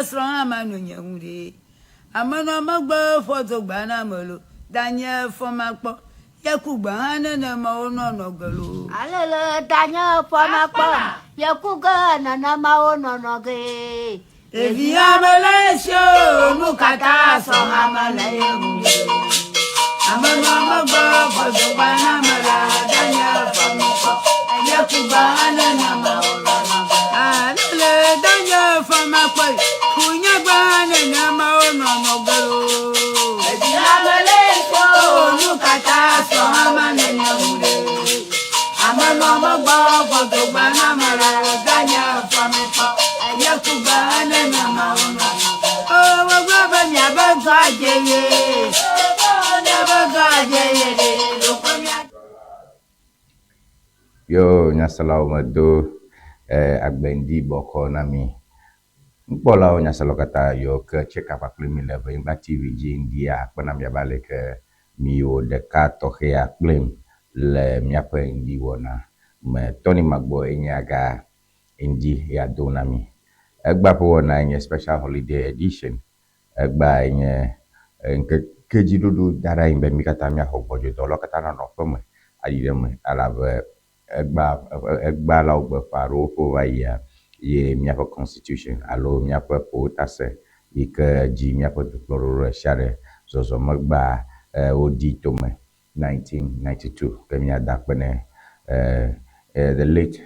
srɔ̃ hã manɔ nye ŋu ɖe. Amenɔ megbe fɔ dogba na ame lo, danye fɔ makpɔ, ye ku gbe hã nenema wonɔnɔ ge lo. Alele danye fɔ makpɔ, ye ku ge nenema wonɔnɔ ge. Ɖevi ame le esi o, nu katã sɔ hã mele ye ŋu ɖe. Amenɔ megbe fɔ dogba na ame la, danye fɔ makpɔ, ye ku gbe hã nenema wonɔnɔ ge. Alele danye fɔ makpɔ, ku nye gbe hã nenema wonɔnɔ ge lo. Ɖevi ame le esi o, nu katã sɔ hã mele ye ŋu ɖe. Amenɔ megbe fɔ dogba na ame la, danye fɔ makpɔ, ye ku gbe hã nenema wonɔnɔ ge. O, wogblɔ be miabe dɔ adze ye. Miabe dɔ adze ye ɖe, ɖokpe mia. Yo nyaselawo medo eh, agbeŋdi bɔkɔ na mi. Nukpɔlawo nyaselawo katã yiwo ke tseka kpakple mi le Ʋenyigba TV dzi ŋdia akpe na mi abe aleke miwɔ ɖeka tɔxɛa kplim le míaƒe ŋdi wɔna me. Tony Magbɔ enye aga ŋdi ya do na mi. Egbea ƒe wɔna enye special holiday edition. Egbea enye ŋkeke dziɖuɖu da ɖe anyi be mi katã míaxɔ gbɔdzɔdɔ katã nanɔ aƒeme ayi ɖe eme elabe egbea egbea la wogbe ƒe aɖewo ƒe va yia ye míaƒe constitution alo míaƒe ƒowotase yi ke dzi míaƒe dukplɔɖoɖo ɖe sia ɖe zɔzɔ megbea wodi tome 1992 ke míada akpe ne the late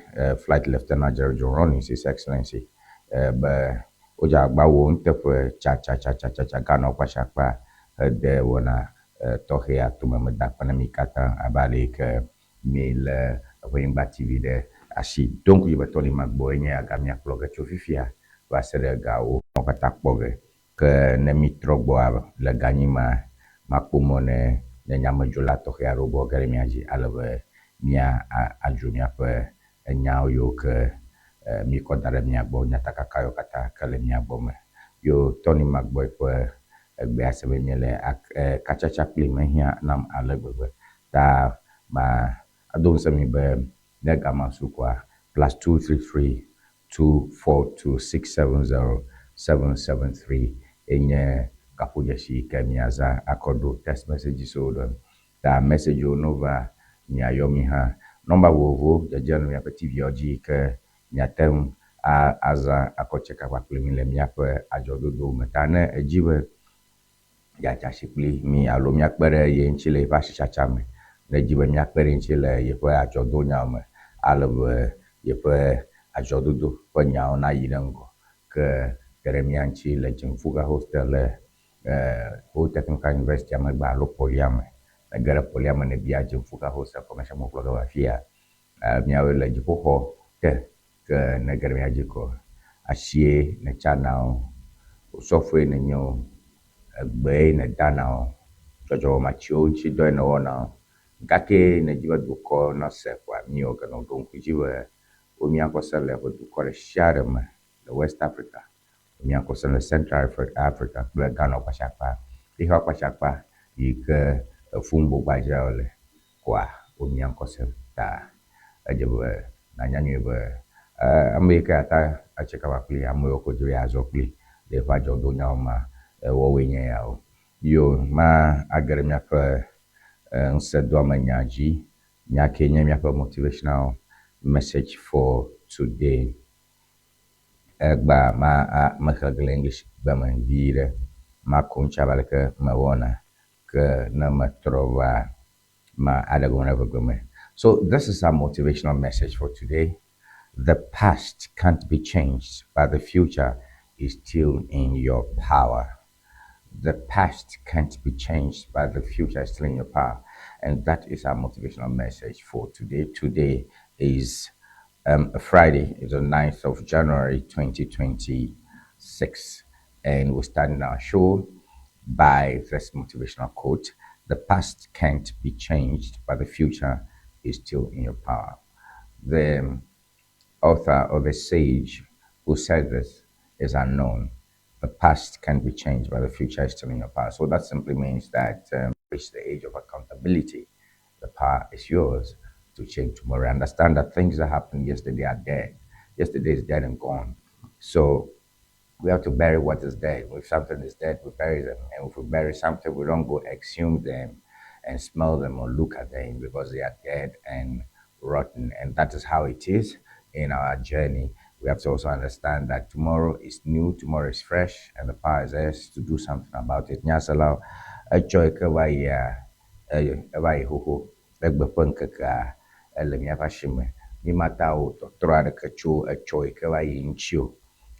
Flight Lieutenant Jerry John Rawlings, His Excellency, be wodze agbagba wɔ nuteƒe tsatsatsatsa ganɔ kpashakpa hede wɔna tɔxɛa tome. Meda akpe na mi katã abe ale yi ke mi le Ʋenyigba TV ɖe asi. Do ŋku dzi be Tony Magbɔ enye aga miakplɔ ge tso fifia va se ɖe gawo katã kpɔ ge. Ke ne mi trɔ gbɔa le ganyi ma, makpɔ mɔ ne ne nyamedzola tɔxɛ aɖewo gbɔ ge ɖe mia dzi ale be mia adzro míaƒe enyawo yiwo ke mikɔ da ɖe mia gbɔ, nyatakaka yiwo katã ke le mia gbɔ me. Yo Tony Magbɔ ƒe egbea se be míele katsatsa kpli mehiã nam ale gbegbe. Ta ma ado ŋusẽ mi be ne gama su koa +233 242 670 773 enye kaƒodzesi yi ke miazã akɔ ɖo text messages wo ɖe. Ta message wo no va miayɔ mi hã. Nɔmba vovovowo dzedzem le miaƒe TV-awo dzi yi ke miate ŋu azã akɔ tseka kpakple mi le míaƒe adzɔdodo me. Ta ne edzi be yeatsa asi kpli mi alo míakpe ɖe ye ŋuti le yeƒe asitsatsa me, ne edzi be míakpe ɖe ŋuti le yeƒe adzɔdonyawo me ale be yeƒe adzɔdodo ƒe nyawo nayi ɖe ŋgɔ ke te ɖe mía ŋuti le Dzimfuga Hostel le Ho Technical University megbe alo Polia me. Ne ge ɖe Polia me ne bia Dzimfuga Hostel kɔmɛsia me kplɔ ge va afia. Míawoe le dziƒoxɔ te ke ne ge ɖe mía dzi ko asie netsana o, osɔfoe nenye o, egbee nedana o, dzɔdzɔmematsiwo ŋuti dɔe newɔna o. Gake nedzi be dukɔ nase koa míwɔ ke nɔ ɖo ŋku dzi be wo míakɔ se le eƒe dukɔ ɖe sia ɖe me le West Africa, míakɔ se le Central Africa kple Ghana kpashakpa, xixea kpashakpa yi ke Fumbo gbadzawo le koa wo míakɔ se ta edze be nanya nyuie be ame yi ke ata atse kaba kpli ame yiwo ko dzi be yeazɔ kpli le eƒe adzɔdonyawo mea, woawoe nye yawo. Yo ma age ɖe míaƒe ŋusẽdoamenya dzi. Nya ke nye míaƒe motivational message for today. Egbea ma mexlẽ le English gbe me vi ɖe. Mako ŋuti abe aleke mewɔna ke ne metrɔ va ma aɖe gɔme ɖe ʋegbe me. So this is our motivational message for today. The past can't be changed, but the future is still in your power. The past can't be changed, but the future is still in your power. And that is our motivational message for today. Today is Friday, it's the 9th of January 2026. And we're starting our show by this motivational quote: "The past can't be changed, but the future is still in your power." The author or the sage who said this is unknown. The past can be changed, but the future is still in your power. So that simply means that reach the age of accountability. The power is yours to change tomorrow. Understand that things that happened yesterday are dead. Yesterday is dead and gone. So We have to bury what is dead. If something is dead, we bury them. And if we bury something, we don't go exhume them and smell them or look at them because they are dead and rotten. And that is how it is in our journey. We have to also understand that tomorrow is new, tomorrow is fresh, and the power is theirs to do something about it. Nyasela, etsɔ yi ke va yia, eva yi xoxo. Egbe ƒe ŋkekea ele míaƒe asi me. Mi mata wɔ tɔtrɔ aɖeke tso etsɔ yi ke va yi ŋuti o.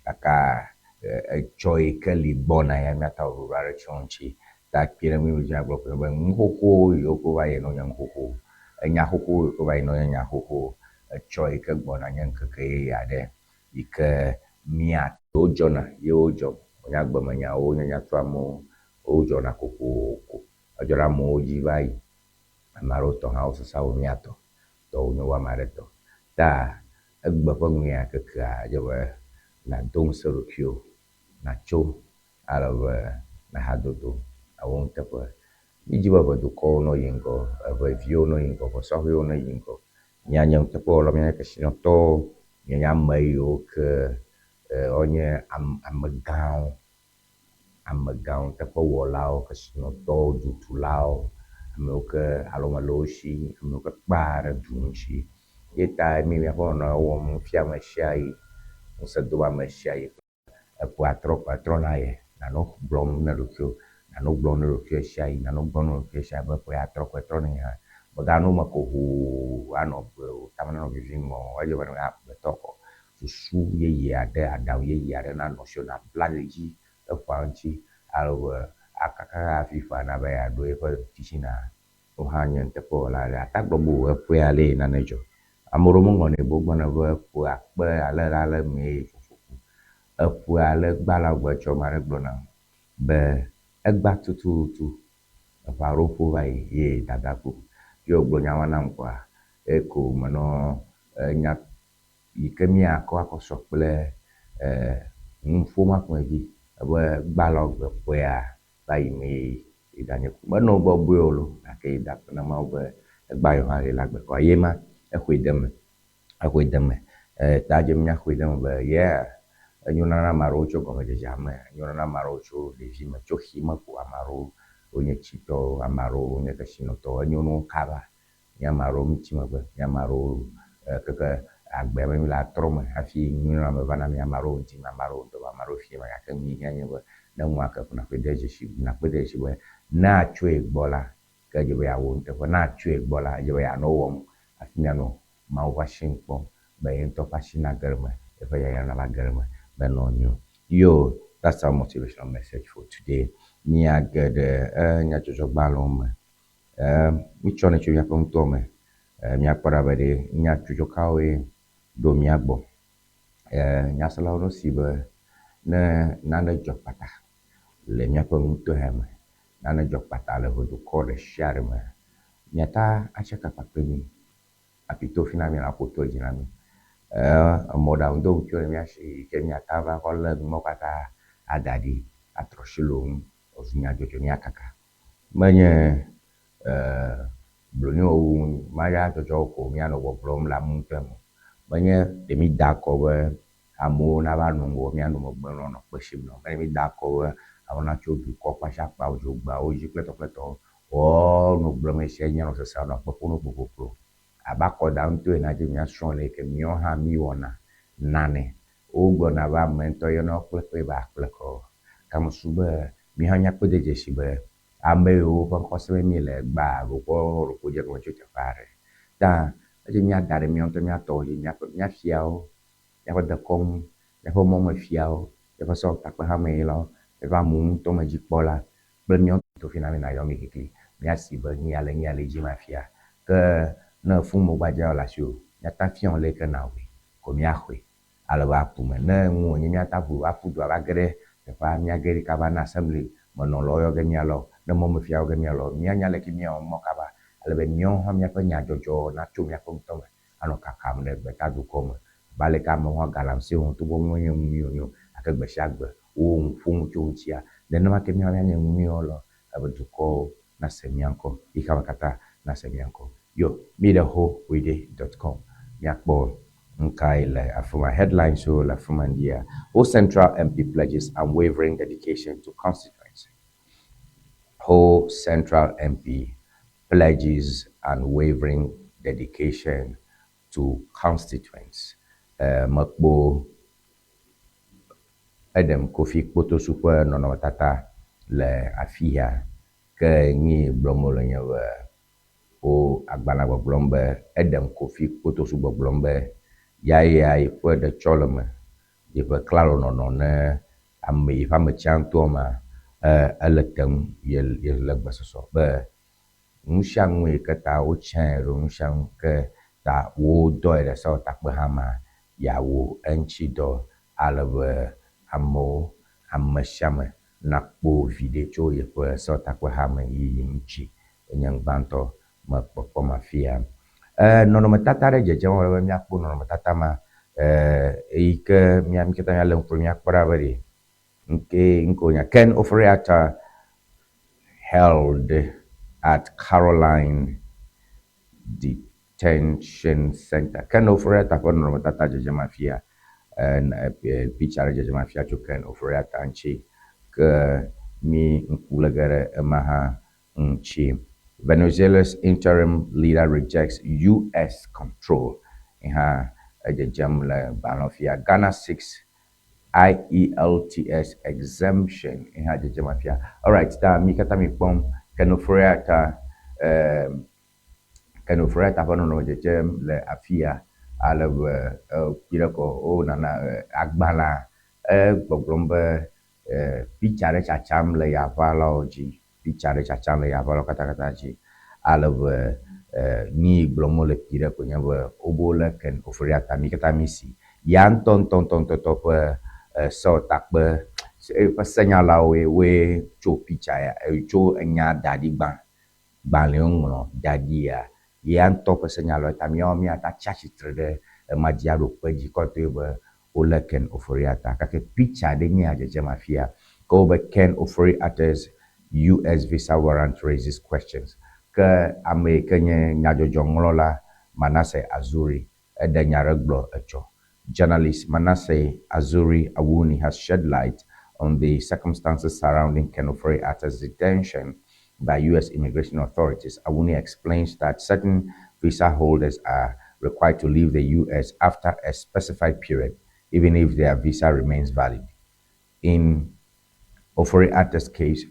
Gake etsɔ yi ke li gbɔna ya míata wɔ ɖoɖo aɖe tso eŋuti. Ta kpi ɖe mi dzi agblɔ kpe be nu xoxo yiwo ke va yi no nye nu xoxo. Enya xoxo yiwo ke va yi no nye nya xoxo. Etsɔ yi ke gbɔna nye ŋkeke yeye aɖe yi ke mía wodzɔna ye wodzɔ. Wonye agbemenyawo, wonye nyatuamewo, wodzɔna kokoko. Edzɔ ɖe amewo dzi va yi. Ame aɖewo tɔ hã wosesa wu mía tɔ. Tɔwo nyo wu ame aɖe tɔ. Ta egbe ƒe nu ya kekea edze be nàdo ŋusẽ ɖokuiwò, nàtso ale be nàhadodo awɔ nuteƒe. Mídzi be ʋedukɔwo no yi ŋgɔ, eʋeviwo no yi ŋgɔ, ʋesɔhɛwo no yi ŋgɔ. Míanye nuteƒewɔlawo, míanye kesinɔtɔwo, míanye ame yiwo ke wonye amegãwo, amegãwo, nuteƒewɔlawo, kesinɔtɔwo, dutulawo, amewo ke alɔme le wo si, amewo ke kpea ɖe du ŋuti. Ye ta mí míaƒe nɔnɔme wɔm fiame sia ɣi, ŋusẽ dom ame sia ɣi. Eƒea trɔ etrɔna ye nànɔ gblɔm ne ɖokuiwò, nànɔ gblɔm ne ɖokuiwò ɣe sia ɣi, nànɔ gblɔm ne ɖokuiwò ɣe sia ɣi be ƒe ya trɔ ƒe trɔ ne hã. Mèganɔ eme ko hoo anɔ gbe o, tame nanɔ vivim o. Edze be ne amegbetɔ xɔ susu yeye aɖe, aɖaŋu yeye aɖe nanɔ asiwò nàbla ɖe edzi eƒea ŋuti ale be akaka hafi ƒea nabe yeaɖo eƒe titina. Wò hã nye nuteƒewɔla aɖe. Ate agblɔ be wò eƒe alee nane dzɔ. Ame aɖewo meŋlɔnɛ be wogblɔna be eƒe akpe ale ɖe ale mee fofo ku. Eƒe ale gbala gbe tsɔ ame aɖe gblɔ nam be egba tututu eƒe aɖewo ƒo va yi ye dada ku. Ye wògblɔ nya ma nam kɔa, eko menɔ enya yi ke míakɔ akɔ sɔ kple nuƒo ma ƒomevi ebe gbala gbe ƒea va yi mee yi danye ku. Menɔ bɔbɔe o loo gake yi da akpe na Mawu be egba yewo hã le agbe kɔa ye ma exɔe de eme. Exɔe de eme. Ta dze míaxɔe de eme be yeah enyo na ame aɖewo tso gɔmedzedzea me, enyo na ame aɖewo tso ɖevime, tso xime ko ame aɖewo wonye tsitɔwo, ame aɖewo wonye kesinɔtɔwo. Enyo na wo kaba. Mía ame aɖewo mítsi megbe, mía ame aɖewo keke agbea me míle atrɔ me hafi nyuinɔame va na mí. Ame aɖewo ŋdi me, ame aɖewo ŋdɔ me, ame aɖewo fiẽ me gake nu yi hiã nye be ne nua ke ko nàkpɔe de dzesi, nàkpɔe de dzesi be ne atsɔe gbɔ la, ke edze be yeawɔ nuteƒe. Ne atsɔe gbɔ la, edze be yeanɔ ewɔm hafi míanɔ Mawu ƒe asi kpɔm be ye ŋutɔ ƒe asi nage ɖe eme, yeƒe yayra nava ge ɖe eme be nɔ nyo. Yo, that's our motivational message for today. Míage ɖe nyadzɔdzɔgbalẽwo me. Mítsɔnɛ tso míaƒe ŋutɔ me. Míakpɔ ɖa be ɖe nyadzɔdzɔ kawoe ɖo mía gbɔ. Nyaselawo ɖo si be ne nane dzɔ kpata le míaƒe ŋutɔe me, nane dzɔ kpata le ʋedukɔ ɖe sia ɖe me, míata atsaka kpakple mí hafi to fi na mí aƒo to dzi na mí. Emɔɖaŋudoŋutiwo le mía si yi ke míata va kɔ lé numɔwo katã ada ɖi atrɔ asi le wo ŋu wòazu nyadzɔdzɔ míakaka. Menye bloniwɔwu madzadzɔdzɔwo ko míanɔ gbɔgblɔm le ame ŋutɔ me o. Menye ɖe mída akɔ be amewo nava nɔ ŋgɔ míanɔ megbe nɔ nɔ kpe sim nɔ. Menye mída akɔ be amewo natso dukɔ kpashakpa, dzogbeawo dzi kple tɔkpletɔwo wɔ nɔ gblɔm ɣesiaɣi míanɔ sesem anɔ kpe ƒom kpokpokpo. Abe akɔda ŋutɔe ene hafi míasrɔ̃ le yi ke míawo hã míwɔna nane. Wogblɔna be ame ŋutɔ yɔna wo kple kpe be akple kɔ. Gamesu be míawo hã míakpɔe de dzesi be ame yiwo ƒe ŋkɔ sem míele egbea ɖokɔ ɖoko dze egɔme tso teƒe aɖe. Ta edze míada ɖe míawo ŋutɔ mía tɔwo dzi, míaƒe mía fiawo, míaƒe dekɔnu, míaƒe mɔmefiawo, míaƒe sewɔtakpehame yilawo, míaƒe amewo ŋutɔ me dzikpɔla kple míawo ŋutɔ fi na mí nayɔ mí kikli míasi be nu ya le nu ya le edzi ma fia. Ke ne fun mogbadza le asiwò, míata fia wò leke nàwɔe ko míaxɔe ale be aƒu me. Ne nu wònye míata ʋu aƒu du ava ge ɖe teƒea, míage ɖi kaba ne assembly menɔlawo yɔ ge míalɔ o, ne mɔmefiawo ge míalɔ o, míanya leke míawɔ mɔ kaba ale be míawo hã míaƒe nyadzɔdzɔ natso míaƒe ŋutɔ me anɔ kakam ɖe gbetadukɔ me. Abe aleke amewo hã galamsey wɔm togbɔ be menye nu nyui wònye o gake gbe sia gbe wo nu ƒom tso eŋutia, nenema ke míawo míanye nu nyui wɔlawo ale be dukɔwo nase mía ŋkɔ, xexeame katã nase mía ŋkɔ. Yo, mi ɖe howeday.com míakpɔ. Nukae le afi ma? Headlines wo le afi ma ŋdia. Ho Central MP pledges unwavering dedication to constituency. Ho Central MP pledges unwavering dedication to constituents. Mekpɔ Edem Kofi Kpotosu ƒe nɔnɔmetata le afi ya. Ke nyi gblɔm wole nye be wo agbalẽa gbɔgblɔm be Edem Kofi Kpotosu gbɔgblɔm be yaya yiƒe ɖetsɔleme, yiƒe klalonɔnɔ ne ame yiƒe ame tsiãtɔ ma ele tem ye le gbesɔsɔ be nu sia nu yi ke ta wotsiãe ɖo, nu sia nu ke ta wodɔe ɖe sewɔtakpeha ma yeawɔ eŋuti dɔ ale be amewo, ame sia ame nakpɔ viɖe tso yeƒe sewɔtakpeha me yiyi ŋuti. Enye gbãtɔ me kpɔkpɔm afia. Nɔnɔmetata ɖe dzedzem ale be míakpɔ nɔnɔmetata ma eyi ke mía mí katã míalé ŋku ɖe míakpɔ ɖa be ɖe ŋke ŋke wonya Ken Ofori-Atta held at Caroline Detention Center. Ken Ofori-Atta ƒe nɔnɔmetata dzedzem afia. Picture ɖe dzedzem afia tso Ken Ofori-Atta ŋuti ke mí ŋku lé ge ɖe ema hã ŋuti. Venezuela's interim leader rejects US control. Hã edzedzem le gbalẽ fia. Ghana seeks IELTS exemption. Hã dzedzem afia. Alright, ta mí katã mi kpɔm Ken Ofori-Atta Ken Ofori-Atta ƒe nɔnɔme dzedzem le afia ale be kpi ɖe kɔ wonana agbalẽa egbɔgblɔm be picture ɖe tsatsam le yaʋalawo dzi. Picture ɖe tsatsam le yaʋalawo katã dzi ale be nyi gblɔm wole kpi ɖe koe nye be wobe wolé Ken Ofori-Atta mí katã mí si. Ya ŋutɔ ŋutɔ ŋutɔ ŋutɔ ƒe sewɔtakpe eƒe senyalawoe woe tso picture ya tso enya da ɖi gbã. Gbalẽ woŋlɔ da ɖi ya. Ya ŋutɔ ƒe senyalawoe ta míawo míata tsi atsitre ɖe ema dzi aɖo kpe edzi kɔtɔe be wolé Ken Ofori-Atta. Gake picture ɖe nye ya dzedzem afia ke wobe Ken Ofori-Atta's US visa warrant raises questions. Ke ame yi ke nye nyadzɔdzɔŋlɔla Manasseh Azuri eɖe nya ɖe gblɔ etsɔ. Journalist Manasseh Azuri Awuni has shed light on the circumstances surrounding Ken Ofori-Atta's detention by U.S. immigration authorities. Awuni explains that certain visa holders are required to leave the U.S. after a specified period, even if their visa remains valid. In Ofori-Atta's case,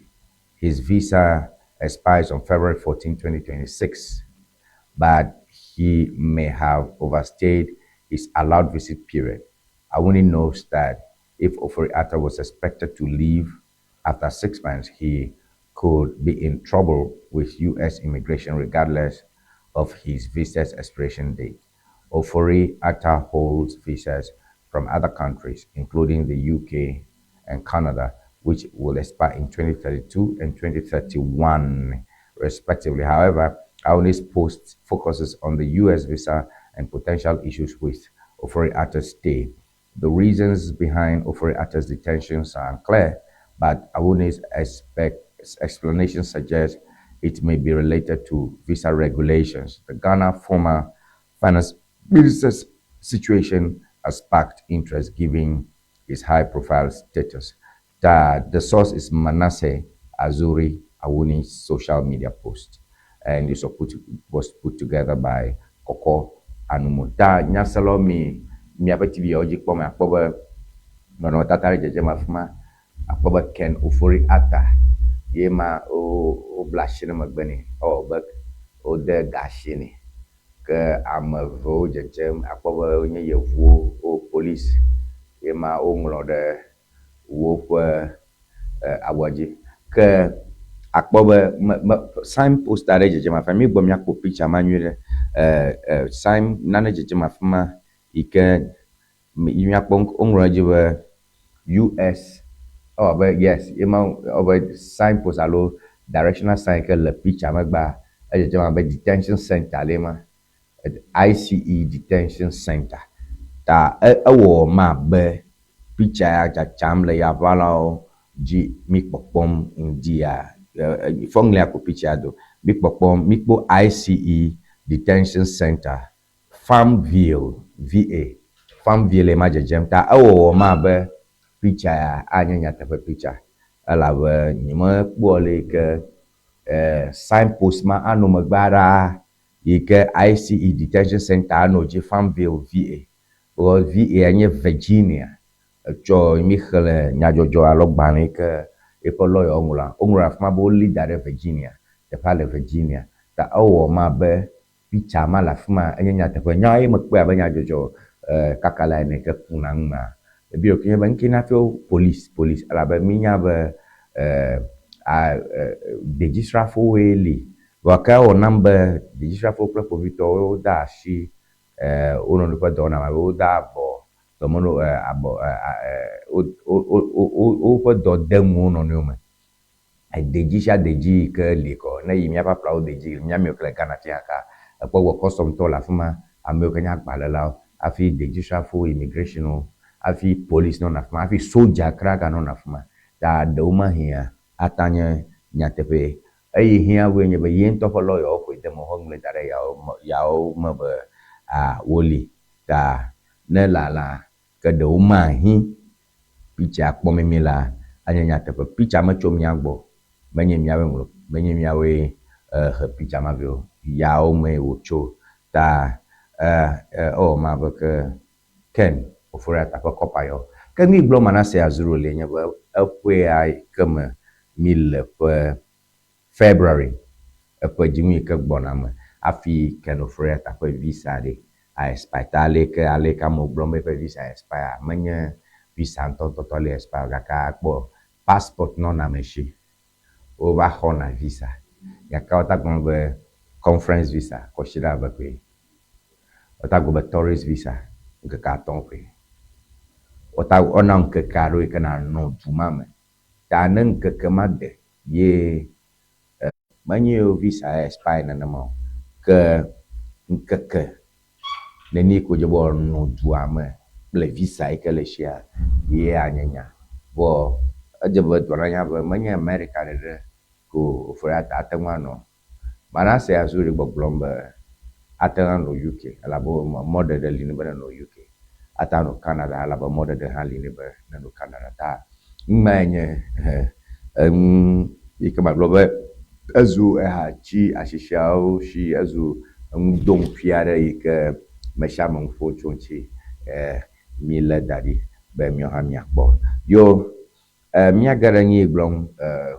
his visa expires on February 14, 2026, but he may have overstayed his allowed visit period. Awuni knows that if Ofori-Atta was expected to leave after 6 months, he could be in trouble with U.S. immigration regardless of his visa's expiration date. Ofori-Atta holds visas from other countries, including the UK and Canada, which will expire in 2032 and 2031, respectively. However, Awuni's post focuses on the U.S. visa and potential issues with Ofori-Atta's stay. The reasons behind Ofori-Atta's detentions are unclear, but Awuni's explanation suggests it may be related to visa regulations. The Ghana former finance minister's situation has sparked interest given his high-profile status. The source is Manasseh Azuri Awuni's social media post, and it was put together by Koko Anumo. Ta nyaselawo mi miaƒe TV yawo dzi kpɔm akpɔ be nɔnɔmetata ɖe dzedzem afi ma akpɔ be Ken Ofori-Atta ye ma wobla asi ɖe megbe nɛ ewɔ be wode ga asi nɛ ke ame evewo dzedzem akpɔ be wonye yevuwo wo police ye ma woŋlɔ ɖe woƒe awua dzi ke akpɔ be me me sign poster aɖe dzedzem afi ma mi gbɔ míakpɔ picture ma nyuie ɖe sign nane dzedzem afi ma yi ke yi míakpɔ woŋlɔ edzi be US ewɔ abe yes ye ma ewɔ abe sign post alo directional sign ke le picture megbea edzedzem abe detention center ɖe ma ICE detention center ta ewɔ ma abe picture ya tsatsam le yaʋalawo dzi mi kpɔkpɔm ŋdi ya fɔŋlia ko picture ya do mi kpɔkpɔm mi kpɔ ICE detention center. Farmville, VA. Farmville ma dzedzem ta ewɔwɔ ma be picture ya anye nyateƒe picture elabe nyemekpɔ ale yi ke signpost ma anɔ megbea ɖaa yi ke ICE Detention Center anɔ dzi Farmville, VA. Because VA nye Virginia. Etsɔ mi xlẽ nyadzɔdzɔ alo gbalẽ yi ke eƒe lɔya woŋlɔa, woŋlɔ ɖe afi ma be wolé da ɖe Virginia. Teƒea le Virginia. Ta ewɔ ma be picture ma le afi ma enye nyateƒe. Nya ye mekpɔe abe nyadzɔdzɔ kaka la ene ke kuna nu mea. Ebi ɖokuinye be ŋke na fio police police elabe minya be dedzisrafowoe li. Vɔ ke ewɔ nam be dedzisrafowo kple kpovitɔwo wode asi wo nɔnɔewo ƒe dɔwɔna me alo wode abɔ dɔmenu abɔ woƒe dɔ de nu wo nɔnɔewo me. Ededzi sia dedzi yi ke li kɔ ne yi míaƒe aƒlawo dedzi mía ame yiwo ke le Ghana fia ka ekpɔ be custom tɔwo le afi ma, ame yiwo ke nye agbalẽlawo hafi dedzisrafowo, immigration wo hafi police nɔna afi ma hafi sodza kura ganɔna afi ma. Ta ɖewo mahĩa ate anye nyateƒee. Eyi hiã wue nye be ye ŋutɔ ƒe lɔyawo ƒoe de eme woŋlɔe da ɖe yawo me yawo me be a woli. Ta ne lala ke ɖewo mahi Picture kpɔ mimi la, anye nyateƒe. Picture metso mía gbɔ o. Menye míawoe ŋlɔ, menye míawoe he picture ma vɛ o. Yawo mee wòtso. Ta e ewɔ ma be ke Ken Ofori-Atta ƒe kɔpa yɔ. Ke nu yi gblɔm Manasseh Azuru lie nye be eƒea ke me míle ƒe February eƒe dzinu yi ke gbɔna me hafi Ken Ofori-Atta ƒe visa ɖe a expire. Ta aleke aleke amewo gblɔm be eƒe visa expire menye visa ŋutɔŋutɔtɔ li expire o gake akpɔ passport nɔna ame shi wova xɔna visa gake wota gblɔ be conference visa kɔsiɖa eve koe. Wota gblɔ be tourist visa ŋkeke atɔ̃ koe. Wota wona ŋkeke aɖewo yi ke nanɔ du ma me. Ta ne ŋkeke ma de ye menye yewo visa expire nenema o, ke ŋkeke nenie ko dze be woanɔ dua me kple visa yi ke le eshia ye anye nya. Vɔ edze be dua nanya be menye Amerika ɖeɖe ko Ofori-Atta ate ŋu anɔ o. Manasseh Azuri gbɔgblɔm be ate ŋu anɔ UK elabe mɔɖeɖe li nɛ be nenɔ UK. Ate ŋu anɔ Canada elabe mɔɖeɖe hã li nɛ be nenɔ Canada. Ta numae nye enu yi ke magblɔ be ezu eha tsi asisiawo si ezu enudoŋkui aɖe yi ke mesiame nu ƒom tso eŋuti mílé da ɖi be míawo hã míakpɔ. Yo Míage ɖe nu yi gblɔm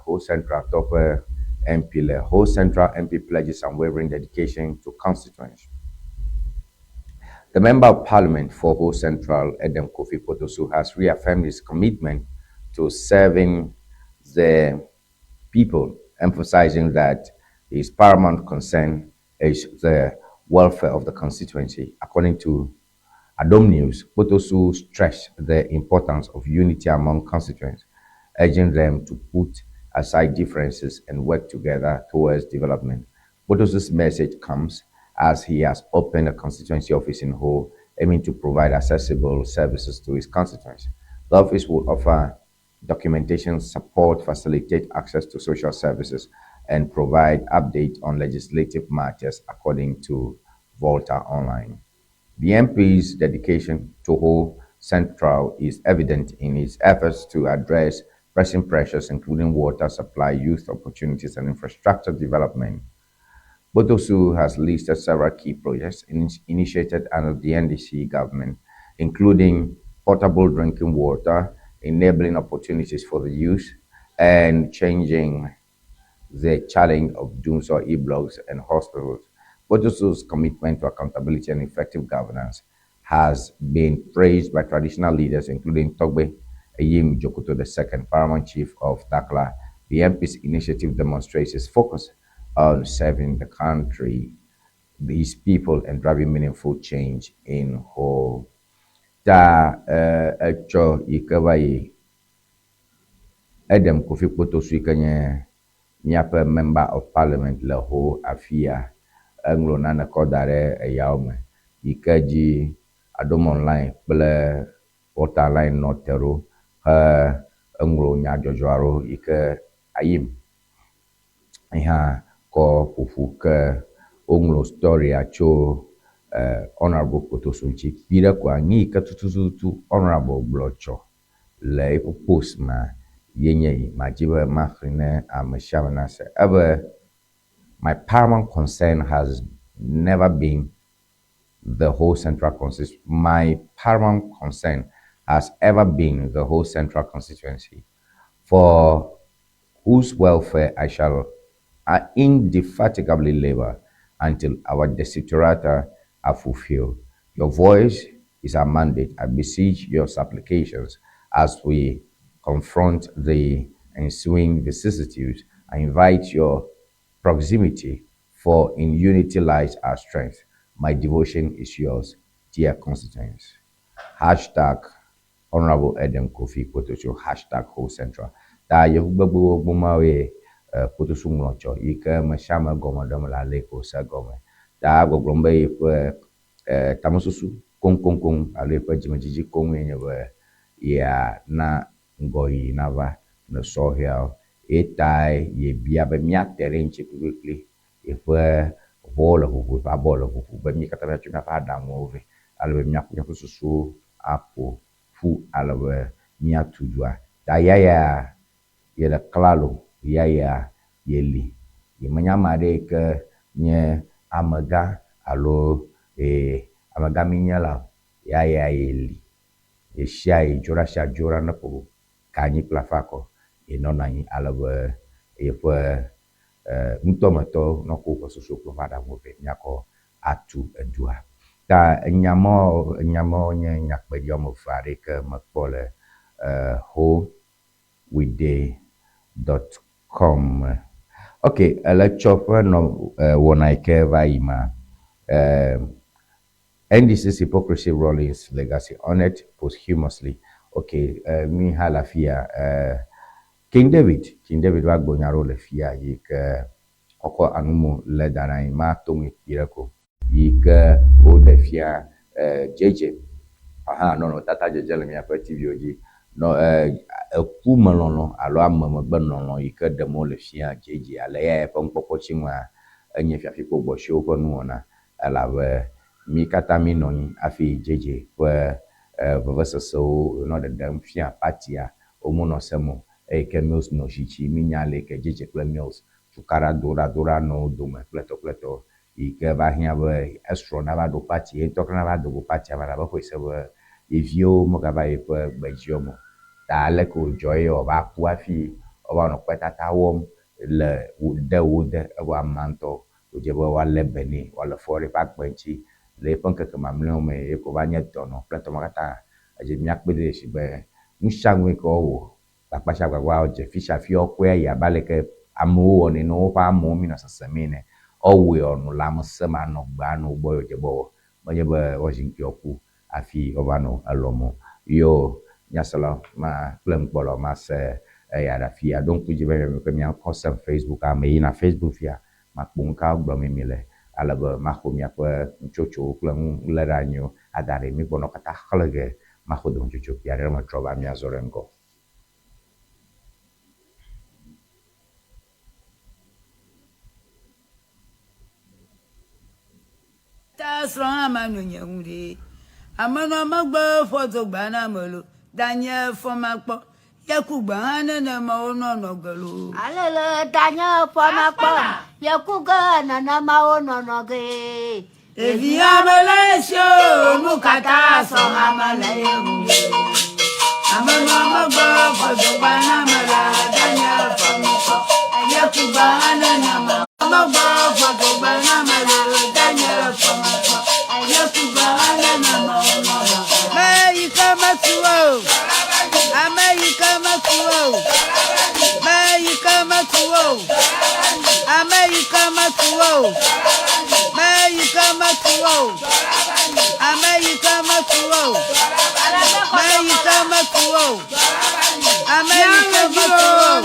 Ho Central tɔ ƒe MP le. Ho Central MP pledges unwavering dedication to constituents. The Member of Parliament for Ho Central, Edem Kofi Kpotosu, has reaffirmed his commitment to serving the people, emphasizing that his paramount concern is the welfare of the constituency. According to Adom News, Kpotosu stressed the importance of unity among constituents, urging them to put aside differences and work together towards development. Kpotosu's message comes as he has opened a constituency office in Ho, aiming to provide accessible services to his constituents. The office will offer documentation support, facilitate access to social services, and provide update on legislative matters, according to Volta Online. The MP's dedication to Ho Central is evident in his efforts to address pressing pressures, including water supply, youth opportunities, and infrastructure development. Kpotosu has listed several key projects initiated under the NDC government, including portable drinking water, enabling opportunities for the youth, and changing the challenge of Dumsor e-blogs and hospitals. Kpotosu's commitment to accountability and effective governance has been praised by traditional leaders, including Togbe Ayim Jokoto II, Paramount Chief of Takla. The MP's initiative demonstrates his focus on serving the country, his people, and driving meaningful change in Ho. Ta etsɔ yi ke va yi Edem Kofi Kpotosu yi ke nye míaƒe Member of Parliament le Ho afia, eŋlɔ nane kɔ da ɖe eyawo me yi ke dzi Adom Online kple Volta Online nɔ te ɖo he eŋlɔ nyadzɔdzɔ aɖewo yi ke Ayim hã kɔ ƒoƒu ke woŋlɔ story-a tso. Honourable Kpotosu ŋuti. Kpuiɖe koa, nu yi ke tutututu Honourable gblɔ tsɔ le eƒe post mea ye nye yi. Madi be maxlẽ ne ame sia ame nase. Ebe, My paramount concern has never been the Ho Central constituency. My paramount concern has ever been the Ho Central constituency, for whose welfare I shall indefatigably labor until our desiderata are fulfilled. Your voice is our mandate. I beseech your supplications as we confront the ensuing vicissitudes. I invite your proximity, for in unity lies our strength. My devotion is yours, dear constituents. Hashtag Honorable Edem Kofi Kpotocho, hashtag Ho Central. Ta yevu gbegbe mawoe Kpotosu ŋlɔ tsɔ yi ke me sia ame gɔme ɖem le ale yi ke wòse gɔme. Ta gbɔgblɔm be yeƒe tamesusu koŋkoŋkoŋ alo yeƒe dzimedzidzi koŋue nye be yeana ŋgɔyiyi nava ne sɔhɛawo. Etae yebia be míate ɖe eŋuti kplikplikpli. Yeƒe ʋɔwo le ʋuʋu, yeƒe abɔwo le ʋuʋu be mí katã míatsɔ míaƒe aɖaŋuwo vɛ ale be míaƒo míaƒe susuwo aƒo ƒu ale be míatu dua. Ta yaya yele klalo, yaya yeli. Yemenye ame aɖe yi ke nye amegã alo amegãminyela o. Yaya yeli. Ɣeshiaɣi, dzoɖa sia dzoɖa ne ƒo ka anyi kple afa akɔ, yenɔna anyi ale be yeƒe ŋutɔmetɔwo nɔkɔ woƒe susuwo kple woƒe aɖaŋuwo vɛ míakɔ atu edua. Ta enya mawo, enya mawo nye nya kpeɖi woame eve aɖe yi ke mekpɔ le howithday dot com me. Ok, ele tsɔ ƒe nɔ wɔna yi ke va yi ma, NDC's hypocrisy Rawlings legacy honored posthumously. Ok, mi hã le afia. King David, King David va gblɔ nya ɖewo le fia yi ke kɔkɔ anumo le da ɖe anyi ma to ŋui kpuiɖe ko. Yi ke woɖe fia JJ hã nɔnɔmetata dzedze le míaƒe TV-wo dzi. Nɔ eku me lɔlɔ̃ alo ame megbe lɔlɔ̃ yi ke ɖem wole fia JJ ale eyae ƒe nukpɔkpɔ tsi ŋua enye fiafikpo gbɔshiwo ƒe nuwɔna elabe mí katã mínɔ anyi hafi JJ ƒe vevesesewo nɔ ɖeɖem fia patia womenɔ sem o. Eyi ke Mills nɔ zi dzi mínya ale yi ke JJ kple Mills tukaɖa doɖadoɖa nɔ wo dome kple tɔ kple tɔ yi ke va hiã be esrɔ̃ nava ɖo pati, ye ŋutɔ ke nava do go patia me elabe exɔe se be ye viwo megava yeƒe gbe dzi wɔm o. Ta aleke wòdzɔ ye wòava ku hafi woava nɔ kpetata wɔm le ɖe wo de evɔ amea ŋutɔ wòdze be woalé be nɛ, wòale fɔ ɖe eƒe agbe ŋuti le eƒe ŋkeke mamlɛawo me ye ko va nye dɔnɔ kple tɔma katã. Edze míakpɔe ɖe dzesi be nusianu yi ke woawɔ, gbagba sia gbagba woadze fi sia fi woakɔe ayi abe aleke amewo wɔnɛ ne woƒe amewo míenɔ sesemee ene. Woawɔe wòanɔ lãmesẽ me anɔ gbe anɔ wo gbɔ ye wòdze be woawɔ. Menye be woazi ŋkui woaku hafi woava nɔ elɔm o. Yo, nyaselawo ma kple nukpɔlawo mase eya ɖe afia. Ɖo ŋku dzi be miaƒe mía ŋkɔ sem Facebook ame yina Facebook fia makpɔ nuka gblɔm mi le ale be maxɔ miaƒe nutsotsowo kple nuléɖeanyiwo ada ɖe mi gbɔ nɔ katã xlẽ ge maxɔ dometsotso kpui aɖe ne metrɔ va miazɔ ɖe ŋgɔ. Ta srɔ̃ hã manɔ nye ŋu ɖe. Amenɔ megbe fɔ dogba na ame lo. Danye fɔ makpɔ. Ye ku gbe hã nenema wonɔ nɔ ge lo. Alele danye fɔ makpɔ. Ye ku ge nenema wonɔ nɔ ge. Ɖevi ame le esi o, nu katã sɔ ame le ye ŋu. Amenɔ megbe fɔ dogba na ame la, danye fɔ makpɔ. Ye ku gbe hã nenema. Megbe fɔ dogba na ame la, danye fɔ makpɔ. Ye ku gbe hã nenema wonɔ nɔ ge. Ame yi ke metu o, ame yi ke metu o, ame yi ke metu o, ame yi ke metu o, ame yi ke metu o, ame yi ke metu o, ame yi ke metu o, ame yi ke metu o.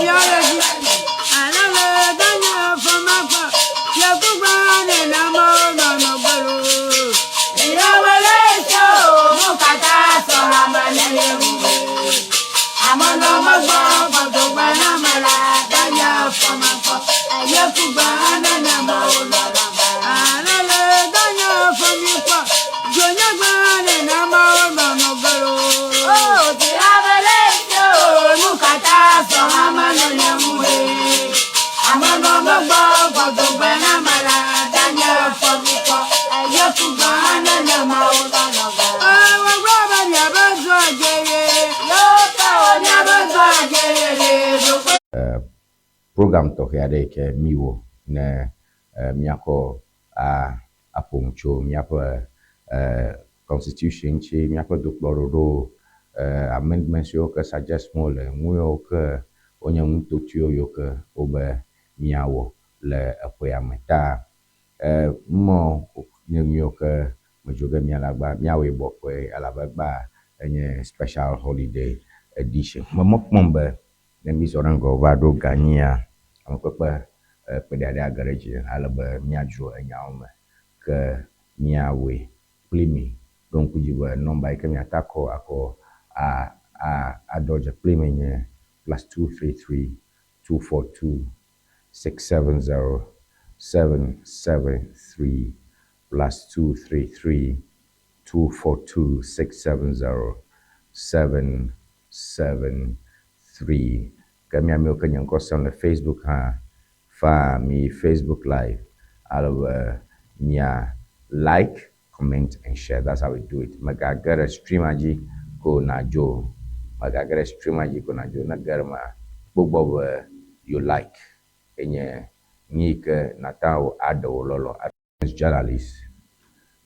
Program tɔxɛ aɖe yi ke míwɔ ne míakɔ a aƒo nu tso míaƒe constitution ŋuti, míaƒe dukplɔɖoɖowo, amendment siwo ke suggest wole, nu yiwo ke wonye nutotoewo yiwo ke wobe míawɔ le eƒea me. Ta numɔ nye nu yiwo ke medzo ge mía le agba míawɔe bɔkɔe elabe egbea enye special holiday edition. Memɔ kpɔm be ne mízɔ ɖe ŋgɔ va ɖo ganyia, amekpekpe kpeɖi aɖe age ɖe edzi ale be míadzro enyawo me ke míawɔe kpli mi. Ɖo ŋku dzi be nɔmba yi ke miate akɔ akɔ a a adɔ dze kpli mi nye +233 242 670 773 +233 242 670 773. Ke mía amewo ke nye ŋkɔ sem le Facebook hã faa mi Facebook live ale be mia like, comment and share. That's how we do it. Megage ɖe streama dzi ko nadzo. Megage ɖe streama dzi ko nadzo. Ne ge ɖe mea, kpɔ gbɔ be you like enye nu yi ke nate ŋu aɖe wò lɔlɔ. Journalist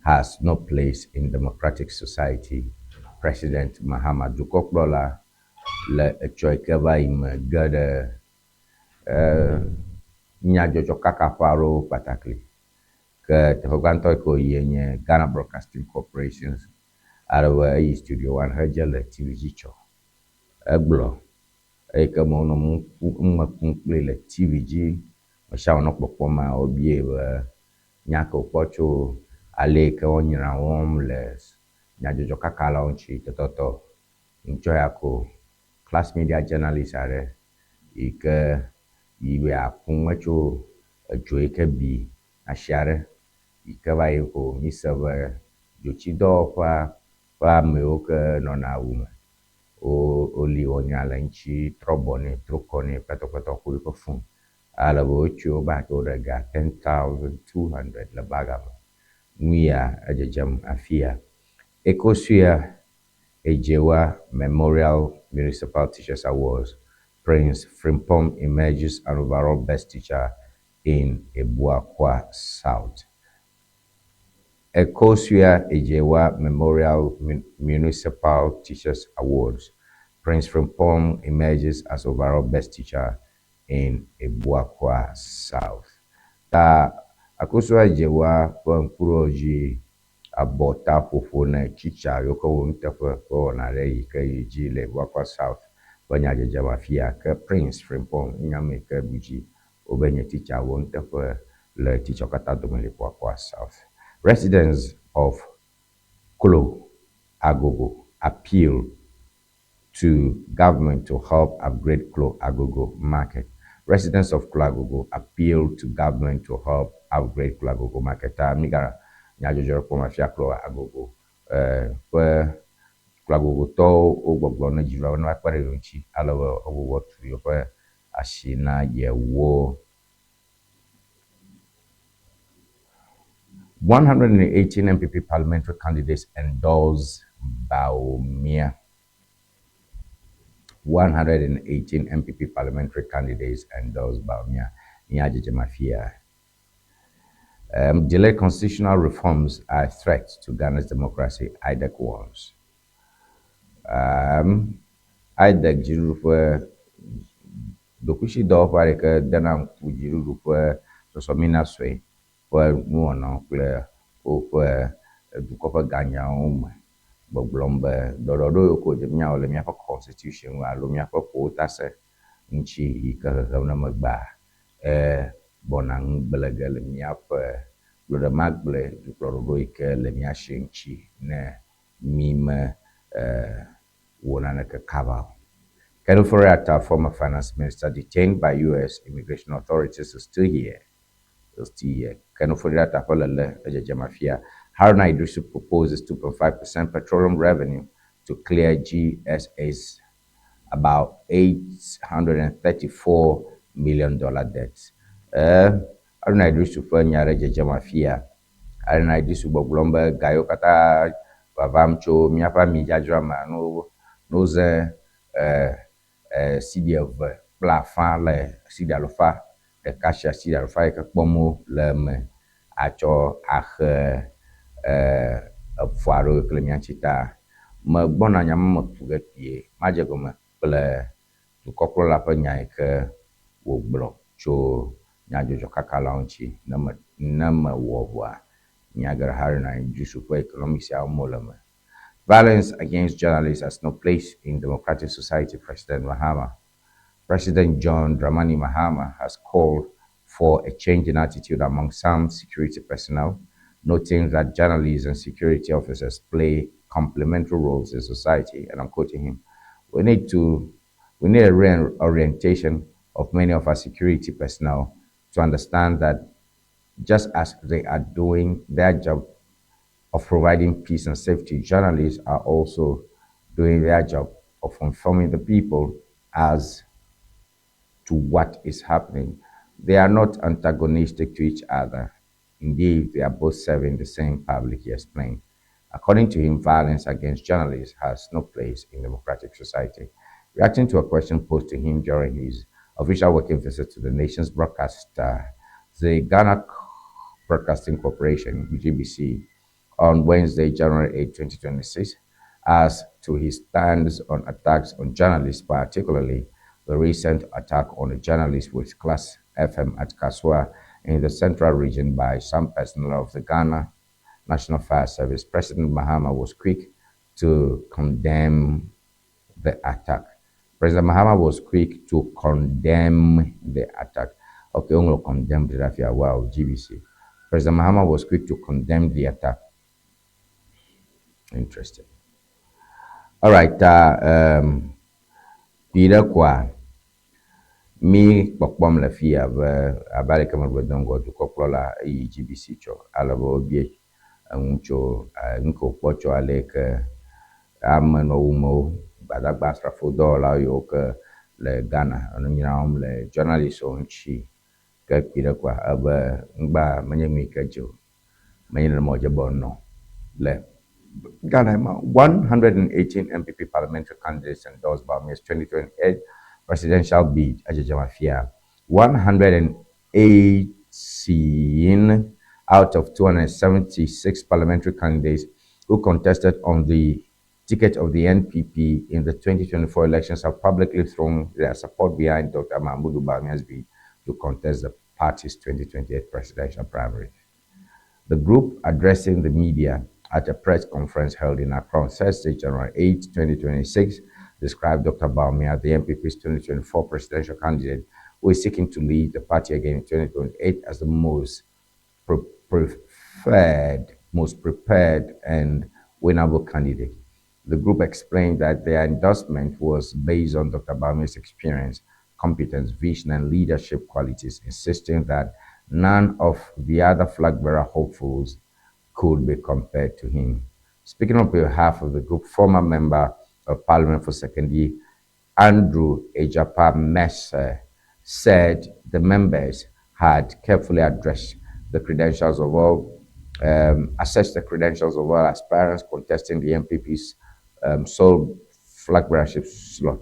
has no place in democratic society. President Mahama dukɔkplɔla le etsɔ yi ke va yi me ge ɖe nyadzɔdzɔkaka ƒe aɖewo kpatakli. Ke teƒe gbãtɔ yi ke wòyi nye Ghana Broadcasting Corporation ale be eyi Studio One hedze le TV dzi tsɔ. Egblɔ eyi ke me wonɔ nu me kum kpli le TV dzi. Ame sia ame nɔ kpɔkpɔm ma wobie be nya ke wòkpɔ tso ale yi ke wonyra wɔm le nyadzɔdzɔkaka la ŋuti tɔtɔtɔ. Ŋutsɔ ya ko class media journalist aɖe yi ke yi be yeaku nu me tso edzo yi ke bi asi aɖe yi ke va yi ko míse be dzotsidɔwɔƒea ƒe amewo ke nɔna awu me wo woli wɔ nya le eŋuti trɔ bɔ nɛ trɔ kɔ nɛ kpɛtɔkpɛtɔ xɔ eƒe phone ale be wotso wobe ato ɖe ga 10,200 le baga me. Nu ya edzedzem afi ya. Akosua Agyeiwaa Memorial Municipal Teachers Awards. Prince Frimpong emerges an overall best teacher in Abuakwa South. Akosua Agyeiwaa Memorial Municipal Teachers Awards. Prince Frimpong emerges as overall best teacher in Abuakwa South. Ta Akosua Agyeiwaa ƒe ŋkuɖodzi abɔtaƒoƒo ne tsitsa yiwo ke wɔ nuteƒe ƒe wɔna aɖe yi ke yi dzi le Abuakwa South ƒe nyadzedzem afi ya ke Prince Frimpong nye ame yi ke ɖu dzi wobe nye tsitsa wɔ nuteƒe le tsitsawo katã dome le Abuakwa South. Residents of Klo Agogo appeal to government to help upgrade Klo Agogo market. Residents of Klo Agogo appeal to government to help upgrade Klo Agogo market. Ta miga nyadzɔdzɔ kpɔm afia Klo Agogo ƒe Klo Agogo tɔwo wogbɔgblɔ ne dziɖuɖua ne woakpe ɖe yewo ŋuti ale be woagbugbɔ tu yewoƒe asi na yewo. 118 NPP parliamentary candidates endorse Bawumia. 118 NPP parliamentary candidates endorse Bawumia. Nyadzedze mafia. Delayed constitutional reforms are a threat to Ghana's democracy, IDEC warns. IDEC dziɖuɖu ƒe ɖokuisidɔwɔƒe aɖe ke dena ŋku dziɖuɖu ƒe sɔsɔmina sue ƒe nuwɔnawo kple woƒe dukɔ ƒe ganyawo me gbɔgblɔm be ɖɔɖɔɖo yiwo ke wòdze míawɔ le míaƒe constitution ŋu alo míaƒe ƒowotase ŋuti yi ke hehem ɖe megbea gbɔna ŋugble ge le míaƒe gblɔɖemagblɔe dukplɔɖoɖo yi ke le mía si ŋuti ne mí me wɔ naneke kaba o. Ken Ofori-Atta, former finance minister detained by U.S. immigration authorities, is still here. Is still here. Ken Ofori-Atta ƒe lele edzedzem afia. Haruna Iddrisu proposes 2.5% petroleum revenue to clear GSA's about $834 million debt. Haruna Iddrisu ƒe nya ɖe dzedzem afia. Haruna Iddrisu gbɔgblɔm be ga yiwo katã vavam tso míaƒe amidzadzra mea no no ze cedi eve kple afã le sidi alafa ɖeka sia sidi alafa yi ke kpɔm wole eme atsɔ axe efu aɖewo yi ke le mía ŋuti ta megbɔna nya ma me ku ge kpuie. Madze gɔme kple dukɔkplɔla ƒe nya yi ke wògblɔ tso nyadzɔdzɔkakalawo ŋuti ne me ne mewɔ vɔa míage ɖe Haruna Iddrisu ƒe economics ya wɔm wole me. Violence against journalists has no place in democratic society, President Mahama. President John Dramani Mahama has called for a change in attitude among some security personnel, noting that journalists and security officers play complementary roles in society. And I'm quoting him: We need a reorientation of many of our security personnel to understand that just as they are doing their job of providing peace and safety, journalists are also doing their job of informing the people as to what is happening. They are not antagonistic to each other. Indeed, they are both serving the same public, he explained. According to him, violence against journalists has no place in democratic society. Reacting to a question posed to him during his official working visit to the nation's broadcaster, the Ghana Broadcasting Corporation, GBC, on Wednesday, January 8, 2026, as to his stance on attacks on journalists, particularly the recent attack on a journalist with Class FM at Kasua in the central region by some personnel of the Ghana National Fire Service, President Mahama was quick to condemn the attack. President Mahama was quick to condemn the attack. Okay, I'm going to condemn the Rafia. Wow, GBC. President Mahama was quick to condemn the attack. Interesting. All right. Kpuie koa mi kpɔkpɔm le fi abe abe aleke megblɔ do ŋgɔ dukɔkplɔla eyi GBC tsɔ ale be wobia eŋu tso nu ke wòkpɔ tso ale yi ke ame nɔ wumewo gbadagba asrafo dɔwɔlawo yiwo ke le Ghana enu nyra wɔm le journalistwo ŋuti ke kpui ɖe koa ebe ŋgba menye nu yi ke dze o menye nenema wòdze be wònɔ le Ghana ma. 118 NPP parliamentary candidates endorse Bawumia's 2028 presidential bid. Edzedzem afia 118 out of 276 parliamentary candidates who contested on the ticket of the NPP in the 2024 elections have publicly thrown their support behind Dr. Mahamudu Bawumia's bid to contest the party's 2028 presidential primary. The group, addressing the media at a press conference held in Accra on Thursday, January 8, 2026, described Dr. Bawumia, the NPP's 2024 presidential candidate, who is seeking to lead the party again in 2028, as the most preferred, most prepared and winnable candidate. The group explained that their endorsement was based on Dr. Bawumia's experience, competence, vision, and leadership qualities, insisting that none of the other flag bearer hopefuls could be compared to him. Speaking on behalf of the group, former member of parliament for Sekondi, Andrew Egyapa Mercer, said the members had carefully addressed the credentials of all, assessed the credentials of all aspirants contesting the NPP's sole flag bearership slot,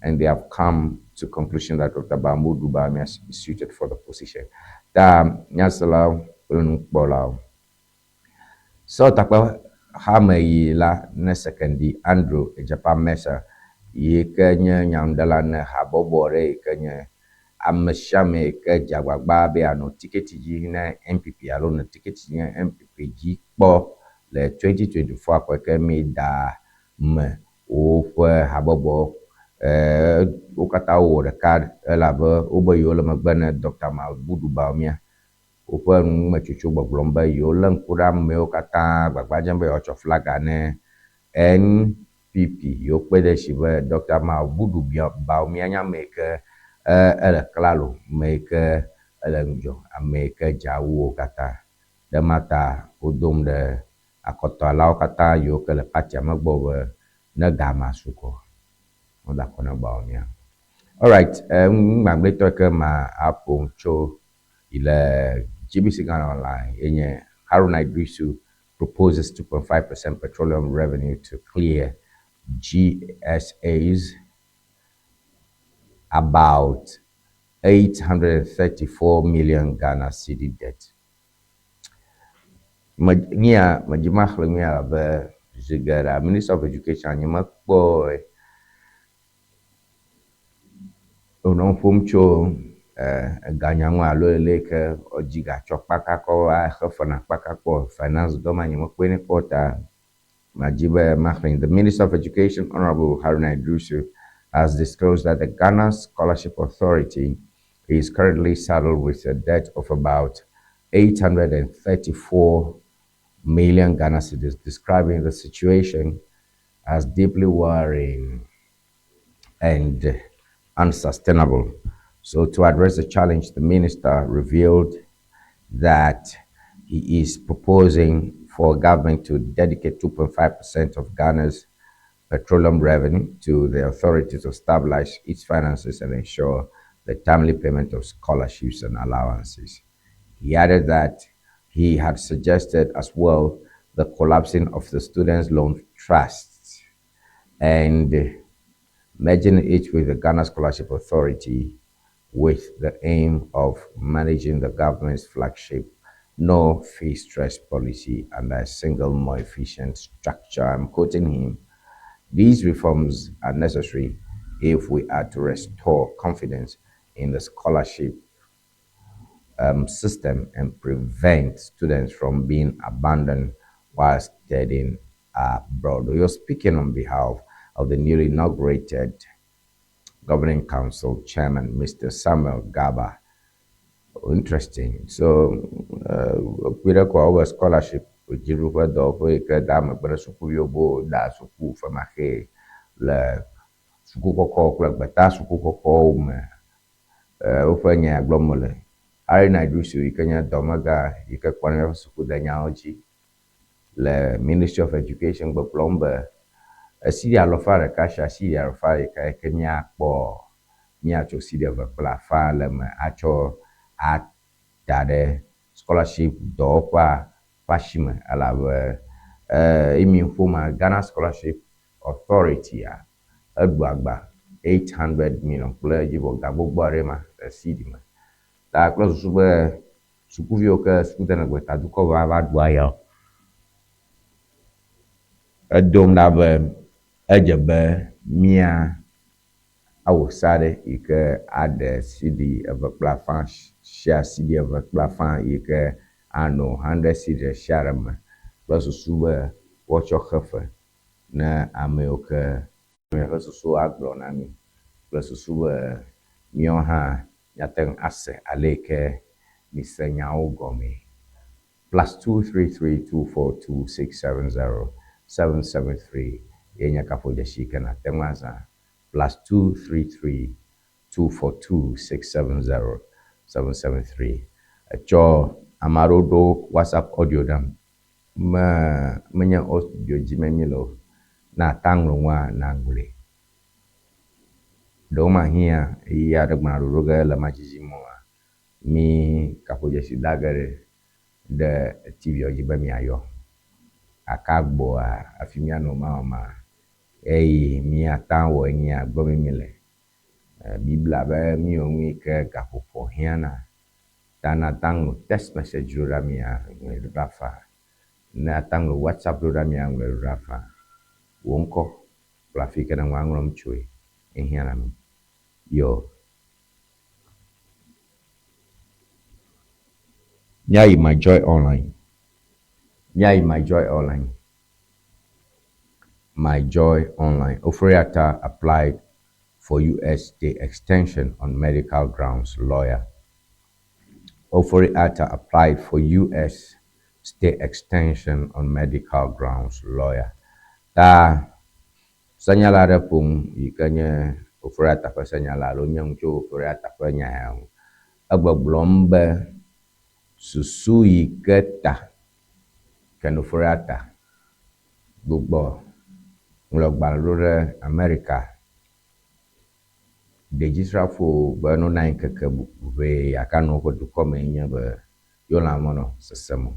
and they have come to conclusion that Dr. Mahamudu Bawumia is suited for the position. Ta nyaselawo kple nukpɔlawo. Sewɔtakpe hame yi la ne Sekondi Andrew Egyapa Mercer yi ke nye nyanuɖela ne habɔbɔ ɖe yi ke nye ame sia ame yi ke dze agbagba be yeanɔ tiketi dzi ne NPP alo nɔ tiketi dzi ne NPP dzi kpɔ le 2024 ƒe ke mi da me woƒe habɔbɔ wo katã wowɔ ɖeka elabe wobe yewo le megbe ne Dr. Mahamudu Bawumia. Woƒe numetsotso gbɔgblɔm be yewo lé ŋku ɖe amewo katã gbagba dzem be yewoatsɔ flaga ne NPP yewo kpe ɖe esi be Dr. Mahamudu Bawumia nye ame yi ke ele klalo, ame yi ke ele ŋudzɔ, ame yi ke dze awu wo katã. Ɖe ma ta wodom ɖe akɔtɔalawo katã yiwo ke le partia me gbɔ be ne game su kɔ woda akɔ ne Bawumia. Alright, ŋugbãgbetɔ ke ma aƒo tso yi le GBC Ghana Online enye Haruna Iddrisu proposes 2.5% petroleum revenue to clear GSA's about 834 million Ghana cedi debt. Me, nia, medzi maxlẽ nu ya elabe zi geɖea Minister of Education nyemekpɔe wònɔ nu ƒom tso eganya ŋu alo le yi ke wodzi gatsɔ kpaka kɔ va xe fe na kpaka kpɔ finance dɔ ma nyemekpɔe nɛ kpɔ o ta madzi be maxlẽ. The Minister of Education, Honorable Haruna Iddrisu, has disclosed that the Ghana Scholarship Authority is currently saddled with a debt of about 834 million Ghana cedis, describing the situation as deeply worrying and unsustainable. So, to address the challenge, the minister revealed that he is proposing for government to dedicate 2.5% of Ghana's petroleum revenue to the authority to stabilize its finances and ensure the timely payment of scholarships and allowances. He added that he had suggested as well the collapsing of the Students' Loan Trust and merging it with the Ghana Scholarship Authority with the aim of managing the government's flagship no fee stress policy under a single, more efficient structure. I'm quoting him. These reforms are necessary if we are to restore confidence in the scholarship system and prevent students from being abandoned while studying abroad. You're speaking on behalf of the newly inaugurated Governing Council Chairman, Mr. Samuel Garbah. Interesting. So, kpe ɖe kɔ wobe scholarship dziɖuƒe dɔwɔƒe yi ke da megbe ɖe sukuviwo be woda suku femaxee le suku kɔkɔwo kple gbeta suku kɔkɔwo me. Woƒe nya ya gblɔm wole. Haruna Iddrisu yi ke nye dɔmegã yi ke kpɔna míaƒe sukudenyawo dzi le Ministry of Education gbɔgblɔm be esidi alɔfa ɖeka sia sidi alɔfa ɖeka yi ke míakpɔ míatso sidi eve kple afã le eme atsɔ ada ɖe scholarship dɔwɔƒea ƒe asime elabe emi ƒoma Ghana Scholarship Authority-a eɖu agba 800 million kple edzivɔ ga gbogbo aɖe ma le cedi me. Ta kple susu be sukuviwo ke suku dena gbeta dukɔ va va ɖua ya edom ɖa be edze be mía awɔ se aɖe yi ke aɖe cedi eve kple afã sia cedi eve kple afã yi ke anɔ 100 cedi ɖe sia ɖe me kple susu be woatsɔ xe fe ne ame yiwo ke miaƒe susu agblɔ na mi kple susu be míawo hã míate ŋu ase ale yi ke mise nyawo gɔmee. +233 242 670 773 ye nye kaƒodzesi yi ke nàte ŋu azã. +233 242 670 773. Etsɔ ame aɖewo ɖo WhatsApp audio ɖem. Me menye audio dzi me míele o. Ne ata ŋlɔ nua nàŋlɔe. Ɖewomahiã ɣeyiɣi aɖe gbɔna ɖoɖo ge le madzidzi mɔa, mi kaƒodzesi da ge ɖe ɖe TV dzi be miayɔ. Gake gbɔa hafi míanɔ mawɔma eye míata wɔ enye gblɔm mi le. Biblia be míwɔ nu yi ke gaƒoƒo hiãna. Ta nata ŋlɔ text message ɖo ɖa mia ŋlɔe ɖo ɖa faa. Ne ata ŋlɔ WhatsApp ɖo ɖa mia ŋlɔe ɖo ɖa faa. Wò ŋkɔ kple afi yi ke ne ŋua ŋlɔm tsoe ehiã na mi. Yo. Míayi My Joy Online. Míayi My Joy Online. My Joy Online. Ofori-Atta applied for U.S. stay extension on medical grounds. Lawyer. Ofori-Atta applied for U.S. stay extension on medical grounds. Lawyer. Ta senyala aɖe ƒom yi ke nye Ofori-Atta ƒe senyala alo nye ŋu tso Ofori-Atta ƒe nya ya ŋu. Egbɔgblɔm be susu yi ke ta Ken Ofori-Atta gbugbɔ ŋlɔ gbalẽ ɖo ɖe Amerika ɖedzisrafo be nona anyi ŋkeke ʋee gake anɔ woƒe dukɔ me nye be yewo lãme menɔ sesem o.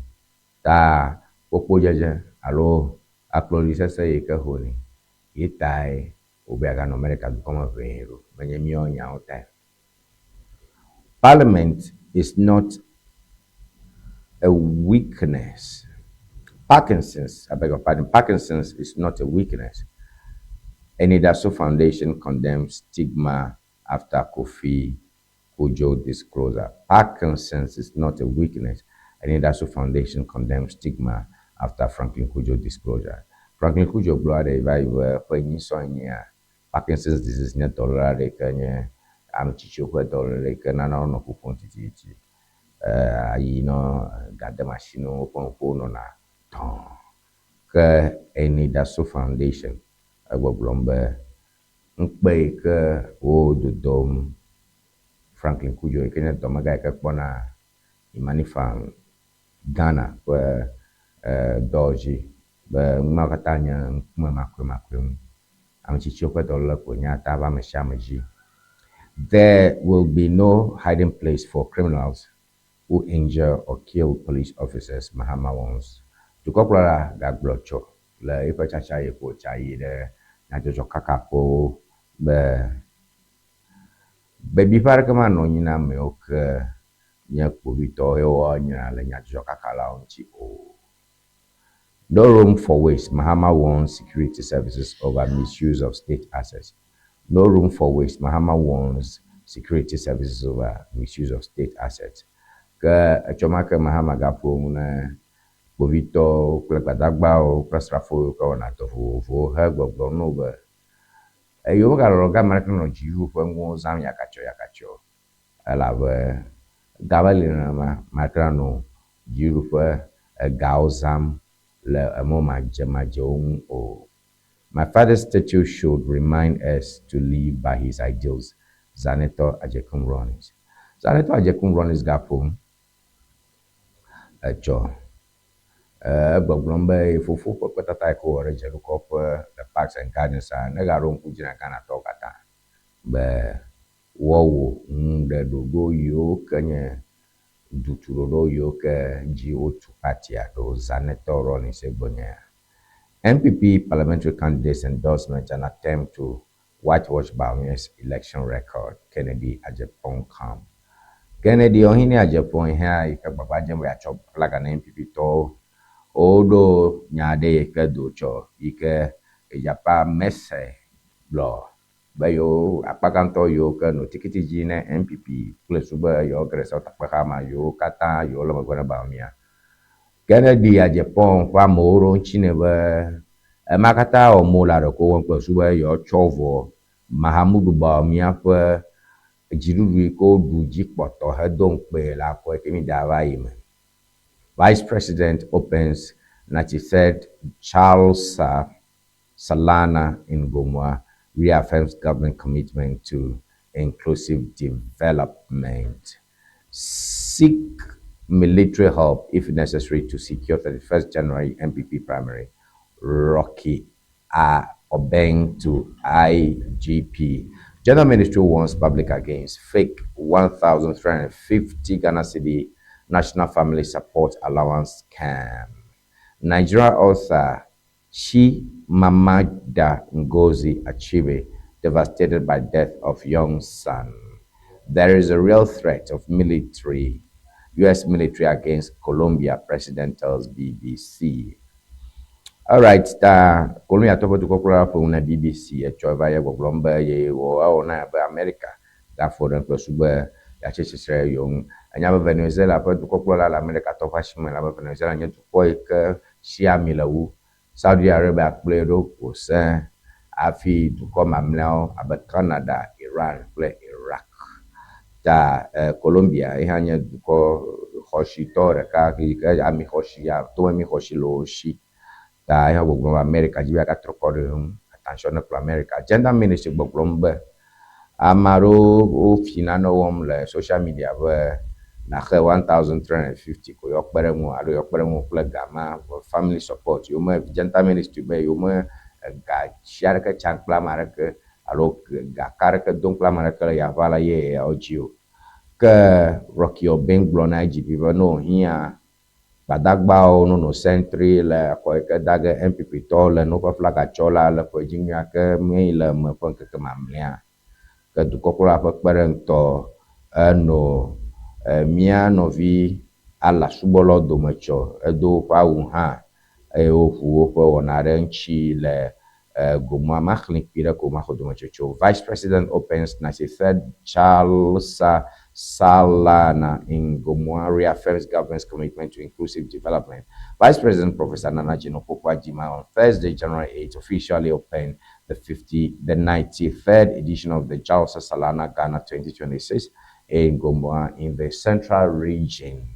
Ta kpokpodzedze alo akplɔɖi sesẽ yi ke ho nɛ ye tae Wobe yeaganɔ Amerika dukɔ me ʋee ɖo. Menye míawo nyawo tae. Parliament is not a weakness. Parkinson's, I beg your pardon, Parkinson's is not a weakness. Anidaso Foundation condemns stigma after Kofi Kojo disclosure. Parkinson's is not a weakness. Anidaso Foundation condemns stigma after Franklin Cudjoe disclosure. Franklin Cudjoe gblɔ aɖe va yi be ƒe enyi sɔ enyia Parkinson's disease nye dɔléle aɖe yi ke nye ame tsitsiwo ƒe dɔléle yi ke nana wonɔ ƒoƒom tititi. Ayi nɔ ga dem asi na wo, woƒe ŋkuwo nɔna tɔ̃. Ke Enidaso Foundation egbɔgblɔm be ŋukpe yi ke wo dodom Franklin Cudjoe yi ke nye dɔmegã yi ke kpɔna Imani Farm Ghana ƒe dɔ dzi be nu mawo katã nye ŋkume makɔemakɔe ŋu. Ame tsitsiwo ƒe dɔléle koe nye ata va ame sia ame dzi. There will be no hiding place for criminals who injure or kill police officers, Mahama warns. Dukɔkplɔla gagblɔ tso le eƒe tsatsa yi ko wòtsa yi ɖe nyadzɔdzɔkakaƒewo be bebiƒe aɖeke manɔ anyi na amewo ke nye kpovitɔwo ye woanyra le nyadzɔdzɔkakalawo ŋuti o. No room for waste, Mahama warns security services over misuse of state assets. No room for waste, Mahama warns security services over misuse of state assets. Ke etsɔma ke Mahama gaƒo nu ne kpovitɔwo kple gbadagbawo kple asrafowo yiwo ke wɔna dɔ vovovowo hegbɔgblɔm na wo be eye womegalɔlɔ ga ame aɖeke nɔ dziɖuɖu ƒe nuwo zãm yakatsyɔ yakatsyɔ o elabe ga meli nenema ame aɖeke nanɔ dziɖuɖu ƒe egawo zãm le emɔ madzemadzewo ŋu o. My father's statue should remind us to live by his ideals, Zanetor Agyekum Rawlings. Zanetor Agyekum Rawlings gaƒo etsɔ egbɔgblɔm be ye fofo ƒe kpetata yi ke wowɔ ɖe Dzeɖukɔƒe le Parks and Gardens a negaɖo ŋku dzi na Ghanatɔwo katã be woawɔ nu ɖe ɖoɖo yiwo ke nye dutuɖoɖo yiwo ke dzi wotu partia ɖo Zanetor Rawlings ye gbɔ nye ya. NPP parliamentary candidates endorsement an attempt to whitewash Bawumia's election record, Kennedy Agyapong camp. Kennedy Ohene Agyapong hã yi ke gbagba dzem be yeatsɔ flaga na NPP tɔwo. Woɖo nya aɖe yi ke do tsɔ yi ke Egyapa Mercer gblɔ be yewo akpa gãtɔ yiwo ke nɔ tikiti dzi ne NPP kple su be yewo ge ɖe South Akpexa ma yewo katã yewo le megbe na Bawumia. Kennedy Agyapong ƒe amewo ɖo eŋuti nɛ be ema katã wɔm wole ɖeko wɔm kple susu be yewoatsɔ vɔ Mahamudu Bawumia ƒe dziɖuɖu yi ke woɖu dzi kpɔtɔ hedo ŋukpee le akɔe ke mi da va yi me. Vice President opens 93rd Jalsa Salana in Gomoa reaffirms government commitment to inclusive development. Seek military help if necessary to secure 31st January NPP primary. Rocky A. Obeng to IGP. General Ministry warns public against fake 1,350 Ghana Cedi National Family Support Allowance scam. Nigeria author Chimamanda Ngozi Achebe devastated by death of young son. There is a real threat of military, U.S. military against Colombia, president tells BBC. Alright, ta Colombia tɔ ƒe dukɔkplɔla ƒo nu na BBC etsɔ eva ye gbɔgblɔm be ye wɔ ewɔ na be Amerika gafɔ ɖe kple su be yeatsi tsitre ɖe yewo ŋu. Enya be Venezuela ƒe dukɔkplɔla le Amerika tɔ ƒe asime elabe Venezuela nye dukɔ yi ke si ami le wu. Saudi Arabia kplɔe ɖo wòsẽ hafi dukɔ mamlɛawo abe Canada, Iran kple Iraq. Ta Colombia ye hã nye dukɔ xɔsitɔ ɖeka yi ke ami xɔsi tomemi xɔsi le wo si. Ta ye hã gbɔgblɔm be Amerika dzi be yeagatrɔ kɔ ɖe eŋu. Attention ne kplɔ Amerika. Gender Ministry gbɔgblɔm be ame aɖewo wofi nane wɔm le social media be naxe 1350 ko yewoakpe ɖe ŋuwò alo yewoakpe ɖe ŋuwò kple ga ma family support. Yewome Gender Ministry be yewome ega tsi aɖeke tsam kple ame aɖeke alo gaka aɖeke dom kple ame aɖeke le yaʋa la ye yeawo dzi o. Ke Rocky Obeng gblɔ na IGP be ne wòhiã Gbadagbawo nono sentry le xɔ yi ke da ge NPP tɔwo le ne woƒe flaga tsɔ la le ƒe dzi nyuia ke mee le eme ƒe ŋkeke mamlɛa. Ke dukɔkplɔla ƒe kpeɖeŋutɔ eno mía nɔvi Allah subɔlawo dome tsɔ edo woƒe awu hã eye woʋu woƒe wɔna ɖe eŋuti le Gomoa maxlẽ kpui ɖe ko maxɔ dometsotso. Vice President opens 93rd Jalsa Salana in Gomoa reaffirms government's commitment to inclusive development. Vice President Professor Nana Jane Opoku-Agyemang on Thursday, January 8, officially opened the 50, the 93rd edition of the Jalsa Salana Ghana 2026 in Gomoa in the Central Region,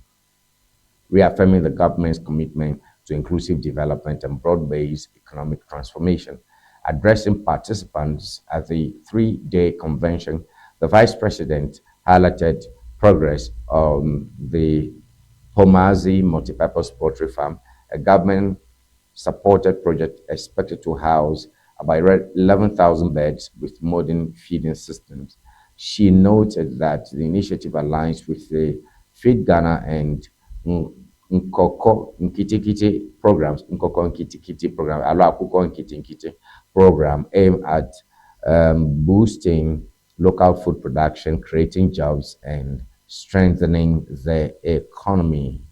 reaffirming the government's commitment to inclusive development and broad-based economic transformation. Addressing participants at the 3-day convention, the Vice President highlighted progress on the Pomazi Multipurpose Poultry Farm, a government-supported project expected to house about 11,000 birds with modern feeding systems. She noted that the initiative aligns with the Feed Ghana and Nkoko Nkitikiti programs, Nkoko Nkitikiti program, Alo Akoko Nkitikiti program aimed at boosting local food production, creating jobs, and strengthening the economy.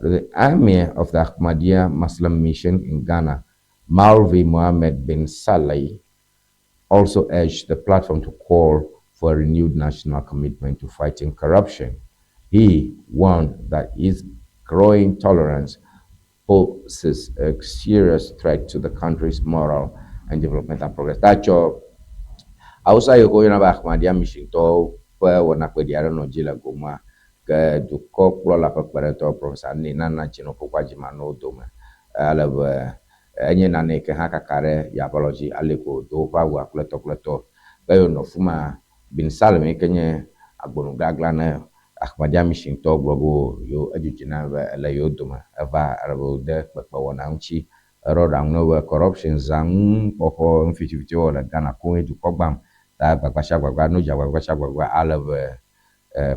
The Emir of the Ahmadiyya Muslim Mission in Ghana, Maulvi Mohammed bin Saleh, also urged the platform to call for a renewed national commitment to fighting corruption. He warned that his growing tolerance poses a serious threat to the country's moral and developmental progress. Tatsɔ Hausa yi ke woyɔna be Ahmadiyya Mission tɔwo ƒe wɔnakpeɖi aɖe nɔ dzi le Gomoa ke dukɔkplɔla ƒe kpeɖeŋutɔ Professor Nana Jane Opoku-Agyemang nɔ wo dome ale be enye nane yi ke hã kaka ɖe yabalɔ dzi ale ko wòdo woƒe awua kple tɔ kple tɔ. Ke ye wònɔ fi ma Bin Salim yi ke nye agbonugagla ne Ahmadiyya Mission tɔwo gblɔ be yewo edzidzi na be ele yewo dome eva ale be wòde kpekpe wɔna ŋuti eɖɔ ɖaŋu na wo be corruption zã ŋu xɔxɔ nufitifiti wɔwɔ le Ghana koŋ ye dukɔ gbam ta gbagba sia gbagba no dze agbagba sia agbagba ale be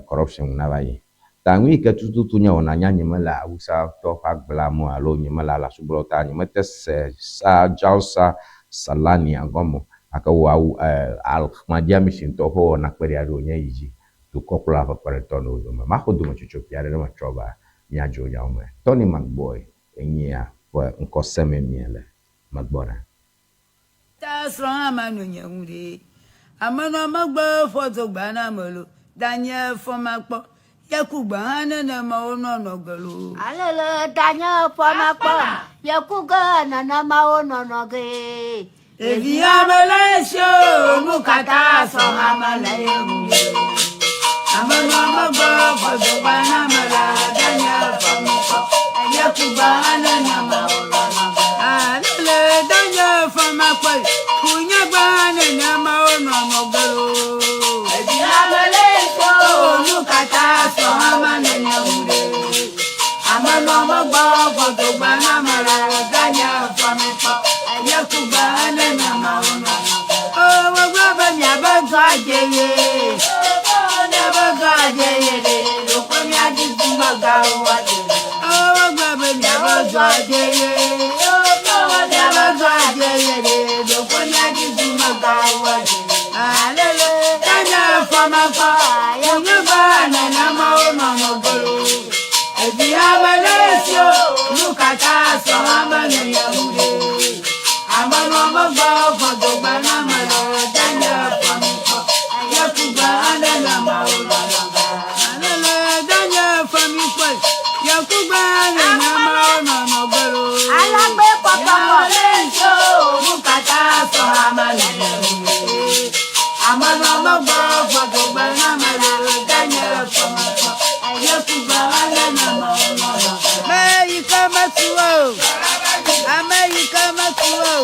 corruption nava yi. Ta nu yi ke tututu nye wɔna nya nye mele Awusatɔwo ƒe agblea me alo nye mele Alasubɔlawo ta nye mete se sa Jalsa Salania gɔme o gake wò awu Ahmadiyya Mission tɔwo ƒe wɔna kpeɖi aɖe wònye yi dzi dukɔkplɔla ƒe kpeɖeŋutɔ nɔ wo dome. Maxɔ dometsotso kpui aɖe ne metrɔ va míadzro nyawo me. Tony McBoy enyia ƒe ŋkɔ semee míele megbɔna. Ta srɔ̃ hã manɔ nye ŋu ɖe. Amenɔ megbe fɔ dogba na ame lo. Danye fɔ makpɔ. Yeku gbe hã nenema wonɔnɔ ge lo. Alele danye fɔ makpɔ. Yeku ge nenema wonɔnɔ ge. Ɖevi ame le esi o, nu katã sɔ ame le ye ŋu. Amenɔ megbe fɔ dogba na ame la, danye fɔ makpɔ. Yeku gbe hã nenema wonɔnɔ ge. Alele danye fɔ makpɔ. Kunye gbe hã nenema wonɔnɔ ge lo. Ɖevi ame le esi o, nu katã sɔ ame le ye ŋu ɖe. Amenɔ megbe fɔ dogba na ame la, danye fɔ makpɔ. Yeku gbe hã nenema wonɔnɔ ge. O, wogblɔ be miabe dɔ adze ye. Miabe dɔ adze ye ɖe. Ɖokpe miadi dumegãwo woadze. O, wogblɔ be miabe dɔ adze ye. Miabe dɔ adze ye ɖe. Ɖokpe miadi dumegãwo woadze. Alele, danye fɔ makpɔ. Kunye gbe nenema wonɔnɔ ge lo. Evi ame le esi o, nu katã sɔ ame le ye ŋu ɖe. Amenɔ megbe fɔ dogba na ame le danye fɔ mikpɔ. Yeku gbe hã nenema wonɔnɔ ge. Alele danye fɔ mikpɔ. Yeku gbe hã nenema wonɔnɔ ge lo. Alagbe kɔkɔkɔ. Ame le esi o, nu katã sɔ ame le ye ŋu ɖe. Amenɔ megbe fɔ dogba na ame le danye fɔ mikpɔ. Yeku gbe hã nenema wonɔnɔ ge. Me yi ke metu o. Ame yi ke metu o.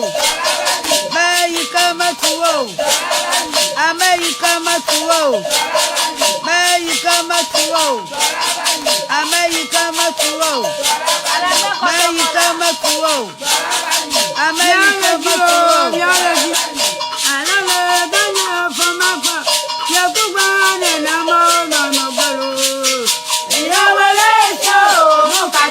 Me yi ke metu o. Ame yi ke metu o. Me yi ke metu o. Ame yi ke metu o. Me yi ke metu o. Ame yi ke metu o. Alele danye fɔmakpɔ. Yeku gbe nenema wonɔnɔ ge lo. Ame le esi o, nu katã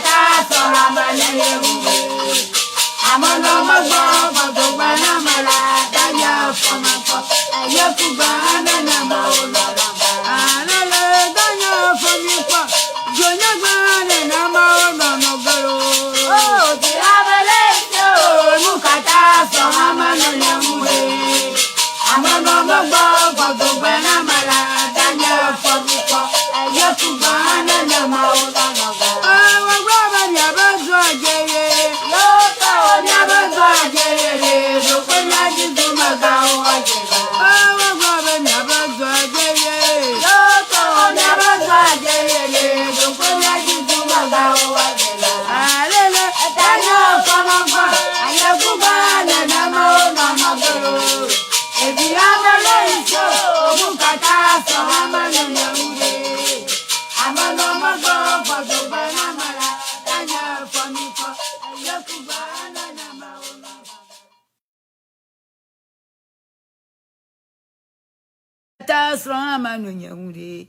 srɔ̃ hã manɔ nye ŋu ɖe.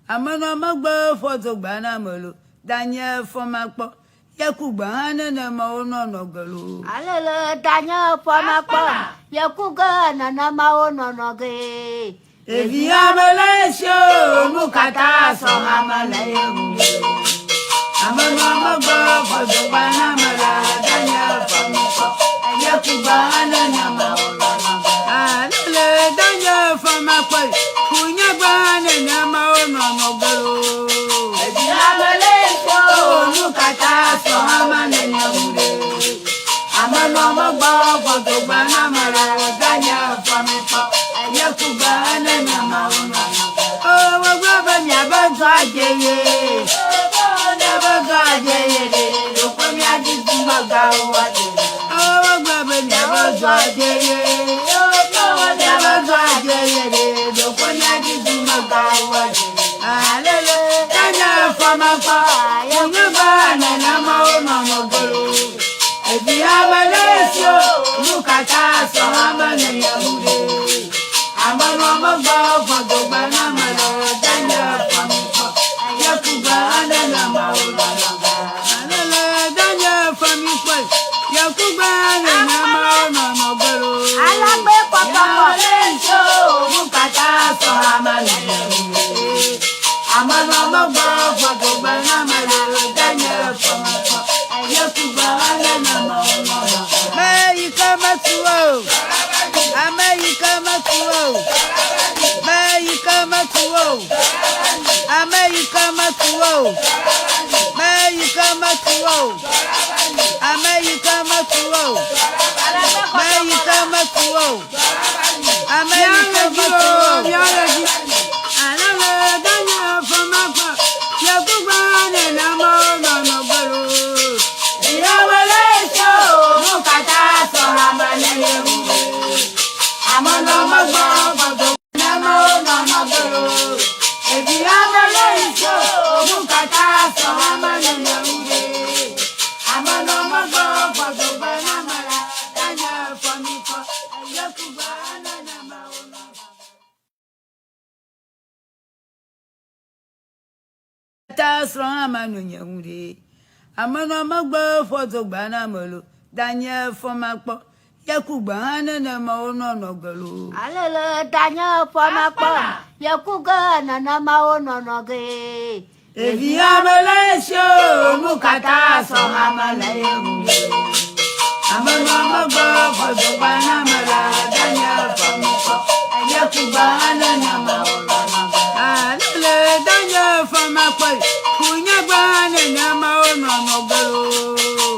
Amenɔ megbe ƒɔ dogba na ame lo, danye fɔ makpɔ, ye ku gbe hã nenema wonɔnɔ ge lo. Alele danye fɔ makpɔ, ye ku ge nenema wonɔnɔ ge. Ɖevi ame le esi o, nu katã sɔ ame le ye ŋu. Amenɔ megbe ƒɔ dogba na ame la, danye fɔ makpɔ, ye ku gbe hã nenema wonɔnɔ ge. Alele danye fɔ makpɔ, ku nye gbe hã nenema wonɔnɔ ge lo. Ɖevi ame le esi o, nu katã sɔ ame le ye ŋu ɖe. Amenɔ megbe ƒɔ dogba na ame la, danye fɔ makpɔ, ye ku gbe hã nenema wonɔnɔ ge. O, wogblɔ be miabe dɔ adze ye. Miabe dɔ adze ye ɖe, ɖeko miadi dumegãwo adze. O, wogblɔ be miabe dɔ adze ye. Miabe dɔ adze ye ɖe, ɖeko miadi dumegãwo adze. Alele, danye fɔ makpɔ, nye gbe nenema wonɔnɔ ge lo. Evi ame le esi o, nu katã sɔ ame le ye ŋu ɖe. Amenɔ megbe ƒɔ dogbe na ame le danye fɔ makpɔ, ye ku gbe nenema wonɔnɔ ge. Alele, danye fɔ mikpɔ, ye ku gbe nenema wonɔnɔ ge lo. Alagbe kpɔkpɔkpɔ. Nu katã sɔ ame le ye ŋu ɖe. Amenɔ megbe ƒɔ dogbe na ame le danye fɔ makpɔ, ye ku gbe nenema wonɔnɔ ge. Ame yi ke metu o, ame yi ke metu o, ame yi ke metu o, ame yi ke metu o, ame yi ke metu o, ame yi ke metu o, ame yi ke metu o, ame yi ke metu o. Alele danye fɔ makpɔ, ye ku gbe nenema wonɔnɔ ge lo. Ame le esi o, nu katã sɔ ame le ye ŋu ɖe. Amenɔ megbe ƒɔ dogbe nenema wonɔnɔ ge lo. Ɖevi ame le esi o, nu katã sɔ ame le ye ŋu ɖe. Amenɔ megbe ƒɔ dogbe na ame la, danye fɔ mikpɔ, ye ku gbe nenema wonɔnɔ ge. Ta srɔ̃ hã manɔ nye ŋu ɖe. Amenɔ megbe ƒɔ dogba na ame lo, danye fɔ makpɔ, ye ku gbe hã nenema wonɔnɔ ge lo. Alele danye fɔ makpɔ, ye ku ge nenema wonɔnɔ ge. Ɖevi ame le esi o, nu katã sɔ ame le ye ŋu ɖe. Amenɔ megbe ƒɔ dogba na ame la, danye fɔ makpɔ, ye ku gbe hã nenema wonɔnɔ ge. Alele danye fɔ makpɔ, ku nye gbe hã nenema wonɔnɔ ge lo.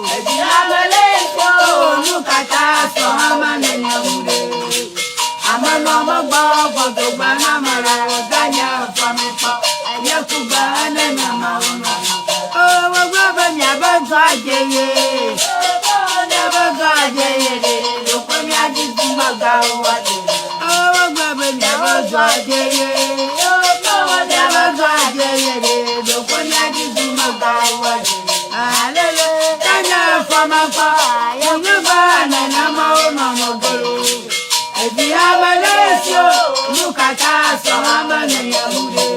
Ɖevi ame le esi o, nu katã sɔ ame le ye ŋu ɖe. Amenɔ megbe ƒɔ dogba na ame la, danye fɔ makpɔ, ye ku gbe nenema wonɔnɔ ge. O, wogblɔ be miabe dɔ adze ye. Miabe dɔ adze ye ɖe, ɖeko miadi dumegãwo adze. O, wogblɔ be miabe dɔ adze ye. Miabe dɔ adze ye ɖe, ɖeko miadi dumegãwo adze. Alele, danye fɔ makpɔ, nye gbe nenema wonɔnɔ ge lo. Evi ame le esi o, nu katã sɔ ame le ye ŋu ɖe.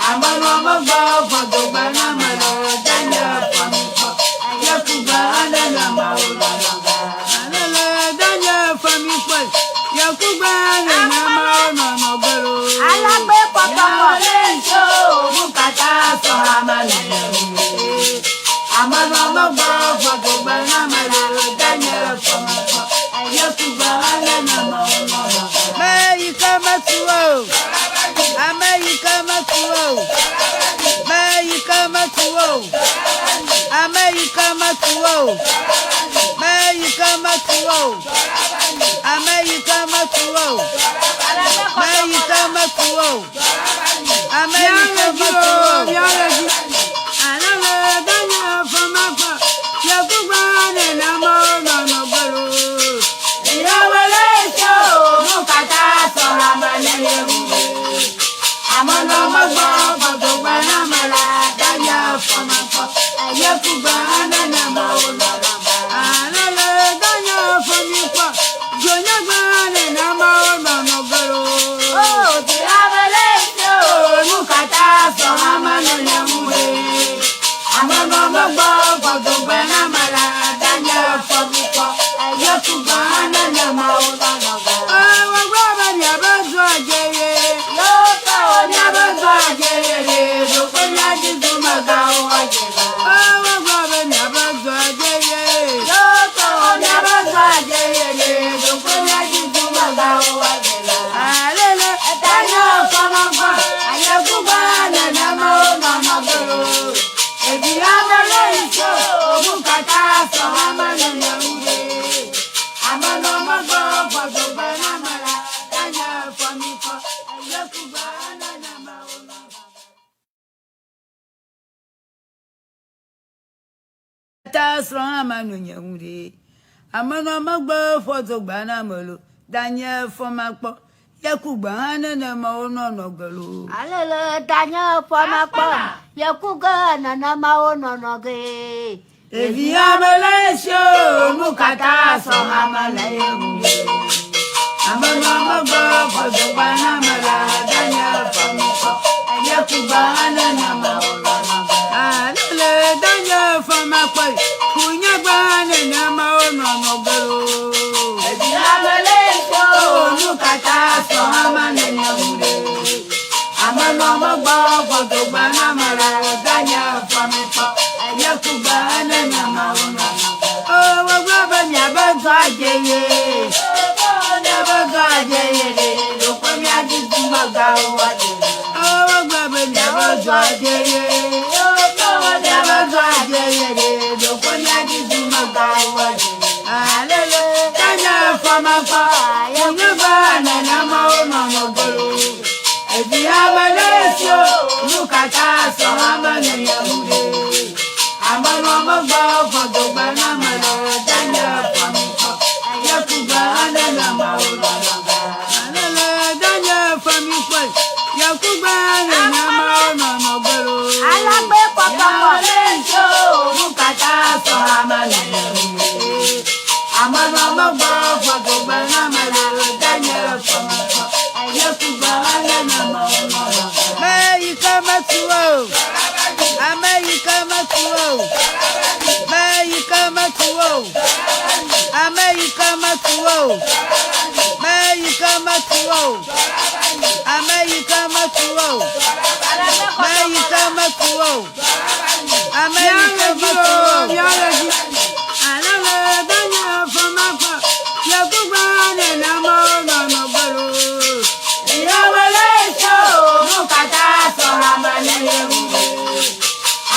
Amenɔ megbe ƒɔ dogbe na ame le danye fɔ mikpɔ, ye ku gbe nenema wonɔnɔ ge. Alele, danye fɔ mikpɔ, ye ku gbe nenema wonɔnɔ ge lo. Alagbe kpɔkpɔkpɔ. Nu katã sɔ ame le ye ŋu ɖe. Amenɔ megbe ƒɔ dogbe na ame le danye fɔ makpɔ, ye ku gbe nenema wonɔnɔ ge. Ame yi ke metu o, ame yi ke metu o, ame yi ke metu o, ame yi ke metu o, ame yi ke metu o, ame yi ke metu o, ame yi ke metu o, ame yi ke metu o. Alele danye fɔ makpɔ, ye ku gbe nenema wonɔnɔ ge lo. Ame le esi o, nu katã sɔ ame le ye ŋu ɖe. Amenɔ megbe ƒɔ dogbe na ame la, danye fɔ makpɔ, ye ku gbe nenema wonɔnɔ ge. Alele danye fɔ mikpɔ, dzonye gbe nenema wonɔnɔ ge lo. O, vi ame. Yekugba nenemawo nɔnɔ. Ta srɔ̃ hã manɔ nye ŋu ɖe. Amenɔ megbe ƒɔ dogba na ame lo. Danye fɔ makpɔ. Yekugba hã nenemawo nɔnɔ ge lo. Alele danye fɔ makpɔ. Yekugbe nenemawo nɔnɔ ge. Ɖevi ame le esi o, nu katã sɔ ame le ye ŋu. Amenɔ megbe ƒɔ dogba na ame la, danye fɔ makpɔ. Yekugba hã nenemawo nɔnɔ ge. Alele danye fɔ makpɔ. Kunyagba nenemawo nɔnɔ ge lo. Ɖevi ame le esi o, nu katã sɔ ame le ye ŋu ɖe. Amenɔ megbe ƒɔ dogba na ame la, danye fɔ makpɔ. Yekugba nenemawo nɔnɔ ge. O, wogblɔ be miabe dɔ adze ye. Miabe dɔ adze ye ɖe, ɖokpe mia didi megawo adze. O, wogblɔ be miabe dɔ adze ye. Miabe dɔ adze ye ɖe, ɖokpe mia didi megawo adze. Alele, tanye fɔmakpɔ, kunyegba nenemawo nɔnɔ ge lo. Evi ame ɖe si o, nu katã sɔ ame nene ŋu ɖe. Amenɔ megbe ƒɔ dogba na ame le danye fɔmikpɔ. Yekugbe nenemawo nɔnɔ ge. Alele danye fɔmikpɔ, yekugbe nenemawo nɔnɔ ge lo. Alagbe kɔkɔkɔ. Ame nu katã sɔ ame nene ŋu ɖe. Amenɔ megbe ƒɔ dogba na ame le danye fɔmikpɔ. Yekugbe nenemawo nɔnɔ ge. Meyi ke metu o. Ame yi ke metu o. Me yi ke metu o. Ame yi ke metu o. Me yi ke metu o. Ame yi ke metu o. Me yi ke metu o. Ame yi ke metu o. Alele danye fɔmakpɔ. Yekugba nenemawo nɔnɔ ge lo. Yewole tso nu katã sɔ ame nene ŋu ɖe.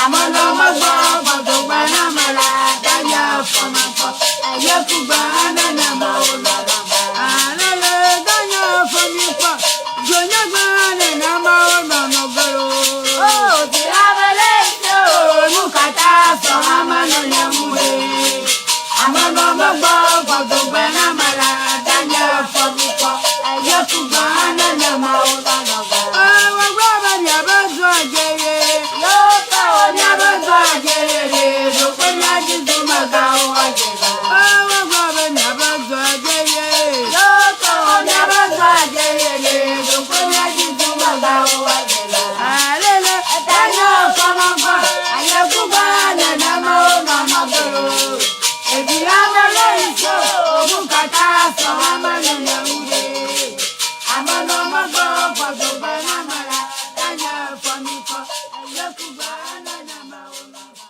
Amenɔ megbɔ gbɔdogba na ame la danye fɔmakpɔ. Yekugba nenemawo nɔnɔ ge. Alele danye fɔmikpɔ. Dzonyagba nenemawo nɔnɔ ge lo. O, vi ame le esi o. Nu katã sɔ ame nene ŋu ɖe. Amenɔ megbɔ gbɔdogba na ame la danye fɔmikpɔ. Yekugba nenemawo nɔnɔ ge. Wogblɔ be miabe dɔ adze ye. Yekugba Miabe dɔ adze ye ɖe, ɖokpe mia didi megawo adze la. Wogblɔ be miabe dɔ adze ye. Yekugba Miabe dɔ adze ye ɖe, ɖokpe mia didi megawo adze la. Alele, danye fɔmakpɔ, yekugba nenemawo nɔnɔ ge lo. Evi ame le esi o, nu katã sɔ ame nene ŋu ɖe. Amenɔ megbe gbɔdogbe na ame la, danye fɔmikpɔ, yekugba nenemawo nɔnɔ ge.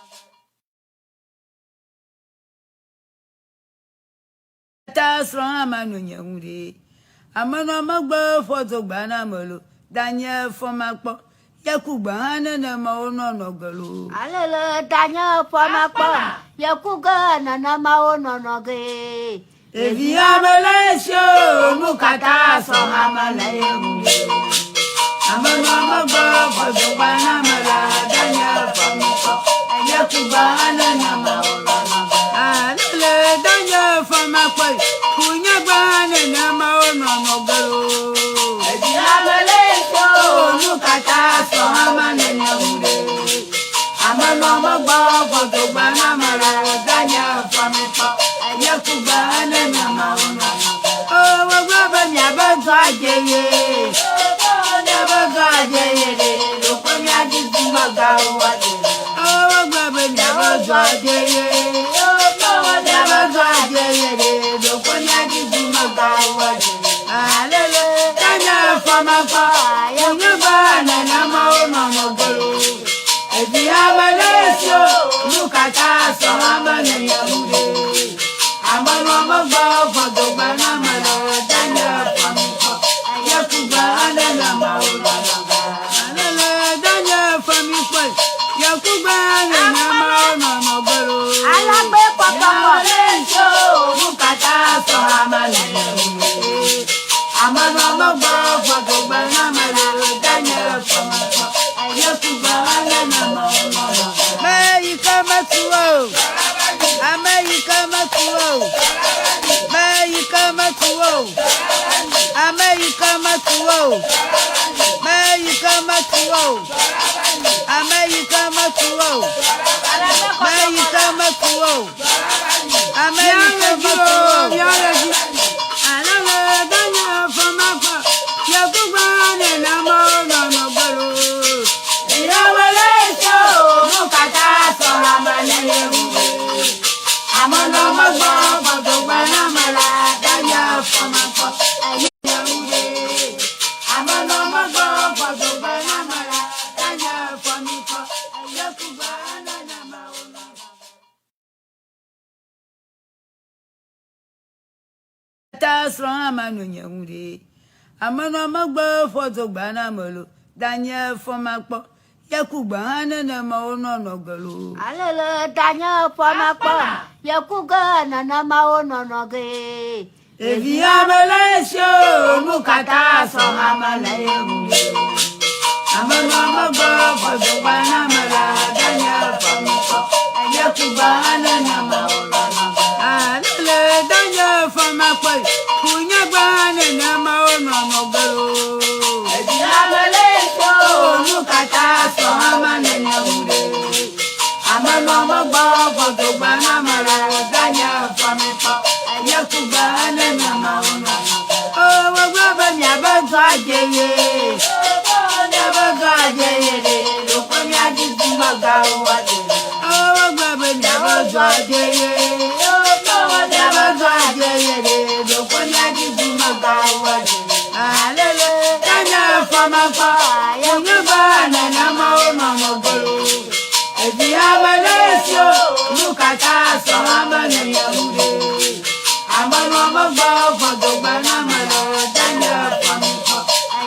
Ta srɔ̃ hã manɔ nye ŋu ɖe. Amenɔ megbe ƒɔ dogba na ame lo. Danye fɔmakpɔ. Yekugba hã nenemawo nɔnɔ ge lo. Alele danye fɔmakpɔ. Yekugbe nenemawo nɔnɔ ge. Ɖevi ame le esi o, nu katã sɔ ame le ye ŋu ɖe. Amenɔ megbe ƒɔ dogba na ame la, danye fɔmikpɔ. Yekugba nenemawo nɔnɔ ge. Alele danye fɔmakpɔ, kunyagba nenemawo nɔnɔ ge lo. Evi ame le esi o. Nu katã sɔ ame nene ŋu ɖe. Amenɔ megbe ƒɔ dogba na ame la, danye fɔmikpɔ. Yekugba nenemawo nɔnɔ ge. Wogblɔ be miabe dɔ adze ye. metu wo o. Ame yi ke metu wo o. Me yi ke metu wo o. Ame yi ke metu wo o. Me yi ke metu wo o. Ame yi ke metu wo o. Ta srɔ̃ hã manɔ nye ŋu ɖe. Amenɔ megbe fɔ dzogbea na ame lo. Danye fɔ makpɔ. Ye ku gbe hã nenema wonɔ nɔ ge lo. Alele danye fɔ makpɔ. Ye ku ge nenema wonɔ nɔ ge. Ɖevi ame le esi o, nu katã sɔ ame le ye ŋu. Amenɔ megbe fɔ dzogbea na ame la. Danye fɔ makpɔ. Ye ku gbe hã nenema wonɔ nɔ ge. Alele danye fɔ makpɔ. Ku nye gbe hã nenema wonɔ nɔ ge lo. Ɖevi ame le esi o, nu katã sɔ ame le ye ŋu ɖe. Amenɔ megbe fɔ dzogbea na ame la. Danye fɔ makpɔ. Ye ku gbe hã nenema wonɔ nɔ ge. O, wogblɔ be miabe dɔ adze ye. Miabe dɔ adze ye ɖe. Ɖokpe miadzi dumegãwo adze. O, wogblɔ be miabe dɔ adze ye. Miabe dɔ adze ye ɖe. Ɖokpe miadzi dumegãwo adze. Alele, danye fɔ makpɔ. Nye gbe nenema wonɔ nɔ ge lo. Evi ame le esi o, nu katã sɔ ame le ye ŋu ɖe. Amenɔ megbe fɔ dzogbea na ame le danye fɔ mikpɔ.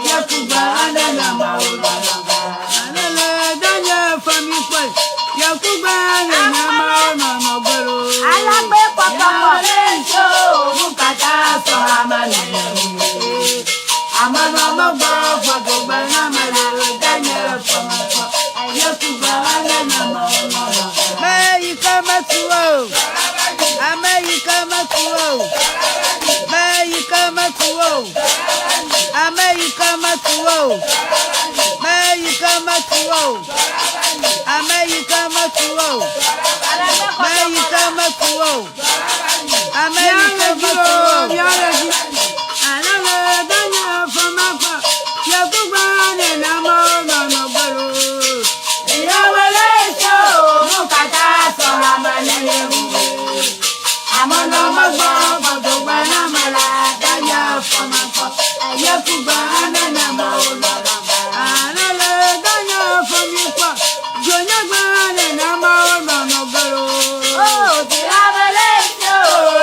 Ye ku gbe hã nenema wonɔ nɔ ge. Alele danye fɔ mikpɔ. Ye ku gbe hã nenema wonɔ nɔ ge lo. Alagbe kpɔkpɔkpɔ. Ame le esi o, nu katã sɔ ame le ye ŋu ɖe. Amenɔ megbe fɔ dzogbea na ame le danye fɔ mikpɔ. Ye ku gbe hã nenema wonɔ nɔ ge. Me yi ke metu wo o. Ame yi ke metu wo o. Me yi ke metu wo o. Ame yi ke metu wo o. Me yi ke metu wo o. Ame yi ke metu wo o. Me yi ke metu wo o. Ame yi ke metu wo o. Alele danye fɔ makpɔ. Ye ku gbe nenema wonɔ nɔ ge lo. Ame le esi o, nu katã sɔ ame le ye ŋu. Amenɔ megbe fɔ dzogbea na ame la. Danye fɔ makpɔ. Ye ku gbe hã nenema wonɔ nɔ ge. Alele danye fɔ mikpɔ. Dzonye gbe hã nenema wonɔ nɔ ge lo. O, ɖevi ame le esi o.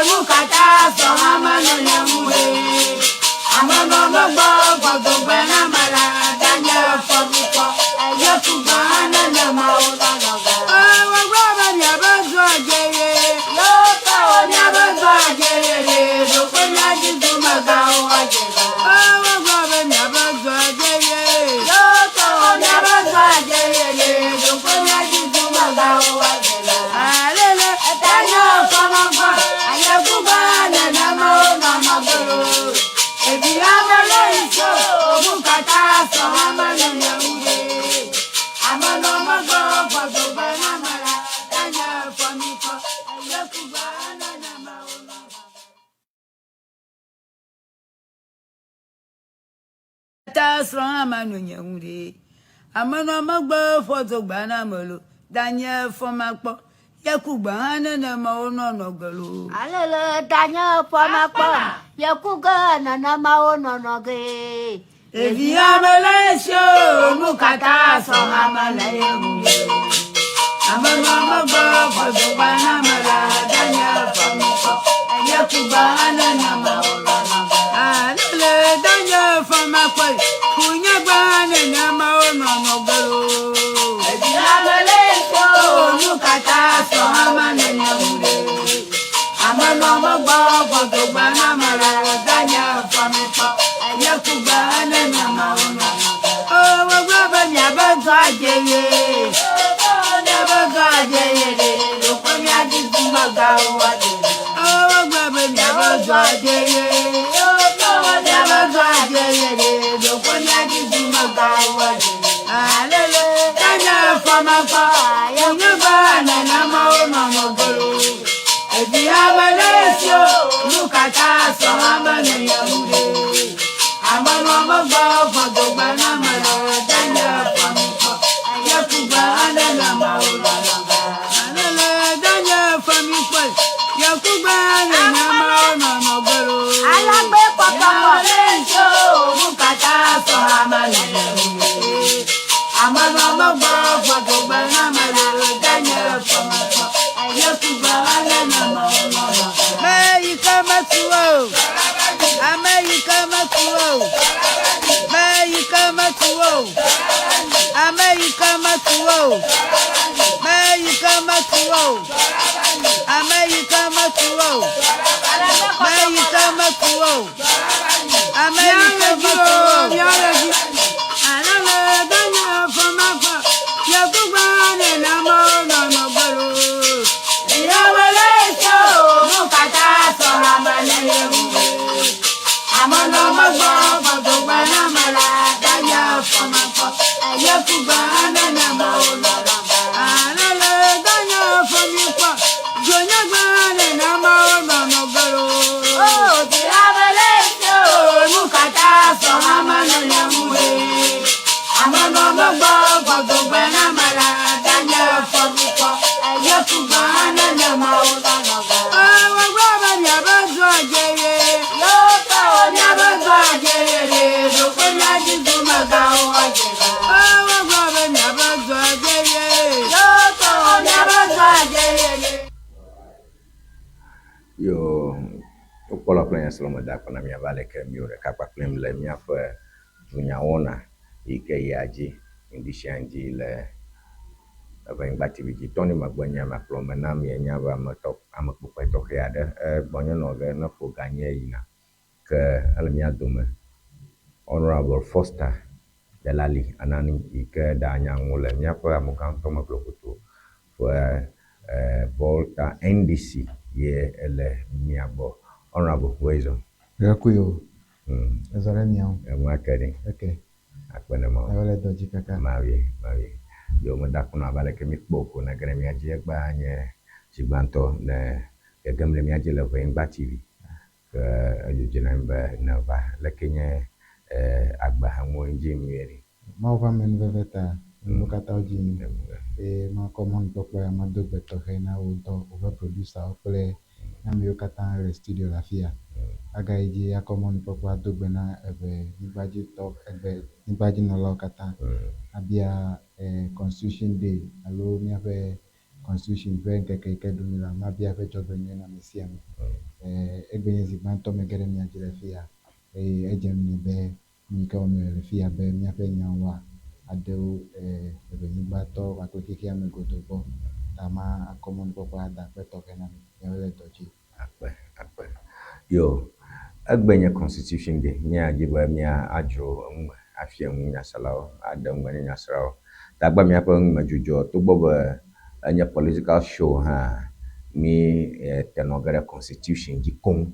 Nu katã sɔ ame le ye ŋu ɖe. Amenɔ megbe fɔ dzogbea na ame la. Danye fɔ mikpɔ. Ye ku gbe hã nenema wonɔ nɔ ge. Wogblɔ be miabe dɔ adze ye. Miabe dɔ adze ye ɖe. Ɖokpe miadzi dumegãwo adze ga. Wogblɔ be miabe dɔ adze ye. Miabe dɔ adze ye ɖe. Ɖokpe miadzi dumegãwo adze ga. Alele, danye fɔ makpɔ. Ye ku gbe hã nenema wonɔ nɔ ge lo. Ɖevi ame le esi o, nu katã sɔ ame le ye ŋu ɖe. Amenɔ megbe fɔ dzogbea na ame la. Danye fɔ mikpɔ. Ye ku gbe hã nenema wonɔ nɔ ge. Ta srɔ̃ hã manɔ nye ŋu ɖe. Amenɔ megbe fɔ dzogbea na ame lo. Danye fɔ makpɔ. Ye ku gbe hã nenema wonɔ nɔ ge lo. Alele danye fɔ makpɔ. Ye ku ge nenema wonɔ nɔ ge. Ɖevi ame le esi o, nu katã sɔ ame le ye ŋu. Amenɔ megbe fɔ dzogbea na ame la. Danye fɔ mikpɔ. Ye ku gbe hã nenema wonɔ nɔ ge. Alele danye fɔ makpɔ. Ku nye gbe hã nenema wonɔ nɔ ge lo. Ɖevi ame le esi o, nu katã sɔ ame le ye ŋu ɖe. Amenɔ megbe fɔ dzogbea na ame la. Danye fɔ mikpɔ. Ye ku gbe hã nenema wonɔ nɔ ge. O, wogblɔ be miabe dɔ adze ye. le yewu ɖe. Amenɔ megbɔ fɔdogbe na me le danye fɔmikpɔ. Yekugbe nenema wo nɔnɔ ge. Alele danye fɔmikpɔ. Yekugbe nenema wo nɔnɔ ge ɖo. Alagbe kpɔkpɔkpɔ. Yo wokpɔla kple nyasrɔ̃me da akpe na miava leke miwo ɖeka kpakplim le míaƒe dunyawɔna yi ke yia dzi ŋdi sia ŋdi le Eʋenyigba TV dzi. Tɔni megbe nye makplɔ me na mienya be ametɔ amekpokpɔe tɔxɛ aɖe egbɔnye nɔ ge ne ƒo ganye yina ke ele mía dome. Honorable Foster Delali Anani yi ke ɖea nya ŋu le míaƒe amugãtɔ me blokoto ƒe Volta NDC ye ele mía gbɔ. Honorable Wezo. Ɖekakpui o. Ezɔ ɖe mia ŋu. Enua ke ɖi. Ok. Akpe ne ma. Ewe le dɔ dzi kaka. Mawie, mawie. Yo meda kunu abe aleke mi kpɔ ko ne ge ɖe mía dzi egbea nye dzigbãtɔ ne gegem ɖe mía dzi le Ʋenyigba TV. Ke edzodzi na mi be neva leke nye agbehaŋuwo dzi nyuie ɖi. Mawu ƒe amenuveve ta nuwo katã wo dzi nyui. Eye makɔ mɔnukpɔkpɔ ya mado gbe tɔxɛ na wò ŋutɔ woƒe producerwo kple ame yiwo katã le studio le afi ya. Agayi dzi akɔ mɔnukpɔkpɔ ado gbe na eve nyigbadzitɔ egbe nyigbadzinɔlawo katã. Abia Constitution Day alo míaƒe Constitution ƒe ŋkeke yi ke ɖum mi la, mabia eƒe dzɔgbenyui na ame sia ame. Egbe nye zi gbãtɔ mege ɖe mia dzi le fi ya eye edze ŋunye be nu yi ke wɔm míele le fi ya be míaƒe nyawoa aɖewo eʋenyigbatɔ kpakple xexea me godoo gbɔ. Ta ma akɔ mɔnukpɔkpɔ ada akpe tɔxɛ na mi miawo le dɔ dzi. Akpe, akpe. Yo, egbe nye Constitution Day. Mía dzi be mía adzro eŋu me afia ŋu nyaselawo, aɖe ŋu me ne nyaselawo. Tagba míaƒe numedzodzroa togbɔ be enye political show hã, mí tenɔ ge ɖe constitution dzi koŋ.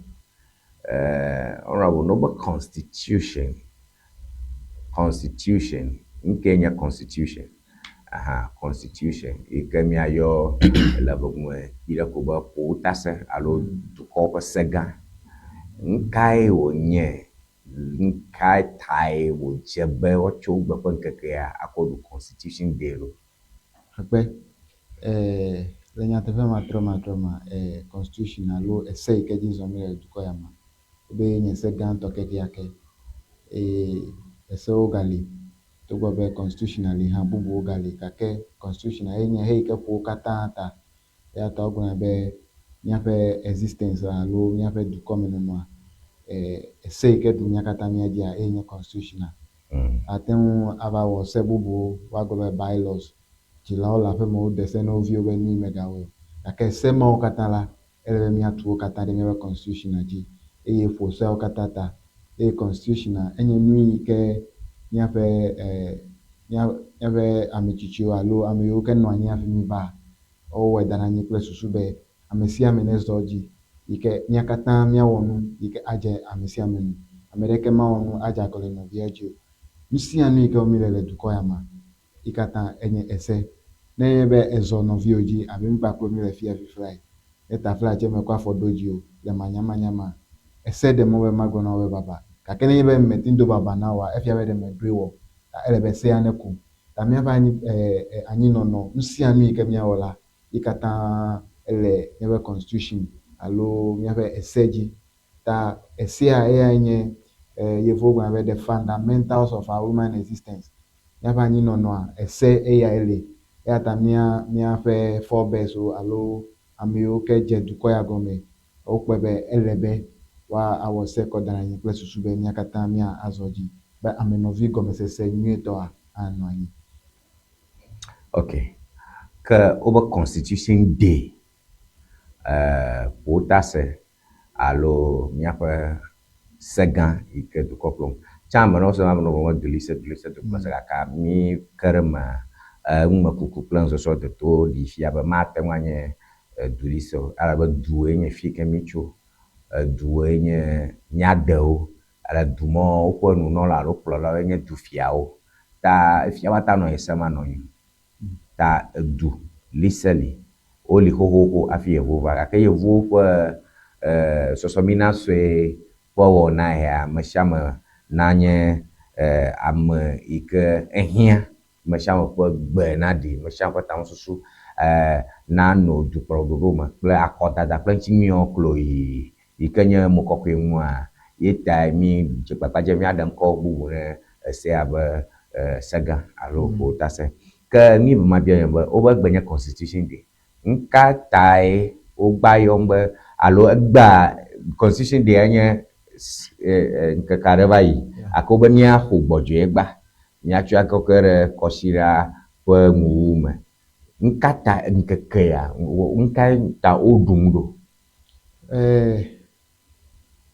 Honorable, no be constitution, constitution, ŋkee nye constitution? Aha, constitution yi ke míayɔ le ʋeŋue yi ɖe ko be ƒowutase alo dukɔwo ƒe se gã. Ŋkae wònye? Ŋkae tae wòdze be woatso gbe ƒe ŋkekea akɔ ɖu Constitution Day ɖo? Akpe. Le nyateƒe matrɔ matrɔ ma, constitution alo ese yi ke dzi zɔm míele le dukɔ ya me, wobe ye nye se gãtɔ kekeake. Eye esewo gali togbɔ be constitution li hã bubuwo gali gake constitution ye nye he yi ke ƒo wo katã ta. Eya ta wogblɔna be míaƒe existence alo míaƒe dukɔmenɔnɔa, ese yi ke ɖu mía katã mía dzia ye nye constitution. Ate ŋu ava wɔ se bubuwo woagblɔ be bylaws. Dzilawo le aƒeme wode se na wo viwo be nu yi megawɔe o. Gake se mawo katã la, ele be míatu wo katã ɖe míaƒe constitution dzi eye ƒo seawo katã ta. Eye constitution enye nu yi ke míaƒe míaƒe ame tsitsiwo alo ame yiwo ke nɔ anyi hafi mí va wowɔe da ɖe anyi kple susu be ame sia ame nezɔ edzi yi ke mía katã míawɔ nu yi ke adze ame sia ame nu. Ame ɖeke mawɔ nu adze agɔ le nɔvia dzi o. Nu sia nu yi ke wɔm míele le dukɔ ya mea, yi katã enye ese. Ne enye be ezɔ nɔviwò dzi abe mí kpakple mí le fia fiflae, ne taflatse mekɔ afɔ ɖo dzi o le manyamanya mea, Ese ɖe mɔ be magblɔ na wò be baba. Gake nenye be mete ŋu do baba na wòa, efia be ɖe meɖoe wɔ. Ta ele be sea neku. Ta míaƒe anyi, e, anyinɔnɔ, nu sia nu yi ke míawɔ la, yi katã ele míaƒe constitution alo míaƒe ese dzi. Ta esea eyae nye, e, yevuwo gblɔna be the fundamentals of our human existence. Míaƒe anyinɔnɔa, ese eyae li. Eya ta mía, míaƒe forebearswo alo ame yiwo ke dze dukɔ ya gɔme, wokpɔe be ele be woawɔ se kɔ da ɖe anyi kple susu be mía katã mía azɔ edzi be ame nɔvi gɔmesese nyuietɔa anɔ anyi. Ok. Ke wobe Constitution Day, e, ƒo ta se alo míaƒe se gã yi ke dukɔ kplɔm. Tsã ame ɖewo se ame ɖewo gblɔ be dulise, dulise, dukplɔse gake mí ke ɖe emea, numekuku kple nusɔsrɔ̃ detowo ɖi fia be mate ŋu anye dulise o. Elabe due nye fi ke mí tso. Eduwoe nye mía dewo. Ale du mɔwo ƒe nunɔla alo kplɔlawoe nye dufiawo. Ta efia woate anɔ anyi se manɔ anyi o. Ta edu lise li. Woli xoxoxo hafi yevuwo va gake yevuwo ƒe sɔsɔmina sue ƒe wɔna ya amesiame nanye ame yi ke ehiã amesiame ƒe gbe naɖi, amesiame ƒe tamesusu nanɔ dukplɔɖoɖo me kple akɔdada kple ŋutinyuiwo kloyi yi ke nye mo kɔkɔe ŋua, ye tae mí dze gbagba dze míaɖe ŋkɔ bubu ne esea be segã alo ƒowotase. Ke nu yi be mabia nye be wobe egbe nye Constitution Day. Nuka tae wogba yɔm be alo egbea Constitution Day nye ŋkeke aɖe va yi gake wobe míaƒo gbɔdzɔe gba, míatsɔe akɔke ɖe kɔsiɖa ƒe nuwuwu me. Nuka ta ŋkeke ya, nuka ta woɖum ɖo?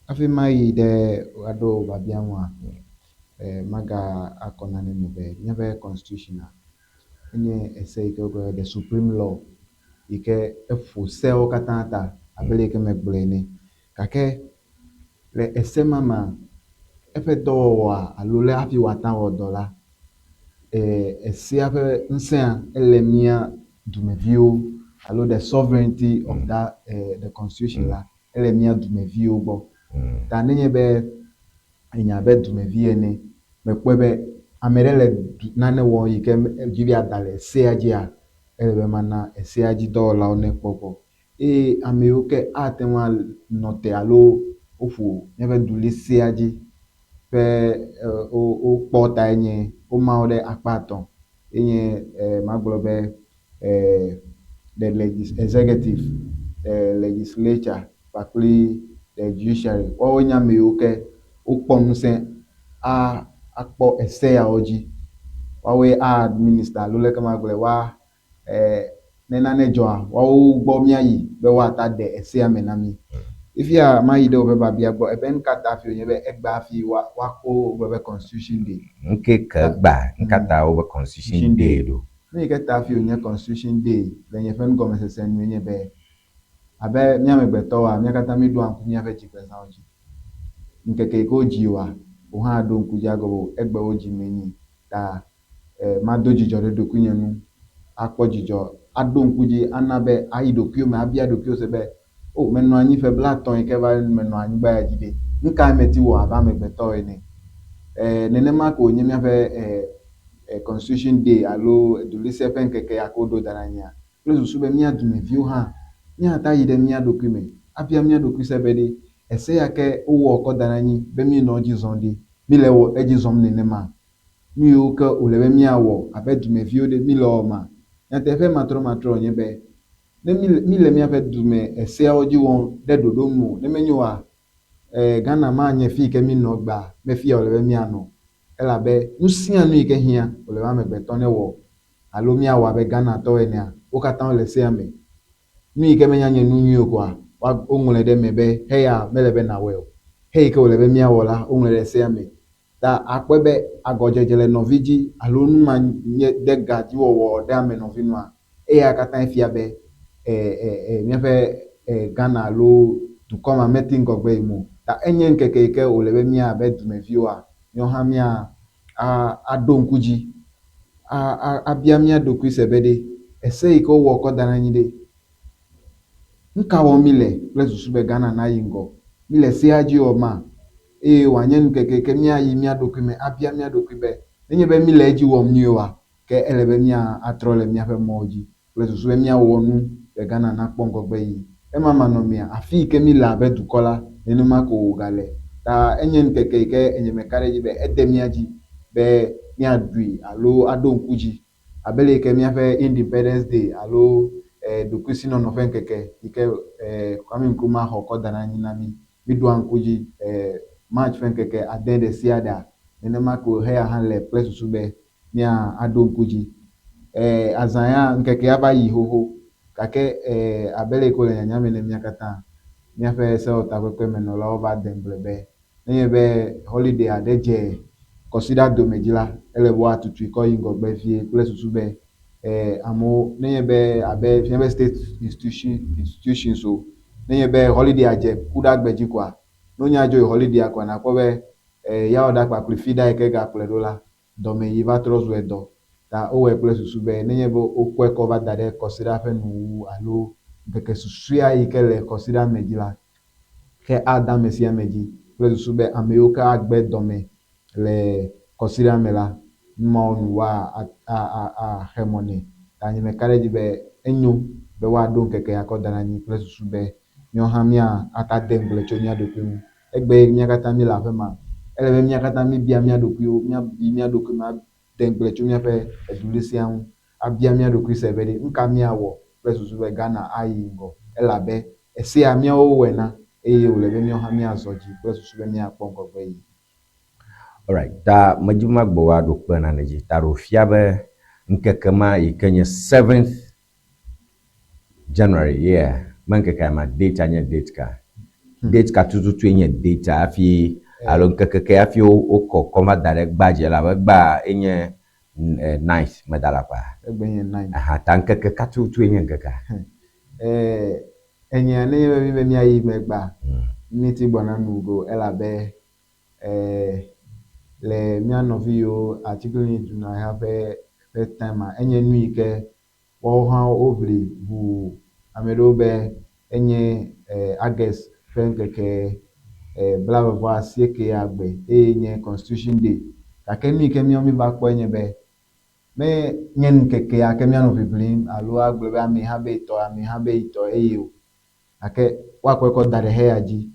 Hafi mayi ɖe aɖo biabia ŋua, maga akɔ nane me be míaƒe constitution-a enye ese yi ke wogblɔ be the supreme law yi ke eƒo sewo katã ta abe le yi ke megblɔe ene. Gake le ese ma mea, eƒe dɔwɔwɔa alo le hafi wòate ŋu awɔ dɔ la, esea ƒe ŋusẽa ele mía dumeviwo alo the sovereignty of that the constitution la ele mía dumeviwo gbɔ. Ta nenye be enya abe dumevi ene, mekpɔe be ame ɖe le nane wɔm yi ke dzi be yeada le esea dzia, ele be mana esea dzi dɔwɔlawo nekpɔ gbɔ. Eye ame yiwo ke ate ŋu anɔ te alo woƒo míaƒe dulisea dzi ƒe wokpɔ tae nye woma wo ɖe akpa etɔ̃. Enye magblɔ be the legis executive, the legislature kpakple the judiciary. Woawoe nye ame yiwo ke wokpɔ ŋusẽ a akpɔ ese yawo dzi. Woawoe a administer alo leke magblɔe woa ne nane dzɔa woawo gbɔ míayi be woata ɖe esea me na mí. Fifia mayi ɖe woƒe biabia gbɔ ebe nu ka ta hafi wònye be egbea hafi woako wogblɔ be constitution day. Ŋke ke egbea nu ka ta wobe constitution day ɖo? Nu yi ke ta hafi wònye constitution day le nye ƒe nugɔmesese nue nye be abe mía amegbetɔwoa, mía katã míeɖoa ŋku míaƒe dzigbezãwo dzi. Ŋkeke yi ke wodzi wòa, wò hã ɖo ŋku dzi agɔ be egbe wodzi menyi ta mado dzidzɔ ɖe ɖokuinye ŋu, akpɔ dzidzɔ, aɖo ŋku dzi, ana be ayi ɖokuiwò me, abia ɖokuiwò se be, O, menɔ anyi ƒe blaetɔ̃ yi ke va menɔ anyigba ya dzi ɖe, nu kae meti wɔ abe amegbetɔ ene? E, nenema ke wònye míaƒe e, e, Constitution Day alo Dulise ƒe ŋkeke ya ke woɖo da ɖe anyia, kple susu be mía dumeviwo hã míate ayi ɖe mía ɖokui me, abia mía ɖokui se be ɖe, ese ya ke wowɔ kɔ da ɖe anyi be míenɔ edzi zɔm ɖe, míle wɔ edzi zɔm nenema? Nu yiwo ke wòle be míawɔ abe dumeviwo ɖe, míle ewɔma? Nyateƒe matrɔmatrɔe wònye be, ne míle míaƒe dume eseawo dzi wɔm ɖe ɖoɖo nu o, ne menye oa, Ghana manye fi yi ke míenɔ egbea be fi ya wòle be míanɔ o. Elabe nu sia nu yi ke hiã wòle be amegbetɔ newɔ alo míawɔ abe Ghanatɔwo enea, wo katã wole sea me. Nu yi ke menya nye nu nyui o koa, woŋlɔe ɖe eme be heya mele be nàwɔe o. Heyi ke wòle be míawɔ la, woŋlɔe ɖe sea me. Ta akpɔe be agɔdzedze le nɔvi dzi alo nu ma nye de ga dzi wɔwɔ ɖe ame nɔvi nua, eya katã efia be e e e míaƒe e Ghana alo dukɔ ma mete ŋgɔgbe yim o. Ta enye ŋkeke yi ke wòle be mía abe dumeviwoa, míawo hã mía a aɖo ŋku dzi a a abia mía ɖokui se be ɖe ese yi ke wowɔ kɔ da ɖe anyi ɖe, nu ka wɔm míle kple susu be Ghana nayi ŋgɔ? Míle sea dzi wɔma? Eye wòanye ŋkeke yi ke míayi mía ɖokui me abia mía ɖokui be, nenye be míle edzi wɔm nyuie oa, ke ele be míatrɔ le míaƒe mɔwo dzi kple susu be míawɔ nu be Ghana nakpɔ ŋgɔgbe yiyi. Ema manɔmea, afi yi ke míle abe dukɔ la, nenema ko wògale. Ta enye ŋkeke yi ke enye meka ɖe edzi be ede mía dzi be míaɖui alo aɖo ŋku dzi abe le yi ke míaƒe Independence Day alo ɖokuisinɔnɔ ƒe ŋkeke yi ke Kwame Nkrumah xɔ kɔ da ɖe anyi na mí. Míɖoa ŋku dzi March ƒe ŋkeke ade ɖe sia ɖea, nenema ko heya hã le kple susu be mía aɖo ŋku dzi. Azã ya ŋkeke ya va yi xoxo gake abe le yi ke wole nyanya me ne mía katã, míaƒe sewɔtakpekpemenɔlawo va de ŋugble be nenye be holiday aɖe dze kɔsiɖa dome dzi la, ele be woatutui kɔ yi ŋgɔgbe vie kple susu be amewo nenye be abe míaƒe state institution institutions o, nenye be holiday dze kuɖagbe dzi koa, ne wonya dzo yi holiday koa nakpɔ be yawoɖa kpakple fiɖa yi ke gakplɔe ɖo la, dɔme yi va trɔ zu edɔ. Ta wowɔe kple susu be nenye be wokɔe kɔ va da ɖe kɔsiɖa ƒe nuwuwu alo ŋkeke susɔea yi ke le kɔsiɖa me dzi la, ke ade ame sia ame dzi kple susu be ame yiwo ke agbe dɔme le kɔsiɖa me la, nu mawo nu woa axe mɔ nɛ. Ta nye meka ɖe edzi be enyo be woaɖo ŋkeke ya kɔ da ɖe anyi kple susu be míawo hã mía ate ade ŋugble tso mía ɖokui ŋu. Egbe mía katã míele aƒe ma, ele be mía katã míbia mía ɖokuiwo, míabi mía ɖokui me ade ŋugble tso míaƒe eduɖusia ŋu, abia mía ɖokui se be ɖe nu ka míawɔ kple susu be Ghana ayi ŋgɔ elabe esea míawo wɔe na eye wòle be míawo hã míazɔ dzi kple susu be míakpɔ ŋgɔgbe yiyi. Alright, ta medzi be magbɔ va ɖo kpe nane dzi. Ta ɖo fia be ŋkeke ma yi ke nye 7th January, yeah, me ŋkekea ma date nye date ka? Date ka tututue nye date hafi alo ŋkeke ke hafi wokɔ kɔ va da ɖe gba dzi elabe gba enye 9th meda alakpa. Egbe nye 9th. Aha, ta ŋkeke ka tututue nye ŋkekea? Enyea nenye be míbe míayi megbea, míti gbɔna nu go elabe le mía nɔvi yiwo atiglinyi ɖuna ya ƒe ƒe time enye nu yi ke woawo hã woʋli ʋuu ame ɖewo be enye August ƒe ŋkeke 29 gbe eye nye Constitution Day. Gake nu yi ke míawo míva kpɔe nye be me nye ŋkeke ya ke míanɔ ʋiʋlim alo agblɔ be ame hã be yetɔ, ame hã be yetɔ eye o. Gake woakɔe kɔ da ɖe heya dzi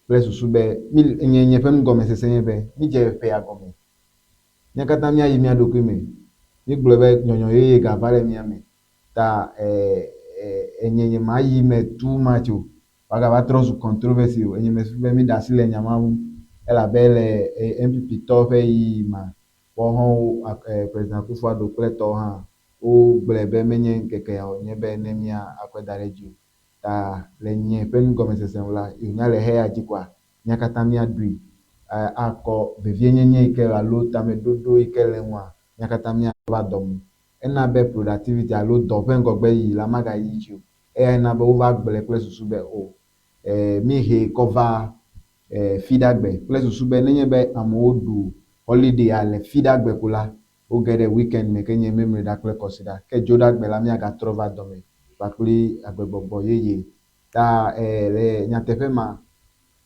kple susu be mí nye nye ƒe nugɔmesese nye be mídze ƒea gɔme. Mía katã míayi mía ɖokui me. Mígblɔe be nyɔnyɔ yeye gava ɖe mía me. Ta enye nye mayi me too much o. Wòagava trɔ zu controversy o. Enye mesusu be míɖe asi le nya ma ŋu elabe le NPP tɔwo ƒe ɣeyiɣi ma, woawo hã wo President Akufo-Addo kple tɔwo hã wogblɔe be menye ŋkeke ya wònye be ne mía akɔe da ɖe edzi o. Ta le nye ƒe nugɔmesese nu la, yewonya le heya dzi koa, mía katã míaɖui akɔ vevienyenye yi ke alo tameɖoɖo yi ke le eŋua, mía katã míava dɔ me. Ena be productivity alo dɔ ƒe ŋgɔgbe yiyi la magayi dzi o. Eyae na be wova gblɔe kple susu be o míhee kɔ va fiɖagbe kple susu be nenye be amewo ɖu holiday le fiɖagbe ko la, woge ɖe weekend me ke nye Memleɖa kple Kɔsiɖa. Ke Dzoɖagbe la míagatrɔ va dɔme kpakple agbegbɔgbɔ yeye. Ta le nyateƒe ma,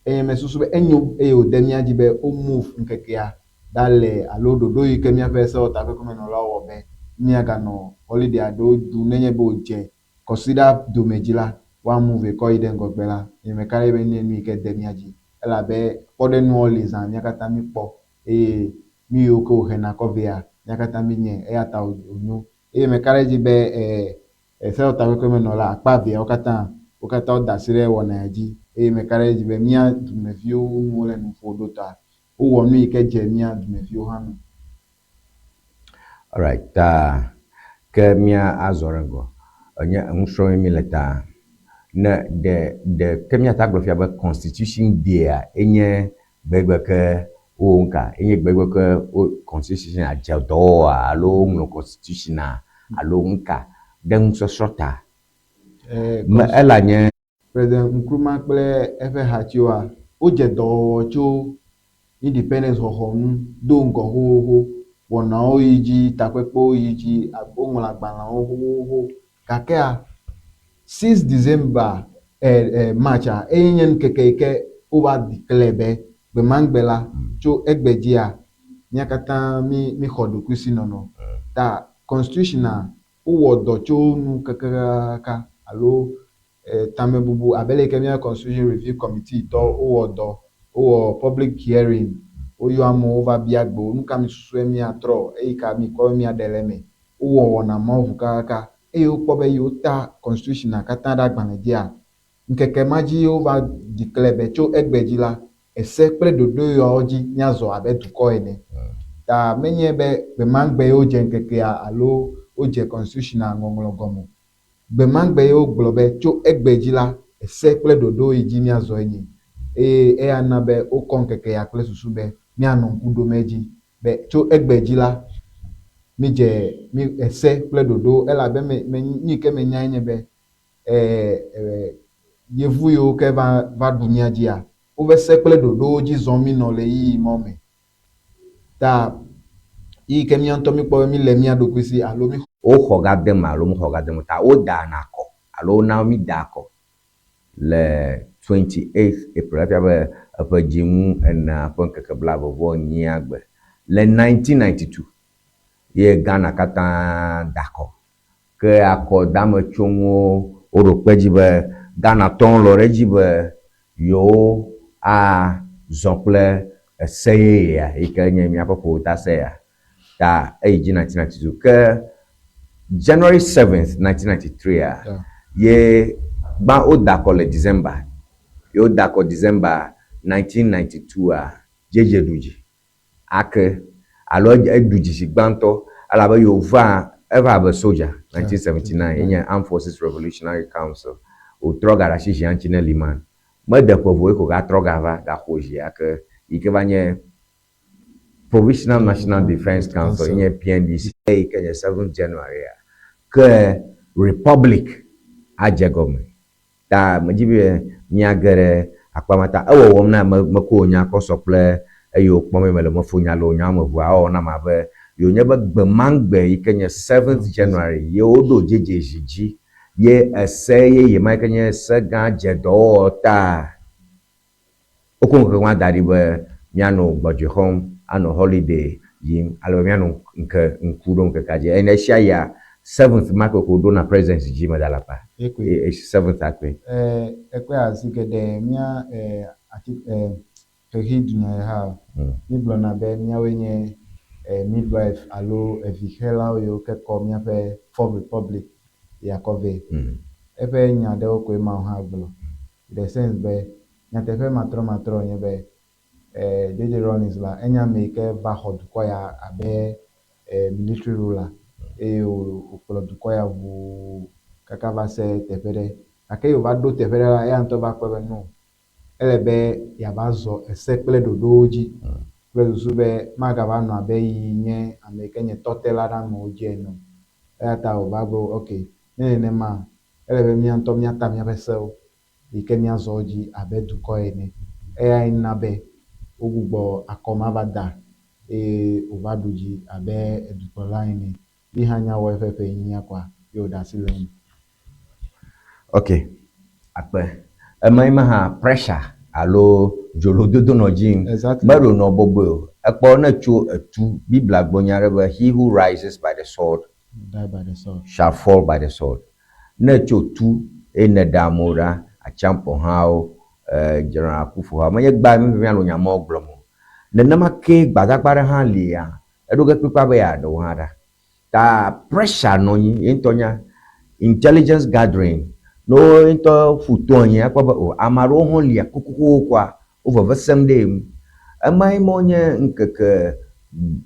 eye mesusu be enyo eye wòde mía dzi be wo move ŋkekea ɖa le alo ɖoɖo yi ke míaƒe sewɔtakpekpemenɔlawo wɔ be míaganɔ holiday aɖewo ɖum nenye be wòdze kɔsiɖa dome dzi la, woa move kɔ yi ɖe ŋgɔgbe la, nye meka ɖe be nye nu yi ke de mía dzi elabe kpɔɖeŋuwo li zã mía katã míkpɔ eye nu yiwo ke wòhena kɔ vɛa, mía katã míenyae eya ta wònyo. Eye meka ɖe edzi be sewɔtakpekpemenɔla akpa eveawo katã, wo katã woda asi ɖe wɔna ya dzi eye meka ɖe edzi be mía dumeviwo nu wole nu ƒo ɖo ta wowɔ nu yi ke dze mía dumeviwo hã ŋu. Alright, ta ke mía azɔ ɖe ŋgɔ. Enye nusrɔ̃m mi le ta. Ne ɖe ɖe ke míate agblɔ fia be Constitution Day-a enye gbegbe ke wowɔ ŋka? Enye gbegbe ke wo Constitution dze dɔwɔwɔa alo woŋlɔ Constitution-a alo ŋka ɖe nusɔsrɔ̃ ta? Me ela nye. President Nkrumah kple eƒe hatiwoa, wodze dɔwɔwɔ tso independence xɔxɔ ŋu do ŋgɔ xoxoxo. Wɔnawo yi dzi, takpekpewo yi dzi, woŋlɔ agbalẽwo xoxoxo. Gakea 6 December March-a eye nye ŋkeke yi ke Wova declare be gbemagbe la tso egbe dzia mía katã mí míxɔ ɖokuisinɔnɔ. Ta constitution-a wowɔ dɔ tso nu kakakaka alo tamebubu abe le yi ke míaƒe constitution review committee tɔwo wowɔ dɔ, wowɔ public hearing, woyɔ amewo wova bia gbe wo, nu ka miesusue míatrɔ, eyi ka mikpɔ be míaɖe le eme. Wowɔ wɔna mawo ŋu kakaka eye wokpɔ be yewota constitution-a katã ɖe agbalẽ dzia, ŋkeke ma dzi wova declare be tso egbe dzi la, ese kple ɖoɖo yawo dzi míazɔ abe dukɔ ene. Ta menye be gbemagbe ye wodze ŋkekea alo wodze constitution-a ŋɔŋlɔ gɔme o. Gbemagbe ye wogblɔ be tso egbe dzi la, ese kple ɖoɖo yi dzi míazɔ enye. Eye eya na be wokɔ ŋkeke ya kple susu be míanɔ ŋku ɖom edzi be tso egbe dzi la, mídze mí ese kple ɖoɖo elabe me, me, nu yi ke menyae nye be e, e, yevu yiwo ke va, va ɖu mía dzia, woƒe se kple ɖoɖowo dzi zɔm mínɔ le ɣeyiɣi mawo me. Ta yi ke mía ŋutɔ míkpɔ be míle mía ɖokui si alo mí. Woxɔ ga de eme alo mexɔ ga de eme o ta wodana akɔ alo wona mída akɔ le 28 April efia be eƒe dzinu enea ƒe ŋkeke blaeve vɔ enyia gbe le 1992 ye Ghana katã da akɔ. Ke akɔdametsonuwo woɖo kpe edzi be Ghanatɔwo lɔ̃ ɖe edzi be yewo azɔ kple ese yeyea yi ke nye míaƒe ƒowotase ya ta eyi dzi 1992. Ke January 7th, 1993a ye gbã woda akɔ le December ye woda akɔ December 1992a JJ ɖu dzi. ake alo eɖu dzi zi gbãtɔ elabe yewo va eva abe soja 1979 ye nye Armed Forces Revolutionary Council wòtrɔ ga ɖe asi zia ŋuti ne Liman. Mede ƒe vo ye ko gatrɔ gava gaxo zi ake yi ke va nye Provisional National Defence Council ye nye PNDC yi ke nye 7 January a ke Republic adze gɔme. Ta medzi be míage ɖe akpa ma ta. Ewɔwɔm na me mekɔ wò nya kɔ sɔ kple eyiwo kpɔm mele mefo nya le wò nya me ŋua, ewɔwɔ nam abe yewo nye be gbe ma ŋgbe yi ke nye seventh January ye woɖo dzedze zi dzi ye ese yeye ma yi ke nye se gã dze dɔwɔwɔ ta. Wokɔ ŋkeke ma da ɖi be míanɔ gbɔdzɔe xɔm, anɔ holiday yim ale be míanɔ ŋke ŋku ɖom ŋkekea dzi. Eye ɣesia ɣia, seventh ma ke ko woɖona president dzi meda alakpa. Ekɔe. E, seventh akɔe. E, ekɔe zi geɖe mía e, ati e, xexi dunyaheha mígblɔna be míawoe nye e, midwife alo evixelawo yiwo ke kɔ míaƒe Fourth Republic ya kɔ vɛ. Eƒe nya aɖewo koe Mawu hã gblɔ. In the sense be, nyateƒe matrɔmatrɔ nye be, eh, JJ Rawlings la, enye ame yi ke va xɔ dukɔ ya abe eh, military ruler eye wòkplɔ dukɔ ya ʋuu kaka va se teƒe ɖe. Gake ye wòva ɖo teƒe ɖe la, eya ŋutɔ va kpɔe be no, ele be yeava zɔ ese kple ɖoɖowo dzi kple susu be magava nɔ abe yi nye ame yi ke nye tɔtela ɖe amewo dzi ene o. Eya ta wòva gblɔ be ok, ne nenema, ele be mía ŋutɔ míata míaƒe sewo yi ke míazɔ wo dzi abe dukɔ ene. Eyae na be wogbugbɔ akɔ ma va da eye wòva ɖu dzi abe dukplɔla ene. Yi hã nya wɔ eƒe ƒe enyia kɔa, ye wòɖe asi le eŋu. Ok, akpe. Ema yi me hã pressure alo dzolododo nɔ dzi yim. Exactly. Meɖo nɔ bɔbɔe o. Ekpɔ ne tso etu, Biblia gblɔ nya ɖe be he who rises by the sword Die by the sword. shall fall by the sword. Ne ètso tu eye nèɖe amewo ɖa, atsiaƒuhawo, General Akufo-hawo, menye gbea míaƒe míanɔ nya mawo gblɔm o. Nenema kee gbadagba aɖe hã lia, eɖo ge kplikpaa be yeaɖe wo hã ɖa. Ta pressure nɔ anyi, ye ŋutɔ nya intelligence gathering, ne wo ŋutɔ ƒu to anyi akpɔ be o ame aɖewo hã lia kokokokoa, wo veve sem ɖe ye ŋu. Emae mɔ nye ŋkeke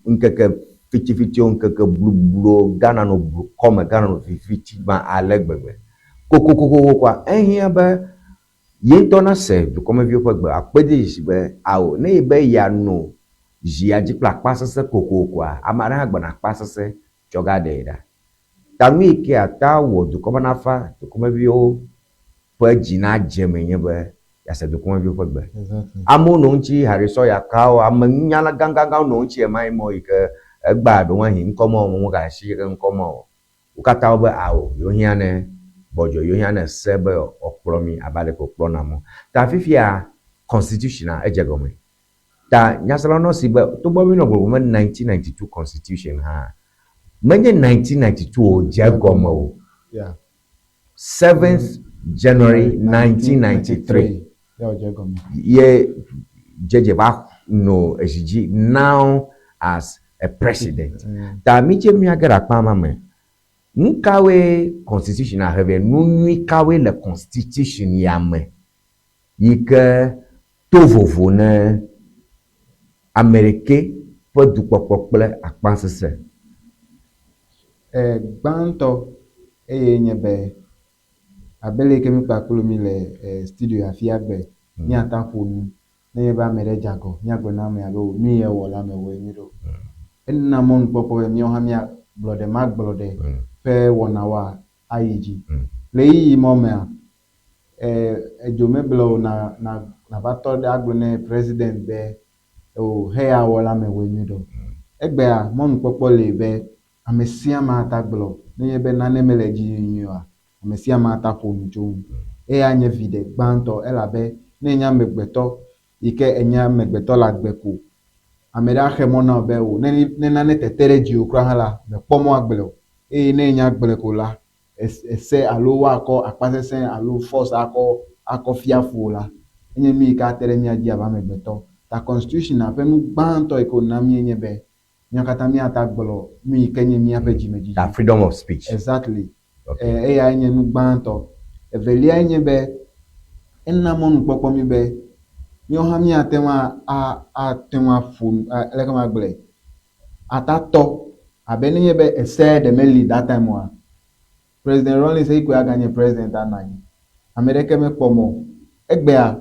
ŋkeke fitifitiwo, ŋkeke blubluwo, Ghana nɔ blukɔ me, Ghana nɔ viviti me ale gbegbe. Kokokokokoa, ehiã be ye ŋutɔ nase dukɔmeviwo ƒe gbe, akpɔe de dzesi be ao, ne ye be yeano zia dzi kple akpasese kokokoa, ame aɖe hã gbɔna akpasese tsɔ ga ɖee ɖa. Ta nu yi ke ata wɔ dukɔ be nafa dukɔmeviwo ƒe dzi nadze eme nye be yease dukɔmeviwo ƒe gbe. Amewo nɔ ŋuti, Harry Sawyer kawo, ame nunyala gãgãgãwo nɔ ŋuti ɣemaɣi mɔ yi ke egbea ɖewohĩ ŋkɔ mɔ megale asi ke ŋkɔ mɔ o. Wo katã wobe ao, yewohiã ne gbɔdzɔe, yewohiã ne se be wòakplɔ mí abe ale ke wòkplɔna mɔ. Ta fifia. Constitution-a edze gɔme. Ta nyaselawo nɔ si be togbɔ be míenɔ gbɔgblɔm be 1992 Constitution hã, menye 1992 wòdze egɔme o. Yeah. 7th January 1993 Ye wòdze egɔme. ye dzedze va nɔ ezi dzi now as a president. Ta mídze míage ɖe akpa ma me. Nu kawoe constitution a he vɛ? Nu nyui kawoe le constitution ya me yi ke to vovo ne ame ɖekɛ ƒe dukpɔkpɔ kple akpasese? E, gbãtɔ eye nye be abe le yi ke míkpa kplo mí le e, studio afia gbe, míata ƒo nu. Nenye be ame ɖe dze agɔ, míagblɔ na amea be o nu yi ewɔ la mewɔe nyuie ɖe o. Ena mɔnukpɔkpɔ be míawo hã míagblɔ ɖe magblɔ ɖe ƒe wɔnawoa ayi dzi. Le ɣeyiɣi ma mea, e, edzo meble o na na nava tɔ ɖe agblɔ ne president be o heya wɔ la mewɔe nyuie ɖe o. Egbea mɔnukpɔkpɔ li be ame sia ame ata gblɔ nenye be nane mele edzi yim nyuie oa, ame sia ame ata ƒo nu tso eŋu. Eya nye viɖe gbãtɔ elabe ne enye amegbetɔ yi ke enye amegbetɔ le agbe ko, ame ɖe axe mɔ na wò be o ne ne nane tete ɖe dziwò kura hã la, mèkpɔ mɔ agblɔe o. Eye ne enya gblɔe ko la, ese alo woakɔ akpasesẽ alo force akɔ akɔ fia fu wò la, enye nu yi ke ate ɖe mía dzi abe amegbetɔ. Ta constitution-a ƒe nu gbãtɔ yi ke wòna mí nye be míawo katã míata gblɔ nu yi ke nye míaƒe dzimedzidzi. Ta freedom of speech. Exactly. Okay. E, eyae nye nu gbãtɔ. Eveliae nye be ena mɔnukpɔkpɔ mí be míawo hã míate ŋu a ate ŋu aƒo nu, leke magblɔe, atatɔ abe nenye be ese ɖe meli that time oa, President Rawlings eyi koe aganye president anɔ anyi. Ame ɖeke mekpɔ mɔ o. Egbea,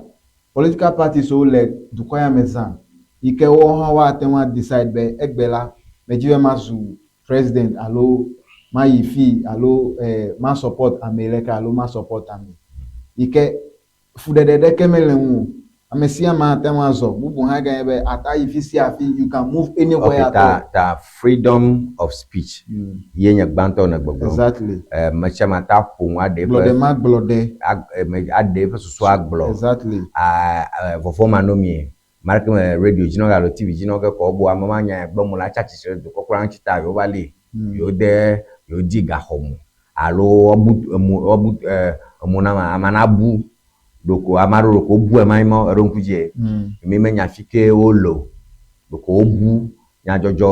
political parties wo le dukɔ ya me zã yi ke woawo hã woate ŋu a decide be egbe la, medzi be mazu president alo mayi fii alo eh, ma support ame leke alo ma support ame yi ke fuɖeɖe ɖeke mele ŋu o. Ame sia ame ate ŋu azɔ. Bubu hã ganye be ate ayi fi sia fi. You can move anywhere Okay, at ta all. ta freedom of speech ye nye gbãtɔ ne gbɔgblɔm. Exactly. Eh, me sia ame ate aƒo nu aɖe Gblɔ ɖe eƒe ma gblɔ ɖe. ag- eh, me aɖe eƒe susu agblɔ. Exactly. Ah, eh, vɔvɔ̃ manɔmee. Ame aɖeke me radio dzi nɔ ge alo TV dzi nɔ ge kɔ wobu ame ma nya ya gblɔm wole atsi atsitre ɖe dukɔ kura ŋuti ta yewo va li. Yewo de yewo di gaxɔ me alo woabu emo woabu eh, emo na ame ame nabu ɖeko ame aɖewo ɖeko wobu ema ma eɖo ŋku dzie. Mi menya afi ke wole o. Ɖeko wobu nyadzɔdzɔ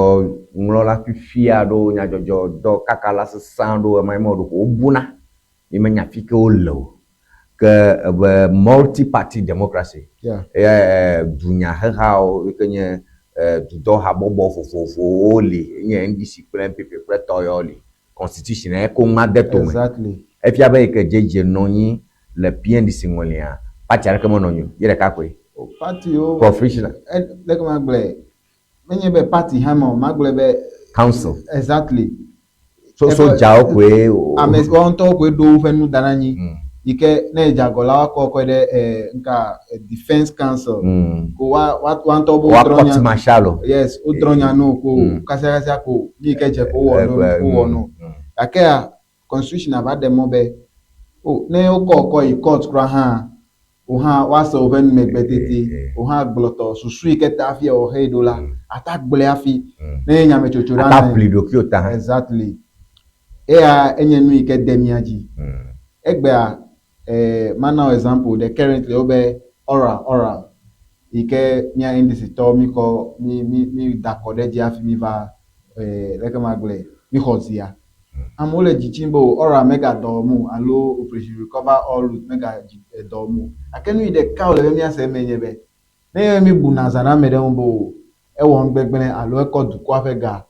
ŋlɔla fifi aɖewo, nyadzɔdzɔ dɔ kakala sesẽ aɖewo ema ma ɖeko wobuna. Mi menya afi ke wole o. Ke ebe multi party democracy. Yeah. Eya dunyahehawo yi ke nye dudɔ habɔbɔ vovovowo li nye NDC kple NPP kple tɔyɔ li. Constitution ya koŋ ma de tome. Exactly. Efia be yi ke dzedze nɔ anyi le PNDC ŋɔlia, party aɖeke menɔ anyi o. Ye ɖeka koe. O party-wo. Professional. E, leke magblɔe, menye be party hã me o, magblɔe be. Council. Exactly. So sodzawo koe. Ame woawo ŋutɔwo koe ɖo woƒe nu da ɖe anyi. Yi ke ne edze agɔ la, woakɔ kɔe ɖe eh, nka defense council. Ko wa wa woa ŋutɔwo be Wa wodrɔ̃ court nya. martial o. Yes, wodrɔ̃ nya no ko kasiakasia ko nu yi ke dze ko wowɔ no wowɔ no. Gakea constitution va ɖe mɔ be o ne wokɔ kɔ yi court kura hã, wò hã woase woƒe numegbe tete, wò hã gblɔ tɔ susu yi ke ta hafi ewɔ xeyi ɖo la, ata gblɔe hafi ne ye nyametsotso ɖe Ata anɔ ʋli ɖokuiwò ta hã. Exactly. Eya enye nu yi ke de mía dzi. Egbea, eh, mana wò example ɖe currently wobe oral oral yi ke mía NDC tɔwo mi kɔ mi mi mi da kɔ ɖe edzi hafi mi va eh, leke magblɔe, mi xɔ zia. Amewo le dzi tsim be o oral mega dɔ wɔm o alo operation recover all loot mega dzi dɔ wɔm o. Gake nu yi ɖeka wòle be míase eme nye be ne mi bu nazã ɖe ame ɖe ŋu be o ewɔ nu gbegblẽ alo ekɔ dukɔa ƒe ga,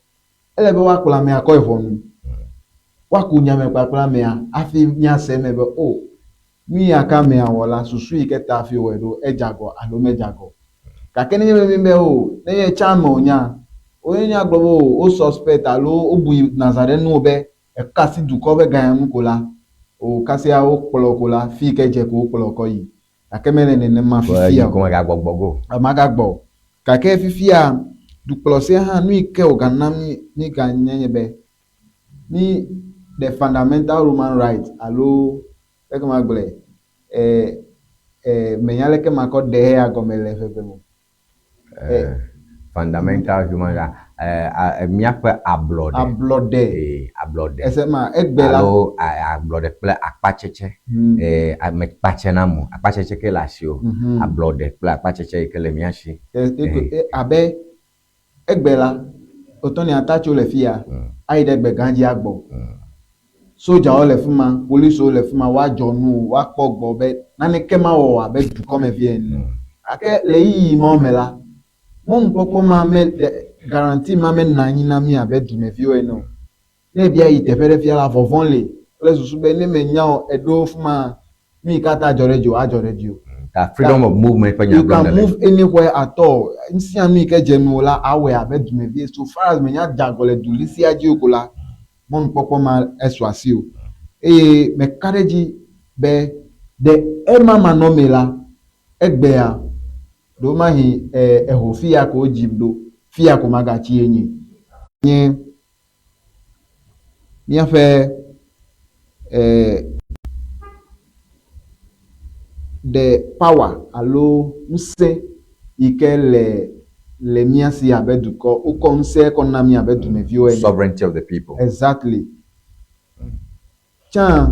ele be woakplɔ amea kɔ yi ʋɔnu. Woaku nyame kpakple amea hafi míase eme be o nu ya ke amea wɔ la, susu yi ke ta hafi wòwɔe ɖo, edze agɔ alo medze agɔ o. Gake nenye be míbe o nenye tsã ame wònya, wonye míagblɔ be o wo suspect alo wobui nazã ɖe nuwò be eka asi dukɔ ƒe ga ya ŋu ko la, o kasia wokplɔ ko la, fi yi ke dze ko wokplɔ kɔ yi. Gake mele nenema fifia o. Ko megagbɔgbɔ go. Magagbɔ o. Gake fifia dukplɔsea hã nu yi ke wògana mí míganya nye be mí the fundamental human right alo leke magblɔe eh, eh, menya leke makɔ ɖe eya gɔme le ʋegbe me o. Eh, fundamental human right, eh, eh, míaƒe ablɔɖe. Ablɔɖe. Eh, ablɔɖe. Ese ma egbe la. Alo ablɔɖe kple akpatsetse. Eh, ame kpatse na mo. Akpatsetse ke le asiwò. Ablɔɖe kple akpatsetse yi ke le mía si. Abe egbe la, wotɔ nia ta tso le fiya ayi ɖe gbegã dzi agbɔ. Sodzawo le fi ma, polisiwo le fi ma, woadzɔ nu, woakpɔ gbɔ be naneke mawɔ wò abe dukɔmevi ene. Gake le ɣeyiɣi mawo me la, mɔnukpɔkpɔ ma me, guarantee ma menɔ anyi na mí abe dumeviwo ene o. Ne èbia yi teƒe ɖe fia la, vɔvɔ̃ li kple susu be ne mènya o, èɖo fi ma, nu yi katã adzɔ ɖe dziwò, adzɔ ɖe dziwò. Ta freedom of movement ƒe nya You gblɔm can nèle. move anywhere at all. Nu sia nu yi ke dze nuwò la, awɔe abe dumevi. So far as mènya dze agɔ le du li sia dzi o ko la, mɔnukpɔkpɔ ma esu asiwò. Eye meka ɖe edzi be ɖe ema manɔmee la, egbea ɖewomahi eho fiya ko wodzim ɖo, fiya ko magatsi ye nye. Nye míaƒe ɖe power alo ŋusẽ yi ke le le mía si abe dukɔ, wokɔ ŋusẽ kɔ na mí abe dumeviwo ene. Sovereignty of the people. Exactly. Tsã,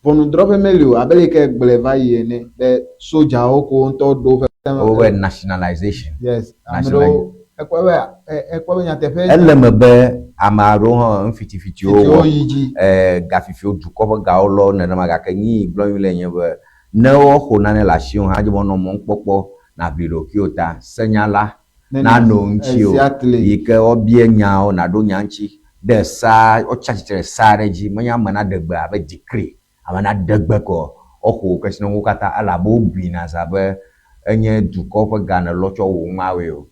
ʋɔnudrɔ̃ƒe meli o abe leke egblɔe va yi ene be sodzawo ko ŋutɔ ɖo woƒe. Woƒe nationalization. Yes, ame ɖewo ekpɔ be ekpɔ be nyateƒe. Ele eme be ame aɖewo hã nufitifitiwo wɔ. yi dzi. Gafifiwo dukɔ ƒe gawo lɔ nenema gake nu yi gblɔm míle nye be ne woxɔ nane le asiwò hã edze be woanɔ mɔnukpɔkpɔ nàʋli ɖokuiwò ta. Senyala nanɔ ŋutiwò yi ke woabia nyawo nàɖo nya ŋuti ɖe sea wotsi atsitre ɖe sea ɖe dzi menye ame naɖe gbe abe decree ame naɖe gbe ko woxɔ wò kesinɔnuwo katã elabe wobui nazã be enye dukɔ ƒe ga nèlɔ tsɔ wɔ nuawoe o.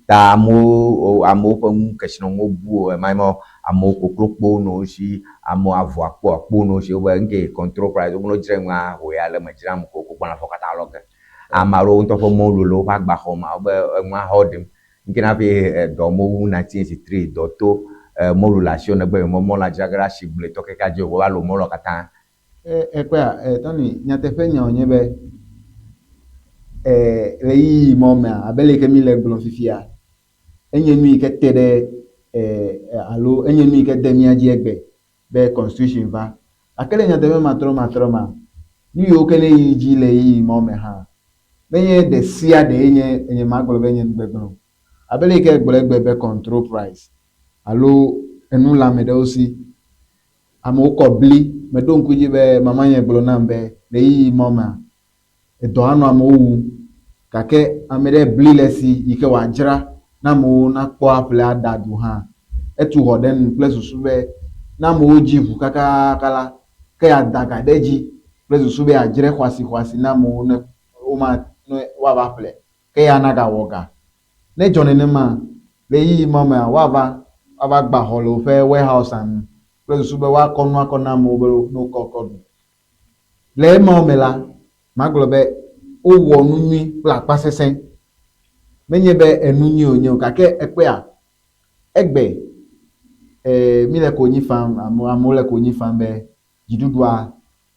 Ta amewo amewo ƒe nu kesinɔnuwo bu o ema ma amewo koklo kpo nɔ wo si, amewo avɔ akpo akpo nɔ wo si wobe ŋke control price wobe ne wodzrae nua ho ya le eme dzram ko gbɔna afɔ katã lɔ ge. Ame aɖewo ŋutɔ ƒe mɔlu le woƒe agbaxɔ me wobe enua xɔ ɖim. Ŋke na hafi edɔ mewu 1983 dɔ to mɔlu le asiwò negbe me mɔlua dzra ge ɖe asi gblɔetɔ kekeake dzi o wova lo mɔlua katã. Ekpɔea, Tony, nyateƒe nya wònye be le ɣeyiɣi mawo mea, abe leke míle egblɔm fifia, enye nu yi ke te ɖe alo enye nu yi ke de mía dzi egbe be constitution va. Gake le nyateƒe matrɔmatrɔ mea, nu yiwo ke ne yi dzi le ɣeyiɣi mawo me hã, menye ɖe sia ɖee nye nye magblɔ be enye nu gbegblẽ o. Abe leke egblɔ egbe be control price alo enu le ame ɖewo si Amewo kɔ bli. Meɖo ŋku edzi be mamanye gblɔ nam be le ɣeyiɣi ma mea, edɔ anɔ amewo wum. Gake ame ɖe bli le esi yi ke wòadzra na amewo nakpɔ aƒle aɖa ɖu hã. Etu xɔ ɖe enu kple susu be ne amewo dzi ŋu kakaka la, ke yeada ga ɖe edzi kple susu be yeadzrae xɔasixɔasi na amewo ne woma, ne woava ƒle ke ya nagawɔ ga. Ne edzɔ nenema, le ɣeyiɣi ma mea, woava woava gba xɔ le woƒe warehouse-a nu kple susu be woakɔ nua kɔ na amewo be ne wokɔ kɔ ɖu. Le emawo me la, magblɔ be wowɔ nu nyui kple akpa sesẽ. Menye be enu nyui wònye o gake ekpɔea, egbe e míle konyi fam, amewo le konyi fam be dziɖuɖua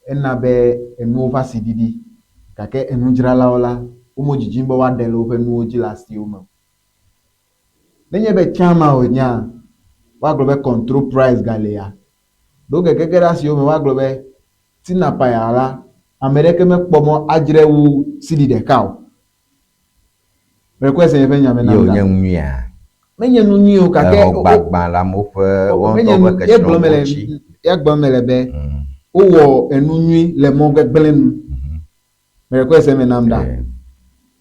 ena be enuwo ƒe asi ɖiɖi, gake enudzralawo la, womedzidzim be woaɖe le woƒe nuwo dzi le asiwo me o. Nenye be tsã ma wònyea, woagblɔ be control price galia. Ɖo gege ge ɖe asiwo me, woagblɔ be tinapaya la, ame ɖeke mekpɔ mɔ adzrae wu cedi ɖeka o. Mekɔe se yeƒe nya me nam Ye ɖa. wònye nu nyuia? Menye nu nyui o gake Exɔ gbagbã le amewo ƒe woa menye ŋutɔ nu ƒe ye gblɔm kesinɔnuwo mele ŋuti. ya gblɔm mele be wowɔ enu nyui le mɔ gbegblẽ nu. Mekɔe se eme nam ɖa.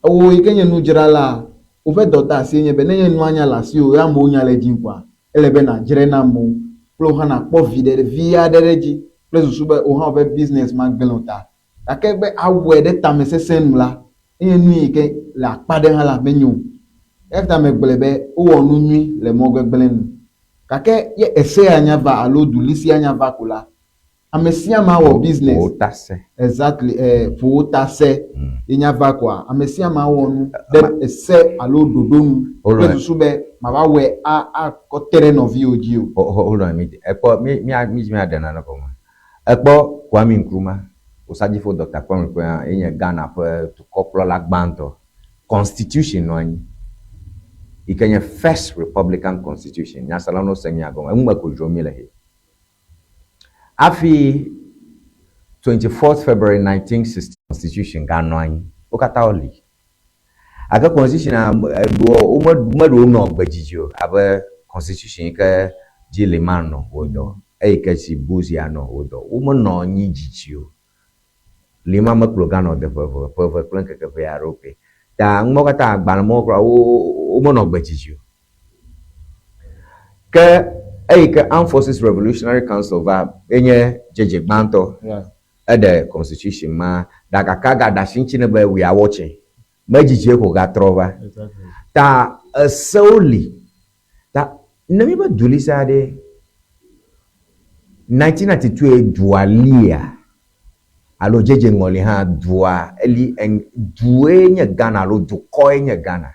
Ewò yi ke nye nudzrala, woƒe dɔdeasie nye be nenye nua nya le asiwò ye amewo nya le edzi koa, ele be nàdzrae na amewo kple wò hã nàkpɔ viɖe vi aɖe ɖe edzi kple susu be wò hã woƒe business magblẽ o ta. Gake be awɔe ɖe tamesesẽ nu la, enye nu yi ke le akpa ɖe hã la, menyo o. Eya ta megblɔe be wowɔ nu nyui le mɔ gbegblẽ nu. Gake ye ese ya nya va alo duli sia nya va ko la, ame sia ame awɔ business. Ƒo wo ta se. Exactly, eh, ƒo wo ta se ye nya va koa, ame sia ame awɔ nu ɖe ese alo ɖoɖo nu kple susu be mava wɔe a akɔ te ɖe nɔviwò dzi o. Hold on a minute. Ekpɔ, mi, mia, mi dzi miaɖe nane gɔme. Ekpɔ Kwame Nkrumah. Osagyefo Dɔkta Kwame Nkrumah ye nye Ghana ƒe dukɔkplɔla gbãtɔ. Constitution nɔ anyi yi ke nye First Republican Constitution. Nyaselawo ne wose nya gɔme, eŋume ko dzrom míle he. Hafi 24th February 1960 Constitution ganɔ anyi. Wo katã woli. Gake constitution eɖewo wome meɖewo nɔ gbedzidzi o abe constitution yi ke dzi Limann nɔ wòdɔ eyi ke si Busia nɔ wòdɔ. Womenɔ anyi dzidzi o. Limann mekplɔ Ghana de ƒe eve, ƒe eve kple ŋkeke ʋɛ aɖewo pɛ. Ta numawo katã agbalẽ mawo kura wo womenɔ gbedzidzi o. Ke eyi ke Armed Forces Revolutionary Council va enye dzedze gbãtɔ. Yeah. Eɖe constitution ma ɖa gake agaɖe asi ŋuti nɛ be we are watching. Medzidzie ko gatrɔ va. Exactly. Ta esewo li. Ta ne míbe du li sa ɖe, 1992 ye dua lia alo dzedze ŋɔli hã dua eli en due nye Ghana alo dukɔe nye Ghana.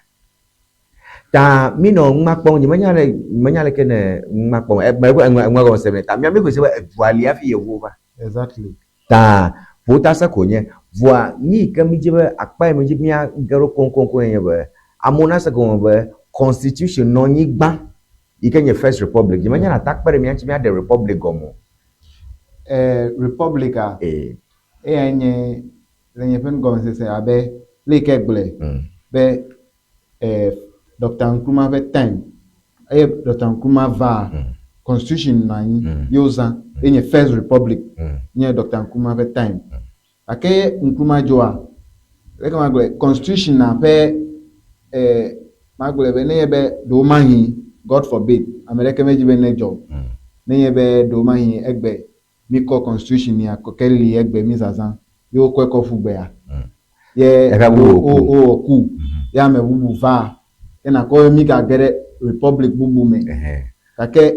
Ta mínɔ numa kpɔm nyemenya le nyemenya leke ne numa kpɔm e me enua gɔme sem ne ta mía míxɔe se be edua li hafi yevuwo va. Exactly. Ta ƒotase ko nye. Vɔa nu yi ke mídzi be akpa yi mídzi be míage ɖo koŋkoŋkoŋ ye nye be amewo nase gɔme be constitution nɔ anyi gbã yi ke nye first republic. Nyemenya ne ate akpe ɖe mía ŋuti míaɖe republic gɔme o. Eh, republic-a, Ee. eyae nye le nye ƒe nugɔmesese abe le yi ke gblɔe be eh, Doctor Nkrumah ƒe time eye Doctor Nkrumah va constitution nɔ anyi ye wozã ye nye first republic nye Doctor Nkrumah ƒe time. Gake Nkrumah dzoa, leke magblɔe, constitution a ƒe eh, magblɔe be nenye be ɖewomahi, God forbid, ame ɖeke medzi be nedzɔ, nenye be ɖewomahi egbe mikɔ constitution ya ke li egbe mi zazã ye wokɔe kɔ ƒu gbea ye wowɔ ku ye ame bubu va ye nakpɔ be mi gage ɖe republic bubu me gake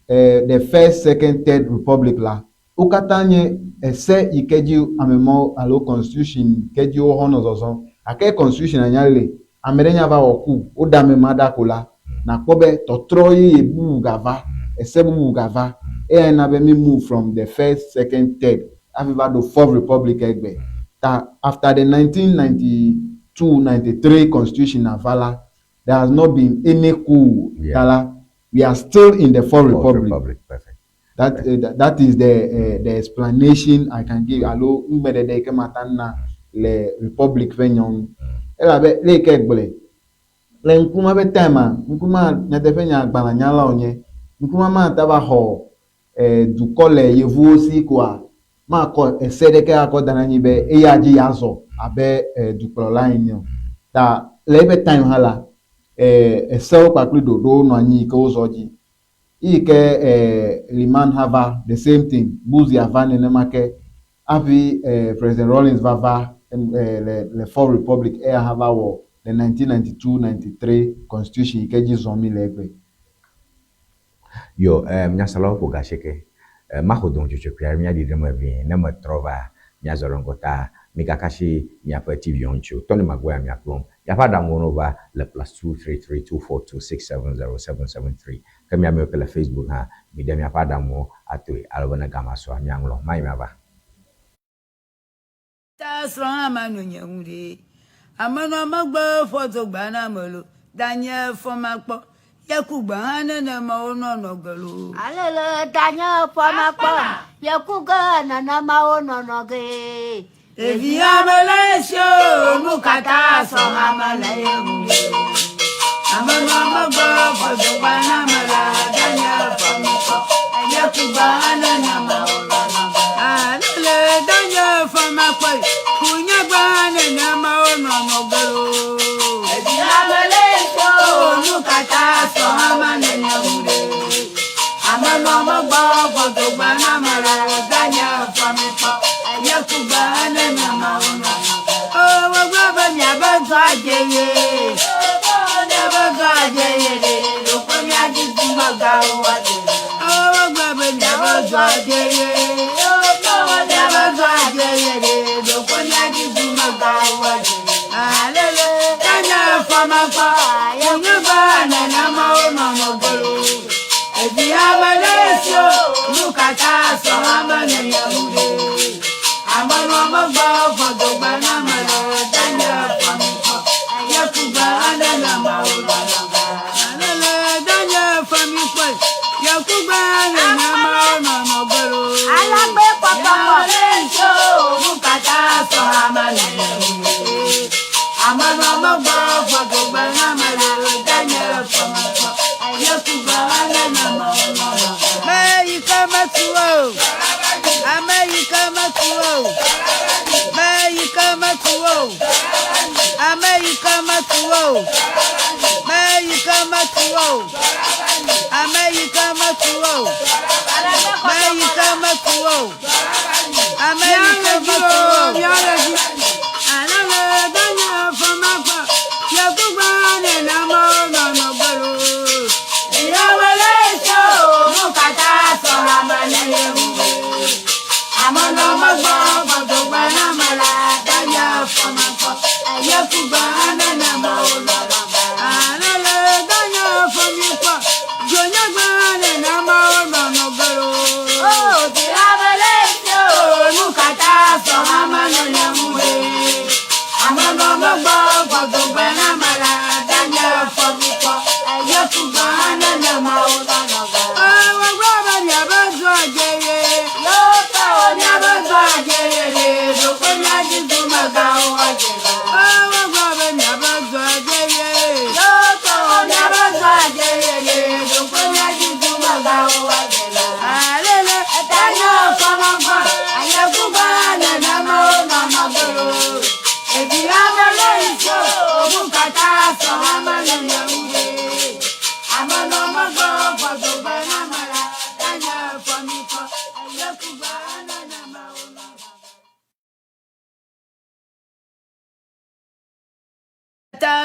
the first, second, third republic la wo katã nye ese yi ke dzi ame mawo alo constitution ke dzi woxɔ nɔ zɔzɔm gake constitution anya le ame ɖe nya va wɔ ku woɖe ame ma ɖa ko la nakpɔ be tɔtrɔ yeye bubu gava, ese bubu gava. Eyae na be mi move from the first, second, third hafi va ɖo fourth republic egbe. Ta after the 1992, 93 constitution ava la, there has not been any coup. Yeah. Ta la, we are still in the fourth Fourth republic. republic. Perfect. That, that is the explanation I can give alo numeɖeɖe yi ke mate ŋu na le republic ƒe nyɔ ŋu. Elabe le yi ke gblɔe, le Nkrumah ƒe time-a, Nkrumah nyateƒe nya agbalẽnyala wònye. Nkrumah mate va xɔ eh, dukɔ le yevuwo si koa, makɔ ese ɖeke akɔ da ɖe anyi be eya dzi yeazɔ abe eh, dukplɔla ene o. Ta le eƒe time hã la, eh, esewo kpakple ɖoɖowo nɔ anyi yi ke wozɔ dzi. Eyi ke eh, Limann hã va, the same thing, Busia va nenema ke. Hafi eh, President Rawlings va va eh, le, le Fourth Republic, eya hã va wɔ le 1992-93 constitution yi ke dzi zɔm mi le egbe. Yo, eh, nyaselawo ƒo gasieke. Eh, maxɔ doŋtsotso kpui aɖe míaɖi ɖe eme vie ne metrɔ va míazɔ ɖe ŋgɔ ta migakasi miaƒe TV-wo ŋuti o. Tony Maguire miakplɔm. Miaƒe aɖaŋuwo ne wova le +233 242 670 773. Ke mia amewo ke le Facebook hã, miɖe miaƒe aɖaŋuwo atoe ale be ne game sua miaŋlɔ. Mayi miava. Ta srɔ̃ hã manɔ nye ŋu ɖe. Amenɔ megbe ƒɔ dogba na ame lo. Danye fɔ makpɔ. Ye ku gbe hã nenema wonɔnɔ ge lo. Alele danye fɔ makpɔ. Ye ku ge nenema wonɔnɔ ge. Ɖevi ame le esi o, nu katã sɔ ame le ye ŋu. Amenɔ megbe ƒɔ dogba na ame la, danye fɔ makpɔ. Ye ku gbe hã nenema wonɔnɔ ge. Alele danye fɔ makpɔ. Ku nye gbe hã nenema wonɔnɔ ge lo. Ɖevi ame le esi o, nu katã sɔ ame le ye ŋu ɖe. Amenɔ megbe ƒɔ dogba na ame la, danye fɔ makpɔ. Ye ku gbe hã nenema wonɔnɔ ge. O, wogblɔ be miabe dɔ adze ye. Miabe dɔ adze ye ɖe. Ɖokpe miadzi dumegãwo woadze. O, wogblɔ be miabe dɔ adze ye. Miabe dɔ adze ye ɖe. Ɖokpe miadzi dumegãwo woadze. Alele, danye fɔ makpɔ. Nye gbe nenema wonɔnɔ ge lo. Evi ame le esi o, nu katã sɔ ame le ye ŋu ɖe. megbe fɔdogbe na ame le danye fɔmikpɔ. Yekugbe nenemawo nɔnɔ ge. Alele danye fɔmikpɔ. Yekugbe nenemawo nɔnɔ ge lo. Alagbe kpɔkpɔkpɔ. Ta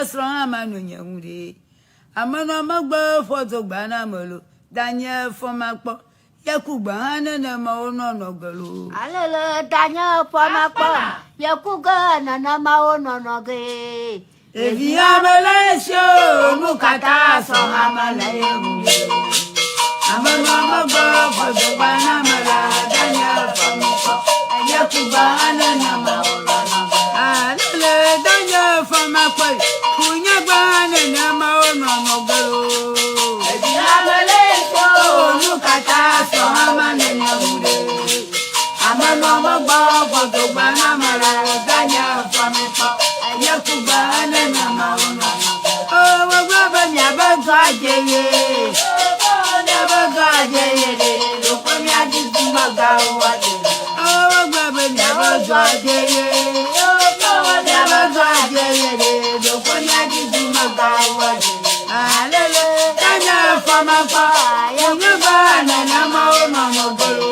srɔ̃ hã ma nɔ nye ŋu ɖe. Amenɔ megbe fɔdogba na ame lo. Danye fɔmakpɔ. Yekugbe hã nenemawo nɔnɔ ge lo. Alele danye fɔmakpɔ. Yekugbe nenemawo nɔnɔ ge. Ɖevi ame le esi o, nu katã sɔ ame le ye ŋu. Amenɔ megbe fɔdogba na ame la, danye fɔmakpɔ. Yekugbe hã nenemawo nɔnɔ ge. Alele danye fɔmakpɔ. Kunyagbe hã nenemawo nɔnɔ ge lo. Ɖevi ame le esi o, nu katã sɔ ame le ye ŋu ɖe. Amenɔ megbe fɔdogba na ame la, danye fɔmakpɔ. Yekugbe nenemawo nɔnɔ ge. Wogblɔ be miabe dɔ adze ye. Miabe dɔ adze ye ɖe. Ɖokpe miadzi dumegãwo adze. Wogblɔ be miabe dɔ adze ye. Miabe dɔ adze ye ɖe. Ɖokpe miadzi dumegãwo adze. Alele danye fɔmakpɔ. Yekugbe nenemawo nɔnɔ ge lo.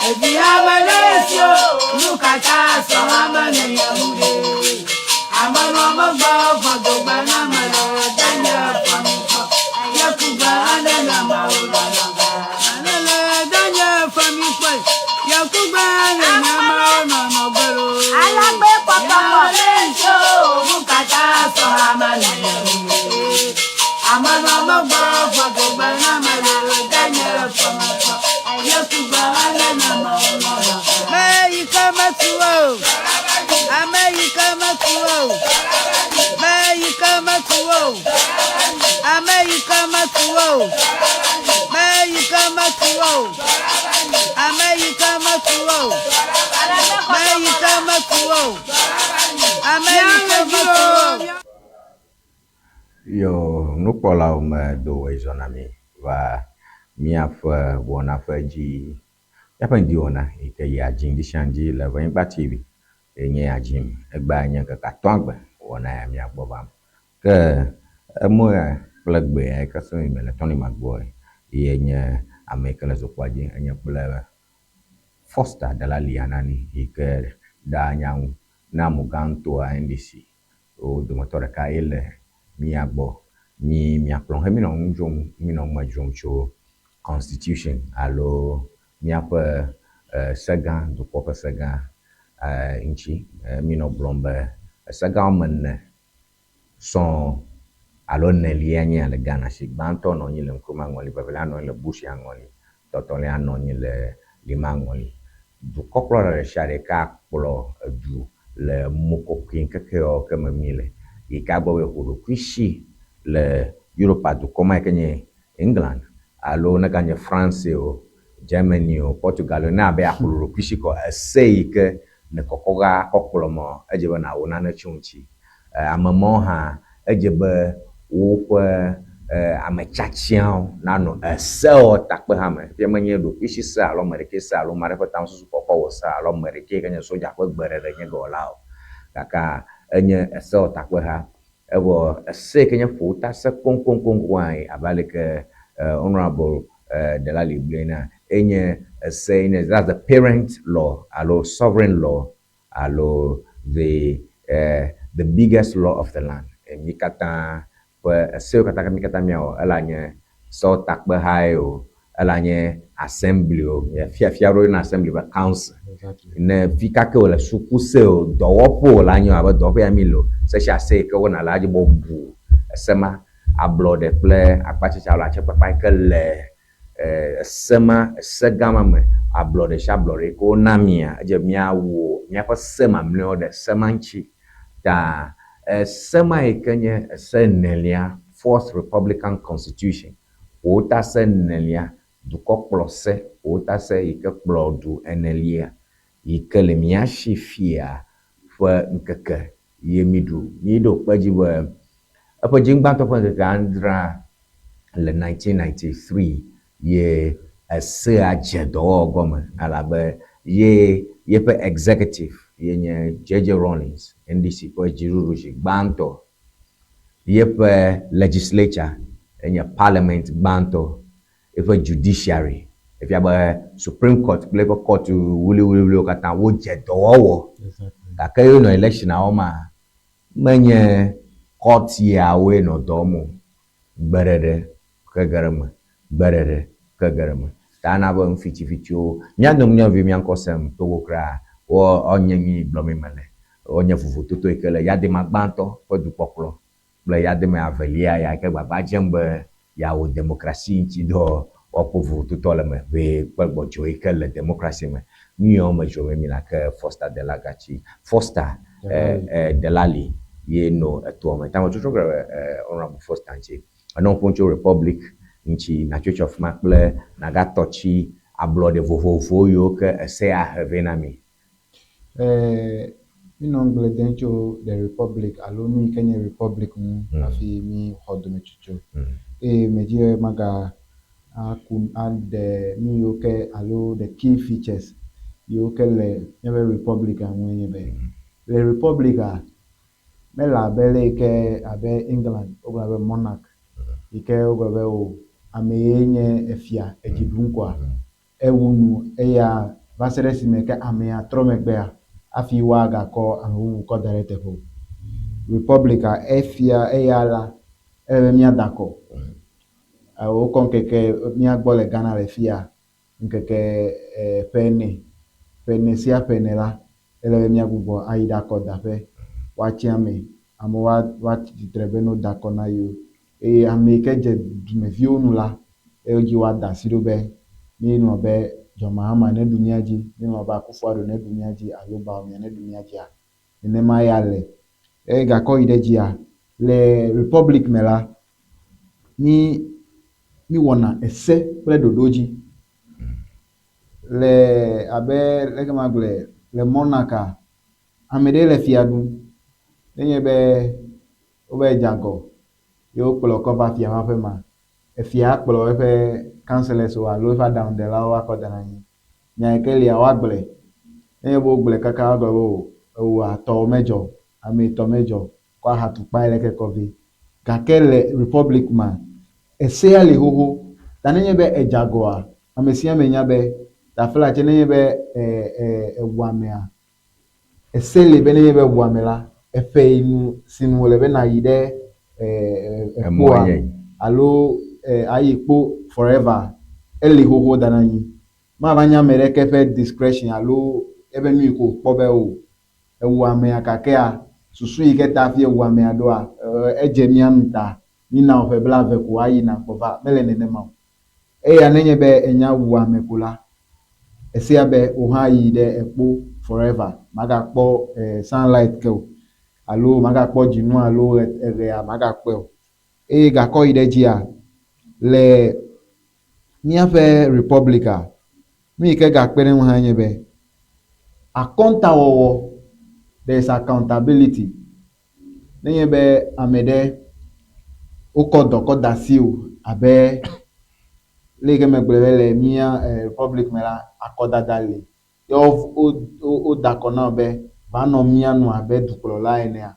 Evi ame le esi o, nu katã sɔ ame le ye ŋu ɖe. Amenɔ megbe fɔdogbe na ame le danye fɔmikpɔ. Yekugbe nenemawo nɔnɔ ge. Alele danye fɔmikpɔ. Yekugbe nenemawo nɔnɔ ge lo. Alagbe kpɔkpɔkpɔ. Nu katã sɔ ame le ye ŋu ɖe. Amenɔ megbe fɔdogbe na ame le danye fɔmikpɔ. Yekugbe nenemawo nɔnɔ ge. Ame yi ke metu o. Ame yi ke metu o. Ame yi ke metu o. Ame yi ke metu o. Ame yi ke metu o. Ame yi ke metu o. Ame yi ke metu o. Ame yi ke metu o. Yo nukpɔlawo me do wɔ na mi va míaƒe wɔna ƒe dzi míaƒe ŋdiwɔna yi ke yia dzi ŋdi sia ŋdi le Ʋenyigba TV enye ya dzim. Egbea nye ŋkeke atɔ̃agbe wɔna ya mía gbɔ vam. Ke emɔ ya kple gbe ya yi ke sem mi le Tony Magboe ye nye ame yi ke le zokpoa dzi enye kple Foster Delali Anani yi ke ɖaa nya ŋu na Mugãtɔa NDC wo dometɔ ɖeka ye le mía gbɔ. Mi miakplɔ he minɔ nu dzrom minɔ nu me dzrom tso constitution alo míaƒe segã dukɔ ƒe segã ŋuti. Minɔ gblɔm be segã woame ene sɔŋ alo enelia nye le Ghana si gbãtɔ nɔ anyi le Nkrumah ŋɔli, vevelia nɔ anyi le Busia ŋɔli, tɔtɔlia nɔ anyi le Lima ŋɔli. Dukɔkplɔla ɖe sia ɖe ke akplɔ edu le mokɔkɔe ŋkeke yawo ke me mí le yi ke agbɔ be ƒo ɖokuisi le Europa dukɔ ma yi ke nye England alo ne ganye France o, Germany o, Portugal o, ne abe aƒo ɖokuisi kɔ ese yi ke ne kɔkɔ ga kɔ kplɔ mɔ edze be nàwɔ nane tso ŋuti. Ame mawo hã edze be woƒe ame tiatiawo nanɔ esewɔtakpeha me. Fifia menye ɖokuisi se alo ame ɖekɛ se alo ame aɖe ƒe tamesusu kɔkɔ wɔ se alo ame ɖekɛ yi ke nye sodza ƒe gbeɖeɖe nye dɔwɔla o. Gake enye esewɔtakpeha. Evɔ ese yi ke nye ƒowota se koŋkoŋkoŋkoŋ abe aleke Honourable Delali gblɔe enea, enye ese yi nye that's the parent law alo sovereign law alo the the biggest law of the land. Mí katã ƒe esewo katã mí katã míawɔ ela nye sewɔtakpehae o, ela nye assembly o, fia fia ɖewo yɔna assembly be council. Ne fi ka ke wòle suku se o, dɔwɔƒe o la nye o abe dɔwɔƒe ya mi le o, se sia se yi ke wona la edze be wobu ese ma, ablɔɖe kple akpatsitsi alo atsekpakpa yi ke le ese ma, ese gã ma me, ablɔɖe sia ablɔɖe yi ke wona mia, edze be míawɔ míaƒe se mamlɛawo ɖe se ma ŋuti. Ta ese ma yi ke nye ese enelia, Fourth Republican Constitution, wota se enelia, dukɔkplɔse, wota se yi ke kplɔ du enelia yi ke le mía si fia ƒe ŋkeke ye míɖu. Míɖo kpe edzi be eƒe dziŋgbãtɔ ƒe ŋkeke adrea le 1993 ye esea dze dɔwɔwɔ gɔme elabe ye yeƒe executive ye nye JJ Rawlings, NDC ƒe dziɖuɖu zi gbãtɔ. Yeƒe legislature enye parliament gbãtɔ. Eƒe judiciary efia be Supreme Court kple eƒe court wuliwuliwuliwo katã wodze dɔwɔwɔ. Gake ye wonɔ election wɔma, menye court yawoe nɔ dɔ wɔm o. Gbeɖeɖe ke ge ɖe eme, gbeɖeɖe ke ge ɖe eme. Ta na be nufitifitiwo, mía nɔvi mía ŋkɔ sem Togo kura, wo nye nyui gblɔm mele. Wonye vovototo yi ke le yadema gbãtɔ ƒe dukpɔkplɔ kple yademe avelia ya yi ke gbagba dzem be yeawɔ demokrasi ŋuti dɔ woakpɔ vovototo le eme ʋee kple gbɔdzɔe yi ke le demokrasi me. Nu yawo me dzrom mi le ake Foster Delagatsi, Foster Delali ye nɔ etoa me. Ta metsɔtsɔ ge ɖe Honourable Foster ŋuti. Enɔ ƒom tso Republic ŋuti, natso tso afi ma kple nagatɔ tsi ablɔɖe vovovo yiwo ke ese ya he vɛ na mi. Mí nɔ ŋugble dem tso the republic alo nu yi ke nye republic ŋu hafi mí xɔ dometsotso. Eye medzi be maga aku aɖe nu yiwo ke alo the key features yiwo ke le míaƒe republic-a ŋue nye be, le republic-a, mele abe le yi ke abe England wogblɔna be monarch yi ke wogblɔ be o ame ye nye efia edzi ɖum koa, ewu nu eya va se ɖe esime ke amea trɔ megbea hafi woagakɔ ame bubu kɔ da ɖe eteƒe o. Republic-a efia eya la ele be míada akɔ. Wokɔ ŋkeke míagbɔ le Ghana le fia ŋkeke ƒe ene. Ƒe ene sia ƒe ene la, ele be míagbugbɔ ayi ɖe akɔdaƒe. Woatsi ame, amewo woatsi tsitre be ne woda akɔ na yewo. Eye ame yi ke dze dumeviwo nu la, eye dzi woada asi ɖo be míelɔ̃ be John Mahama neɖu mía dzi, míelɔ̃ be Akufo-Addo neɖu mía dzi alo Bawumia neɖu mía dzia. Nenema ya le. Eye gakɔ yi ɖe dzia, le republic me la, mí míwɔna ese kple ɖoɖo dzi. Le abe leke magblɔe, le monarch-a, ame ɖe le fia ɖum. Nenye be wobe dze agɔ ye wokplɔ kɔ va fia ƒe aƒe ma, efia akplɔ eƒe councillors alo eƒe aɖaŋudelawo akɔ da ɖe anyi. Nya yi ke lia woagblɔe. Nenye be wogblɔe kaka woagblɔ be o ewoa tɔwò medzɔ o, ame tɔ medzɔ o, kɔ aha tukpa leke kɔ vɛ. Gake le republic ma, esea li xoxo. Ta nenye be edze agɔa, ame sia ame nya be taflatse nenye be ewu amea, ese li be nenye be ewu ame la, eƒe yi nu si nu wòle be nàyi ɖe ekpoa alo ayi kpo forever eli xoxo da ɖe anyi. Mava nye ame ɖeke ƒe discretion alo eƒe nu yi ke wòkpɔ be o ewu amea gakea susu yi ke ta hafi ewu amea ɖoa edze mía nu ta mína wò ƒe blaeve ko ayi nàgbɔ va. Mele nenema o. Eya nenye be enya wu ame ko la, Esea be wò hã yi ɖe ekpo forever, màgakpɔ sunlight ke o alo màgakpɔ dzinu alo eɣea màgakpɔe o. Eye gakɔ yi ɖe edzia, le míaƒe republic-a, nu yi ke gakpe ɖe eŋu hãe nye be akɔntawɔwɔ, there is accountability. Nenye be ame ɖe wokɔ dɔ kɔ de asiwò abe le yi ke megblɔe be le mía republic me la, akɔdada li ye woda akɔ na wò be va nɔ mía nu abe dukplɔla enea,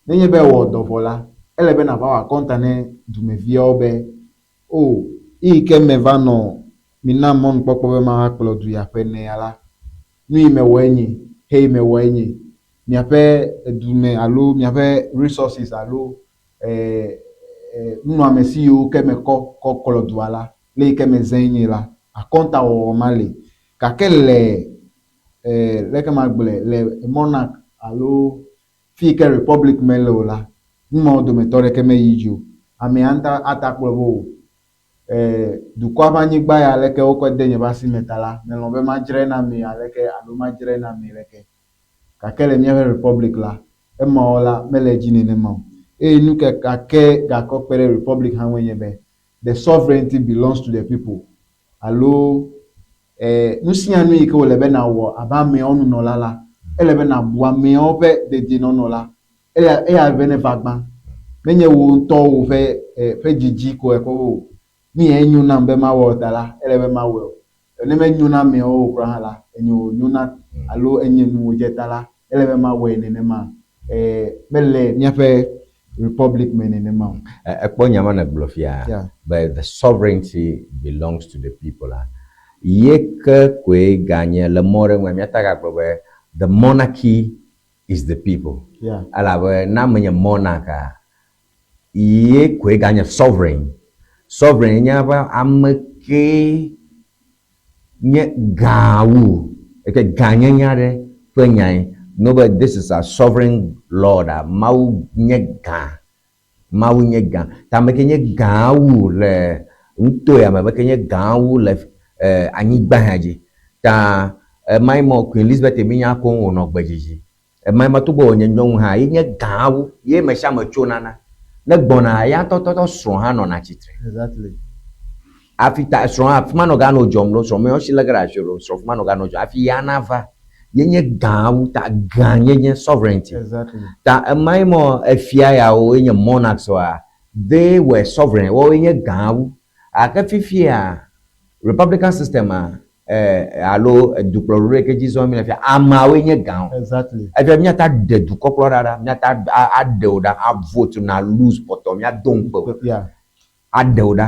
nenye be ewɔ dɔ vɔ la, ele be nàva wɔ akɔnta ne dumeviawo be, O, eyi ke meva nɔ mina mɔnukpɔkpɔ be mava kplɔ du ya ƒe enea la, nu yi mewɔe nye, heyi mewɔe nye. Miaƒe edume alo miaƒe resources alo nunɔamesi yiwo ke mekɔ kɔ kplɔ dua la, le yi ke mezãe nye la, akɔntawɔwɔ ma li. Gake le leke magblɔe, le monarch alo fi yi ke republic mele o la, nu mawo dometɔ ɖeke meyi dzi o. Amea ŋutɔ ate akplɔe be o, dukɔa ƒe anyigba ya leke wokɔe de nye ƒe asi me ta la, melɔ̃ be madzrae na mi aleke alo madzrae na mi leke. Gake le míaƒe republic la, emawo la, mele edzi nenema o. Eye nu ke gake gakɔ kpe ɖe republic hã ŋue nye be, the sovereignty belongs to the people alo nu sia nu yi ke wòle be nàwɔ abe ameawo nunɔla la, ele be nàbu ameawo ƒe dedienɔnɔ la, eya eya be neva gbã. Menye wò ŋutɔ wò ƒe ƒe dzidzi ko ekpɔ be o, nu yae nyo nam be mawɔ ta la, ele be mawɔe o. Ne menyo na ameawo o kura hã la, enye wònyo na alo enye nu wòdze ta la, ele be mawɔe nenema. Mele míaƒe republic me nenema o. Ekpɔ nya ma nègblɔ fia be the sovereignty belongs to the people a, ye ke koe ganye le mɔ ɖe ŋua míate agagblɔ be the monarchy is the people. Elabe ne ame nye monarch a, ye koe ganye sovereign. Sovereign nye be ame kee nye gã wu, eke gãnyenye aɖe ƒe nyae. No be this is a sovereign Lord a, Mawu nye gã. Mawu nye gã. Ta ame ke nye gã wu le nuto ya me, ame ke nye gã wu le anyigba ya dzi. Ta emae mɔ Queen Elizabeth mi nya koŋ wònɔ gbe dzidzi. Emae mɔ togbɔ wònye nyɔnu hã, ye nye gã wu, ye ame sia ame tsona na. Ne gbɔna, eya ŋutɔ tɔtɔ srɔ̃ hã nɔna tsitre. Exactly. Hafi ta srɔ̃ hã, afi ma nɔ ganɔ dzɔm ɖo, srɔ̃ meyɔ si lé ge ɖe asi o, srɔ̃ fi ma nɔ ganɔ dzɔm hafi ya nava. Ye nye gã wu, ta gã nyenye, sovereignty. Exactly. Ta emae mɔ efia yawo ye nye monarchs woa, they were sovereign, woawoe nye gã wu. Gake fifia, republican system a, alo dukplɔɖoɖo yi ke dzi zɔm míle fia, ameawoe nye gãwo. Exactly. Efia míate aɖe dukɔkplɔla ɖa, míate aɖe wò ɖa, avote na lose kpɔtɔ, míado ŋukpe wò. Yeah. Aɖe wò ɖa.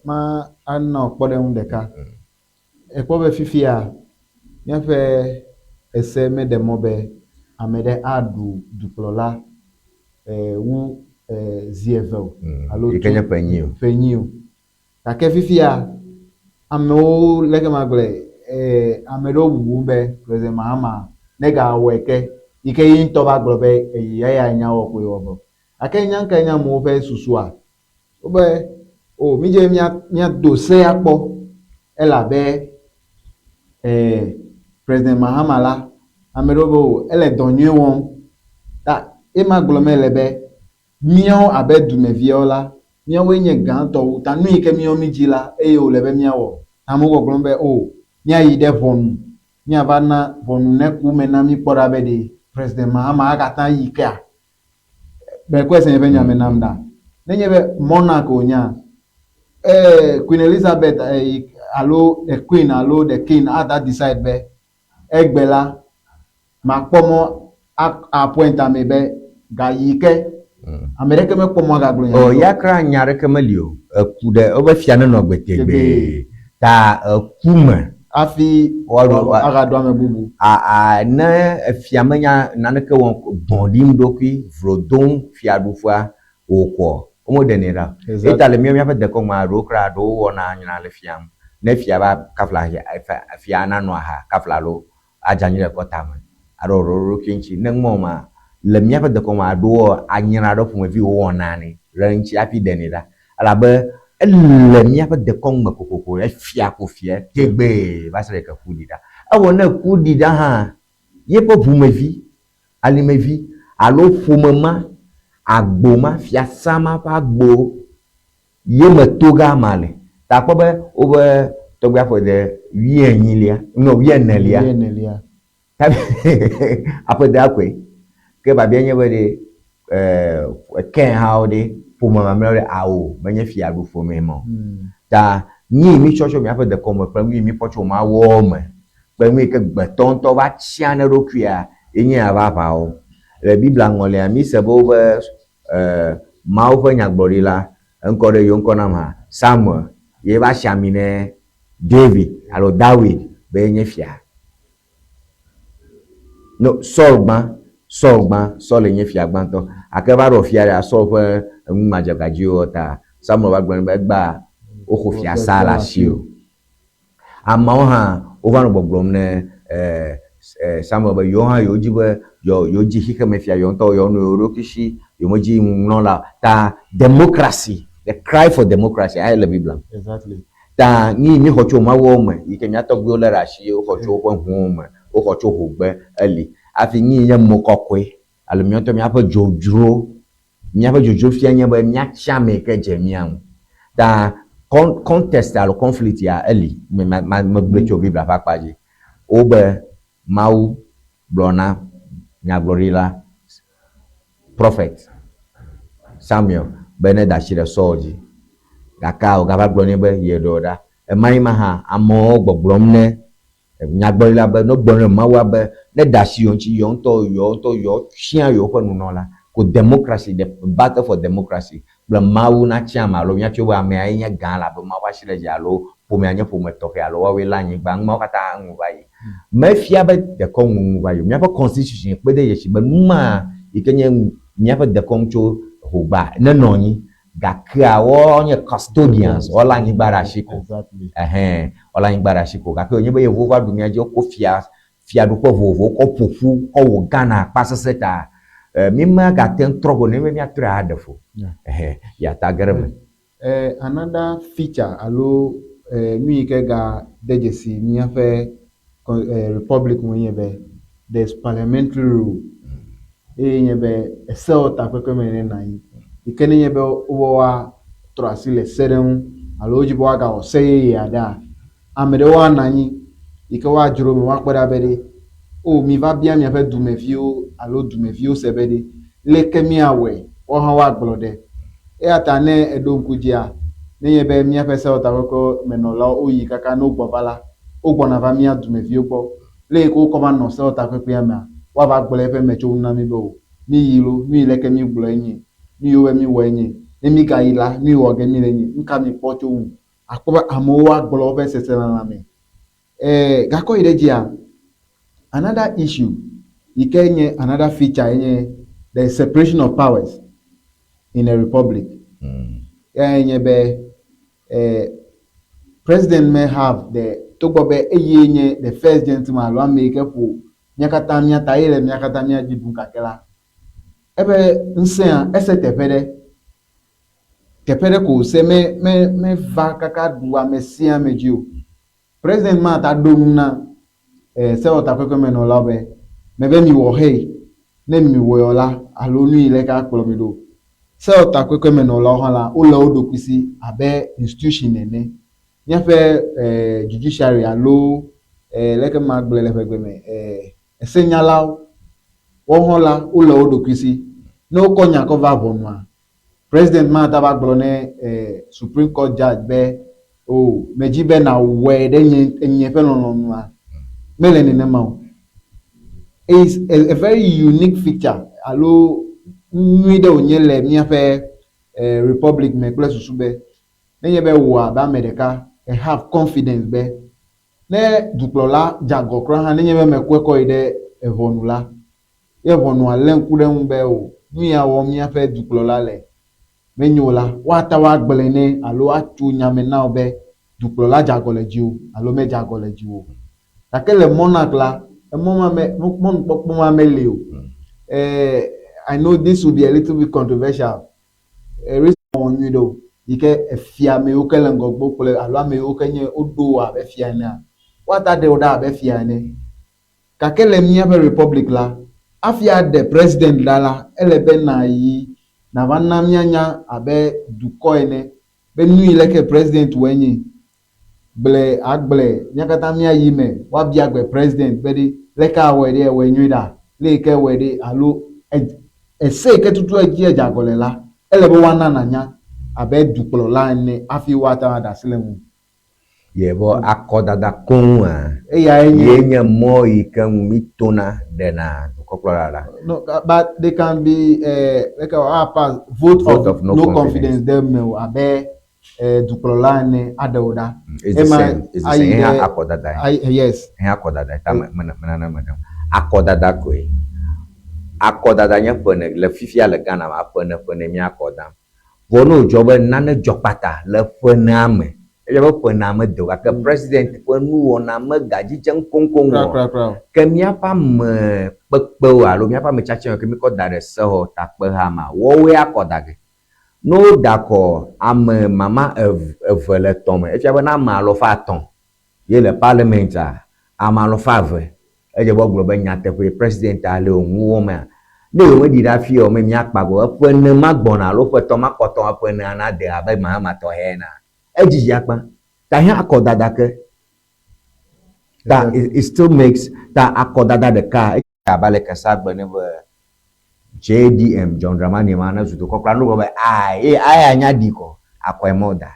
Ma ana wò kpɔɖeŋu ɖeka. Èkpɔ be fifia míaƒe ese meɖe mɔ be ame ɖe aɖu dukplɔla wu zi eve o. Alo Yi ke nye ƒe enyi o. Ƒe enyi o. Gake fifia, amewo, leke magblɔe, ame ɖewo bubum be President Mahama negawɔe ke, yi ke ye ŋutɔ va gblɔ be eyi eya nya wɔ koe wɔ vɔ. Gake nya kae nye amewo ƒe susua? Wobe, o, mídze be mía, míado sea kpɔ elabe President Mahama la, ame ɖewo be o, ele dɔ nyui wɔm. Ta ema gblɔm mele be Míawo abe dumeviawo la, míawoe nye gãtɔ wu, ta nuyi ke míawo mídzi la, eye wòle be míawɔ. Amewo gbɔgblɔm be, O, míayi ɖe ʋɔnu, míava na ʋɔnu neku me na mí kpɔ ɖa be ɖe President Mahama agate ayi kea? Mekpɔe se eƒe nya me nam ɖa. Nenye be monarch wònyea, ee, Queen Elizabeth alo the Queen alo the King ata decide be Egbe la, makpɔ mɔ a appoint ame be gayi ke. Ame ɖeke mekpɔ mɔ agagblɔ nya O, ya kura nya ɖeke meli o. Eku ɖe wobe fia nenɔ agbe tegbee. Ta eku me. Hafi agaɖo ame bubu. A, a, ne efia menya naneke wɔm gbɔ̃ ɖim ɖokui, vlo dom fiaɖuƒea wòkɔ, womeɖenɛ ɖa o. Eya ta le míawo míaƒe dekɔnua ɖewo kura ɖewo wɔna nyra le fia ŋu. Ne fia va kafla fia nanɔ aha kafla alo adze anyi ɖe kɔta me alo ɖo eɖokui ŋuti. Ne ŋmɔ ma, le míaƒe dekɔnua ɖewoa, anyra ɖe ƒomevi wowɔna nɛ ɖe eŋuti hafi ɖenɛ ɖa. Elabe Ele míaƒe dekɔnu me kokoko, efia ko fia tegbee va se ɖe ke ku ɖi ɖa. Evɔ ne ku ɖi ɖa hã, yeƒe ʋumevi, alimevi alo ƒome ma, agbo ma, fiasã ma ƒe agbo ye me to ge amea le. Ta akpɔ be woƒe tɔgbuia ƒe ɖe wuienyilia, no wuienelia. Wuienelia. Aƒedea koe. Ke biabia nye be ɖe ɛɛ hawo ɖe, ƒome mamlɛawo ɖe, ao, menye fiaɖuƒomee ma o. Ta nu yi mítsɔ tso míaƒe dekɔnu me kple nu yi míkpɔ tso mawuwo me kple nu yi ke gbetɔ ŋutɔ va tsiã na eɖokuia ye nye ya va aʋawo. Le Biblia ŋɔlia, míse be wobe ɛɛ Mawu ƒe nyagblɔɖila, eŋkɔ ɖe yewo ŋkɔ nam hã, Samuel ye va si ami ne David alo Dawid be yenye fia. No, Saul gbã, Saul gbã, Saul nye fia gbãtɔ. Gake eva ɖo fia ɖea, Saul ƒe enu madzɔgadziwo ta Samuel va gblɔ nɛ be egbea woxɔ fia sa le asiwò. Ameawo hã wova nɔ gbɔgblɔm ne Samuel be yewo hã yewodzi be yewodzi xexeme fia yewo ŋutɔ yewo nɔ yewo ɖokui si, yewomedzi nunɔla o. Ta democracy, the cry for democracy aye le Biblia me. Exactly. Ta nu yi míxɔ tso mawuwo me, yi ke mía tɔgbuiwo lé ɖe asi ye woxɔ tso woƒe hũwo me, woxɔ tso hogbe eli. Hafi nu yi nye mo kɔkɔe alo mía ŋutɔ míaƒe dzodzro, míaƒe dzodzro fia nye be míatsi ame yi ke dze mía ŋu. Ta con, contest alo conflict ya eli, me, ma, ma, megblɔe tso Biblia ƒe akpa dzi. Wobe Mawu gblɔ na nyagblɔɖila Prophet Samuel be neda asi ɖe Saul dzi. Gakea wògava gblɔ nɛ be yeɖe wo ɖa. Ɣemaɣi ma hã, amewo gbɔgblɔm ne nyagblɔɖila be ne gblɔ ne Mawua be neda asi yewo ŋuti, yewo ŋutɔ yewo ŋutɔ yewoatia yewoƒe nunɔla. Ko democracy, the battle for democracy kple Mawu natia ame alo míatso be amea ye nye gã elabe Mawu ƒe asi le edzi alo ƒomea nye ƒome tɔxɛ alo woawoe lé anyigba. Nu mawo katã ŋu va yi. Mefia be dekɔnu ŋu va yi o. Míaƒe constitution kpe de dzesi be nu ma yi ke nye míaƒe dekɔnu tso hogba nenɔ anyi gakea woawo nye custodians, woalé anyigba ɖe asi ko. Ɛhɛn, woalé anyigba ɖe asi ko. Gake wònye be yevuwo va ɖu mía dzi wokɔ fia fiaɖuƒe vovovowo kɔ ƒo ƒu kɔ wɔ Ghana akpasesẽ ta, mí magate ŋu trɔ go ne be míatrɔe aɖe ƒo. Ɛhɛn, ya ta ge ɖe eme. Another feature alo nu yi ke ga de dzesi míaƒe republic ŋue nye be there is parliamentary rule eye nye be esewɔtakpekpe me nenɔ anyi yi ke nenye be wobe woatrɔ asi le se ɖe ŋu alo wodzi be woagawɔ se yeye aɖea, ame ɖewo anɔ anyi yi ke woadzro eme woakpɔe ɖa be ɖe o miva bia miaƒe dumeviwo alo dumeviwo se be ɖe leke míawɔe woawo hã woagblɔ ɖe. Eya ta ne èɖo ŋku dzia, nenye be míaƒe sewɔtakpekpemenɔlawo woyi kaka ne wogbɔ va la, wogbɔna va mía dumeviwo gbɔ. Le yi ke wokɔ va nɔ sewɔtakpekpea mea, woava gblɔ eƒe metsonu na mí be o, míyi lo, nu yi leke mígblɔe nye, nu yi wobe míwɔe nye, ne mígayi la, nu yi wɔ ge míle nye, nuka mikpɔ tso eŋu? Àkpɔ be amewo agblɔ woƒe seselelãme. E, gakɔ yi ɖe edzia, another issue yi ke nye another feature ye nye the separation of powers in a republic. Eyae nye be e, president may have the togbɔ be eye nye the first gentleman alo ame yi ke ƒo mía katã mía ta eye le mía katã mía dzi ɖum gake la, eƒe ŋusẽa ese teƒe ɖe. Teƒe ɖe ko wòse me me meva kaka ɖu ame sia ame dzi o. President ma ta ɖo nu na eh, sewɔtakpekpemenɔlawo be, mebe miwɔ hei, ne miwɔe o la, alo nu yi leke akplɔ mi ɖo. Sewɔtakpekpemenɔlawo hã la, wole wo ɖokui si abe institution ene. Míaƒe eh, judiciary alo eh, leke magblɔe le ʋegbe me eh, esenyalawo, woawo hã la, wole wo ɖokui si. Ne wokɔ nya kɔ va ʋɔnua, President ma ta va gblɔ ne eh, Supreme Court judge be, o, medzi be nàwɔe ɖe nye, nye ƒe lɔlɔ̃nua. Mele nenema o. Is a, a very unique feature alo nu nyui ɖe wònye le míaƒe eh, republic me kple susu be nenye be wò abe ame ɖeka e have confidence be ne dukplɔla dze agɔ kura hã nenye be mekɔe kɔ yi ɖe eʋɔnu la, ye ʋɔnua lé ŋku ɖe eŋu be o, nu ya wɔm míaƒe dukplɔla le menyo o la, woate ŋu agblɔe nɛ alo atso nya me na wò be dukplɔla dze agɔ le dziwò alo medze agɔ le dziwò o. Gake le monarch la, emɔ ma me, mɔnukpɔkpɔ ma meli o. Eh, I know this will be a little bit controversial. Eh, recently, nyuie ɖe o. yi ke efia ame yiwo ke le ŋgɔgbe wokplɔe alo ame yiwo ke nye woɖo wo abe fia enea, woate aɖe wò ɖa abe fia ene. Gake le míaƒe republic la, hafi aɖe president ɖa la, ele be nàyi nàva na míanya abe dukɔ ene be nuyi leke president wɔe nye. Gblɔe agblɔe, mía katã míayi eme woabia gbe president be ɖe leke awɔe ɖe ewɔe nyuie ɖa, leyike ewɔe ɖe alo ese yike tutu edzi edze agɔ le la, ele be woana nànya abe dukplɔla ene hafi woate ŋu aɖe asi le ŋuwò. Ye vɔ akɔdada koŋua Eyae nye. ye nye mɔ yi ke ŋu mítona ɖena dukɔkplɔla ɖa. No, but they can be leke woa pass vote, Vote of no confidence ɖe mewò abe dukplɔla ene aɖe wò ɖa. It's the Ema same. It's the ayi same. Ehe ɖe akɔdada ye. ayi yes. Ehe akɔdada ye. Ta me me menana me ɖem. Akɔdada koe. Akɔdada nye ƒe ne le fifia le Ghana ma ƒe ne ƒe ne míakɔ dam. Vɔ ne wòdzɔ be nane dzɔ kpata le ƒe enea me, edze be ƒe enea mede o gake president ƒe nuwɔna megadzidze koŋkoŋ Kura o. kura kura o. Ke míaƒe ame kpekpewo alo míaƒe ame tiatiawo ke míkɔ da ɖe sewɔ takpeha ma, woawoe akɔ da ge. Ne woda akɔ ame mama eve le etɔ̃ me, efia be ne ame alafa etɔ̃ ye le parliament-a, ame alafa eve edze be woagblɔ be nyateƒee president-a le nu wɔmea. Ne yewomeɖi ɖe afia o, me míakpa go eƒe ene ma gbɔna alo ƒe etɔ̃ ma kpɔtɔ eƒe enea nade abe Mahama tɔ hɛ enea, edzidzi akpa. Ta hiã akɔdada ke. Ta it, it still makes ta akɔdada ɖeka abe aleke sa gblɔ nɛ be JDM, John Dramani ma ne zu dukɔkplɔla, ne wogblɔ be aa ye aya nya ɖi kɔ, akɔe mɔ da.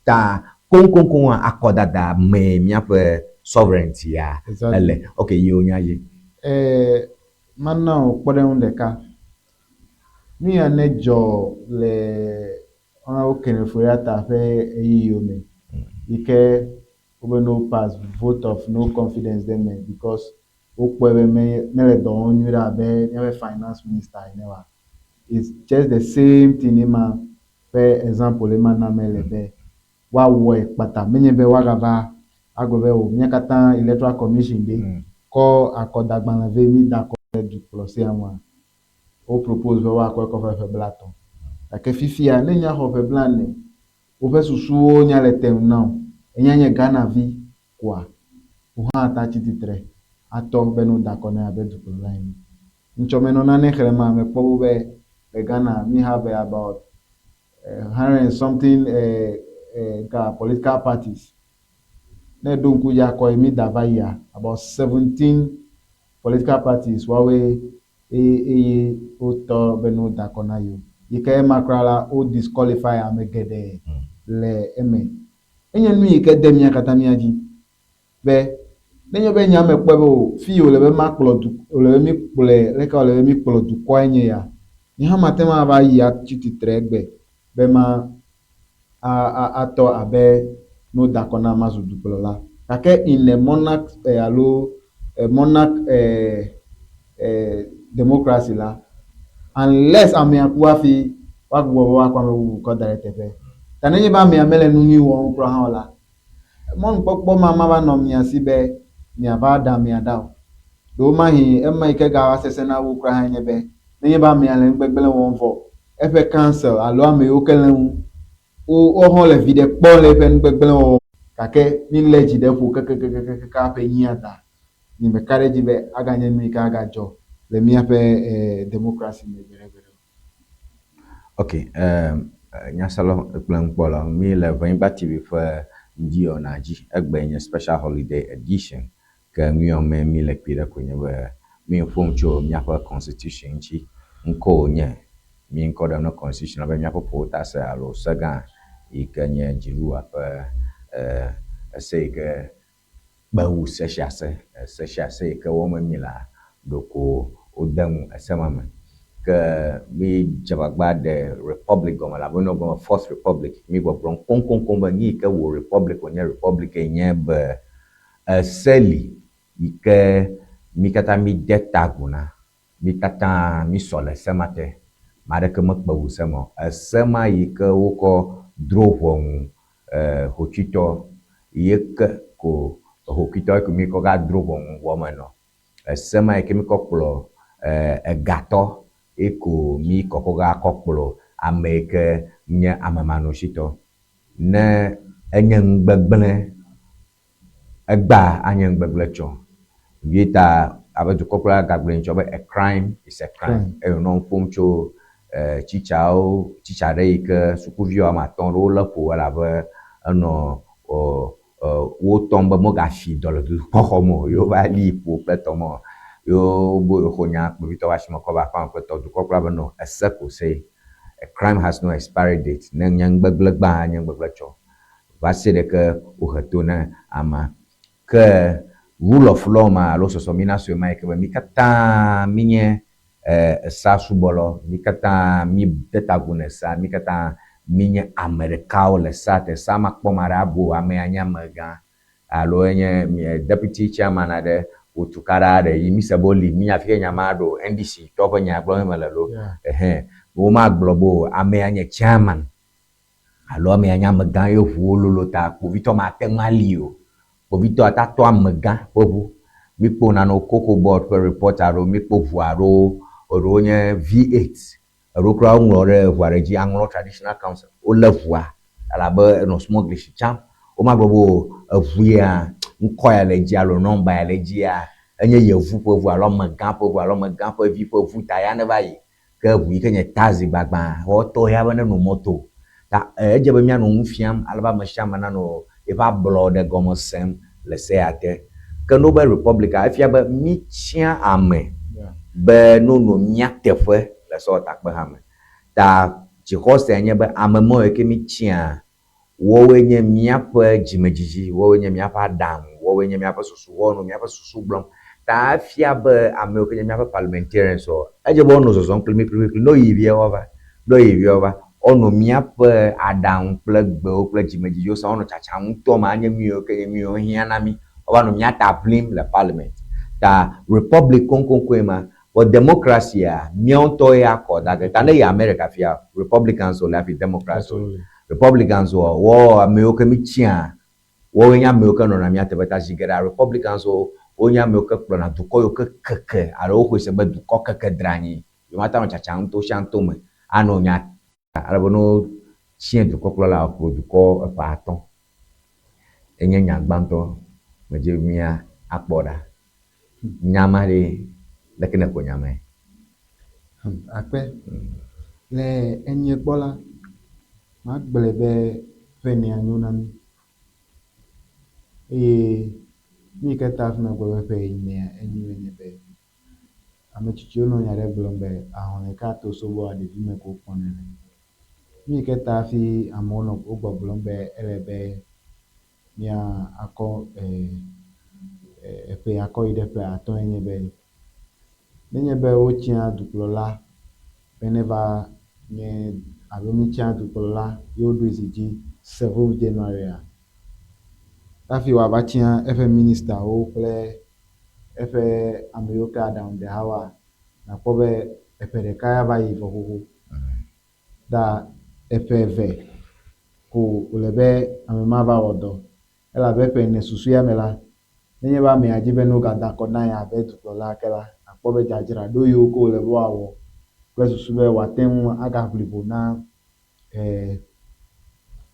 Ta koŋkoŋkoŋ akɔdada mee míaƒe sovereignty ya ele. Ok, yi wò nya dzi. Ee, mana wò kpɔɖeŋu ɖeka. Nu ya ne dzɔ le Honourable Ken Ofori-Atta ƒe ɣeyiɣiwo me yi ke wobe ne wo pass vote of no confidence ɖe eme because wokpɔe be me mele dɔ wɔm nyuiɖe abe míaƒe finance minister ene oa. It's just the same thing ema ƒe example ema nam mele be woawɔe kpata menye be woagava agblɔ be o mía katã electoral commission ɖe kɔ akɔdagbalẽ vɛ mí da akɔ ɖe dukplɔsea ŋua. Wo propose be woakɔe kɔ va ƒe blatɔ̃. Gake fifia ne nya xɔ ƒe blane woƒe susuwo nya le te ŋu na wò, enya nye Ghana vi koa, wò hã ata tsi tsitre atɔ be ne woda akɔ nɛ abe dukplɔla ene. Ŋtsɔ menɔ nane xlẽma, mekpɔ wo be le Ghana mi have about hundred and something ŋka political parties. Ne eɖo ŋku dzi akɔ yi mi da va yia, about 17 political parties woawoe eye eye wotɔ be ne woda akɔ na yewo. Yi ke ema kura la, wo disqualify ame geɖe le eme. Enye nu yi ke de mía katã mía dzi be nenye be nya me kpɔe be o fi yi wòle be makplɔ du wòle be míkplɔe leke wòle be míkplɔ dukɔae nye ya. Nye hã mate ŋu ava yi atsi tsitre egbe be ma a a atɔ abe ne woda akɔ nam mazu dukplɔla. Gake in a monarch alo monarch democracy la, unless amea ku hafi woagbugbɔ be woakɔ ame bubu kɔ da ɖe eteƒe. Ta nenye be amea mele nu nyui wɔm kura hã o la, mɔnukpɔkpɔ ma mava nɔ mia si be miava ɖe amea ɖa o. Ɖewomahi ema yi ke gava sesẽ na wu kura hãe nye be nenye be amea le nu gbegblẽ wɔm vɔ eƒe council alo ame yiwo ke le eŋu wo woawo hã le viɖe kpɔm le eƒe nu gbegblẽ wɔwɔ gake milé dzi ɖe ƒo kekekekekekeake hafi nyia da. Nyemeka ɖe edzi be aganye nu yi ke agadzɔ le míaƒe democracy me gbeɖegbeɖe o. Ok, nyasela kple nukpɔlawo, mí le Ʋenyigba TV ƒe ŋdiyɔna dzi. Egbee nye special holiday edition. Ke nuyɔ mee mí le kpui ɖe koe nye be mí ƒom tso míaƒe constitution ŋuti. Ŋkɔ wònye mí ŋkɔ ɖem ne constitution abe míaƒe ƒowotase alo segã yi ke nye dziɖuɖua ƒe ese yi ke kpe wu se sia se. Ese sia se yi ke wɔm mí lea, ɖeko wode nu ese ma me. Ke mí dze agbagba ɖe republic gɔme elabe ne wogblɔ be fourth republic, mí gbɔgblɔm koŋkoŋkoŋ be nu yi ke wɔ republic wònye republic nye be ese li yi ke mí katã mí de ta agu na. Mí katã mí sɔ le ese ma te. Ame aɖeke mekpe wu se ma o. Ese ma yi ke wokɔ dro ʋɔnu hotsuitɔ ye ke ko hokitɔ ye ko mí kɔ ga dro ʋɔnu wɔmenɔ. Ese ma yi ke mí kɔ kplɔ egatɔ ye ko mí kɔkɔ ga kɔ kplɔ ame yi ke Nye amemanɔsitɔ. Ne enye nugbegblẽ egbea anye nugbegblẽ tsɔ. Ye ta abe dukɔkplɔla gagblɔe tsɔ be a crime is a crime. Eye wònɔ nu ƒom tso tsitsawo, tsitsa ɖe yi ke sukuvi woame atɔ̃ ɖewo wolé ƒo elabe enɔ wo tɔm be mogafi dɔ le dukɔxɔ me o. Ye wova lii ƒo kple tɔ mɔ. Ye wobe yewoxɔ nya kpovitɔ ƒe asime kɔ va aƒea me kple tɔ. Dukɔkplɔla be no, ese ko se. A crime has no expiry date. Ne nye nugbegblẽ gbã anye nugbegblẽ tsɔ. Va se ɖe ke wohe to ne amea. Ke rule of law ma alo sɔsɔmina sue ma yi ke be mí katã mínye esea subɔlawo, mí katã míde ta agu na esea, mí katã mínye ame ɖekawo le sea te. Sea makpɔ ame aɖe abu o, amea nye amegã alo enye deputy chairman aɖe wò tukaɖa aɖe yi míse be woli, mínya afi ke nya ma ɖo. NDC tɔwo ƒe nya gblɔm mele loo. Ehɛ, womagblɔ be o amea nye chairman alo amea nye amegã ye ʋuwo lolo ta kpovitɔ mate ŋu ali o. Kpovitɔ ate atɔ amegã ƒe ʋu. Míkpɔ nanewo Cocoa Board ƒe report aɖewo, míkpɔ ʋu aɖewo, eɖewo nye V8, eɖewo kura woŋlɔ ɖe ʋua ɖe dzi Aŋlɔ Traditional Council. Wolé ʋua elabe enɔ smugglish tsam. Womagblɔ be o eʋu ya ŋkɔ ya le edzi alo nɔmba ya le edzia enye yevu ƒe ʋu alo amegã ƒe ʋu alo amegã ƒe vi ƒe ʋu ta ya neva yi. Ke ʋu yi ke nye taxi gbagbã woatɔ ya be nenɔ mɔto. Ta edze be míanɔ nu fiam ale be ame sia ame nanɔ eƒe ablɔɖe gɔme sem le se ya te. Ke ne wobe Republika efia be mítia ame be nonɔ mía teƒe le sewɔtakpeha me. Ta dzixɔsea nye be ame mawo yi ke mítia woawoe nye míaƒe dzimedzidzi, woawoe nye míaƒe aɖaŋu, woawoe nye míaƒe susu, woawoe nɔ míaƒe susu gblɔm. Ta efia be ame yiwo ke nye míaƒe parliamentarians woa, edze be woanɔ zɔzɔm kpli mí kplikplikpli. Ne woyi via woava, ne woyi via woava. Woanɔ míaƒe aɖaŋu kple gbewo kple dzimedzidziwo sem, woanɔ tsatsam ŋutɔ me anye nu yiwo ke nye nu yiwo hiã na mí. Woava nɔ mía ta ʋlim le parliament. Ta republic koŋkoŋkoe ma. Vɔ democracy-a, míawo ŋutɔwoe akɔ da ge. Ta ne yi America fia, Republicans wole hafi Democrats wole. Republicans woa, woawo ameyiwo ke mítia, woawoe nye ameyiwo ke nɔna mía teƒe. Ta zi geɖea Republicans wo, wonye ameyiwo ke kplɔna dukɔ yiwo ke keke alo woxɔe se be dukɔ keke dra anyi. Yewomate anɔ tsatsam ŋutɔ sia ŋutɔ me anɔ nya ale be ne wotia dukɔkplɔla wòakplɔ dukɔ eƒe atɔ̃. Enye nya gbãtɔ medze be mía akpɔ ɖa. Nya ma ɖe, leke nèkpɔ nya mae? Akpe. Le enye gbɔ la, magblɔe be ƒe enea nyo na mí. Eye nu yi ke ta hafi magblɔ be ƒe enea enyoe nye be, ame tsitsiwo nɔ nya ɖe gblɔm be ahɔnɛ ka to sobɔa ɖevime ko wokpɔnɛ le. Nu yi ke ta hafi amewo nɔ wogbɔgblɔm be ele be mía akɔ eƒe akɔ yi ɖe ƒe atɔ̃e nye be, nenye be wotia dukplɔla be neva nye alo mítia dukplɔla ye woɖoe zi dzi 7 Januarya, hafi wòava tia eƒe ministawo kple eƒe ame yiwo ke aɖaŋudehawoa, nàkpɔ be eƒe ɖeka ya va yi vɔ xoxo. Ta eƒe eve ko wòle be ame ma va wɔ dɔ. Elabe ƒe ene susɔea me la, nenye be amea di be ne wogada akɔ na ye abe dukplɔla ke la, àkpɔ be dzadzraɖo yiwo ke wòle be woawɔ kple susu be wòate ŋu agaʋli ho na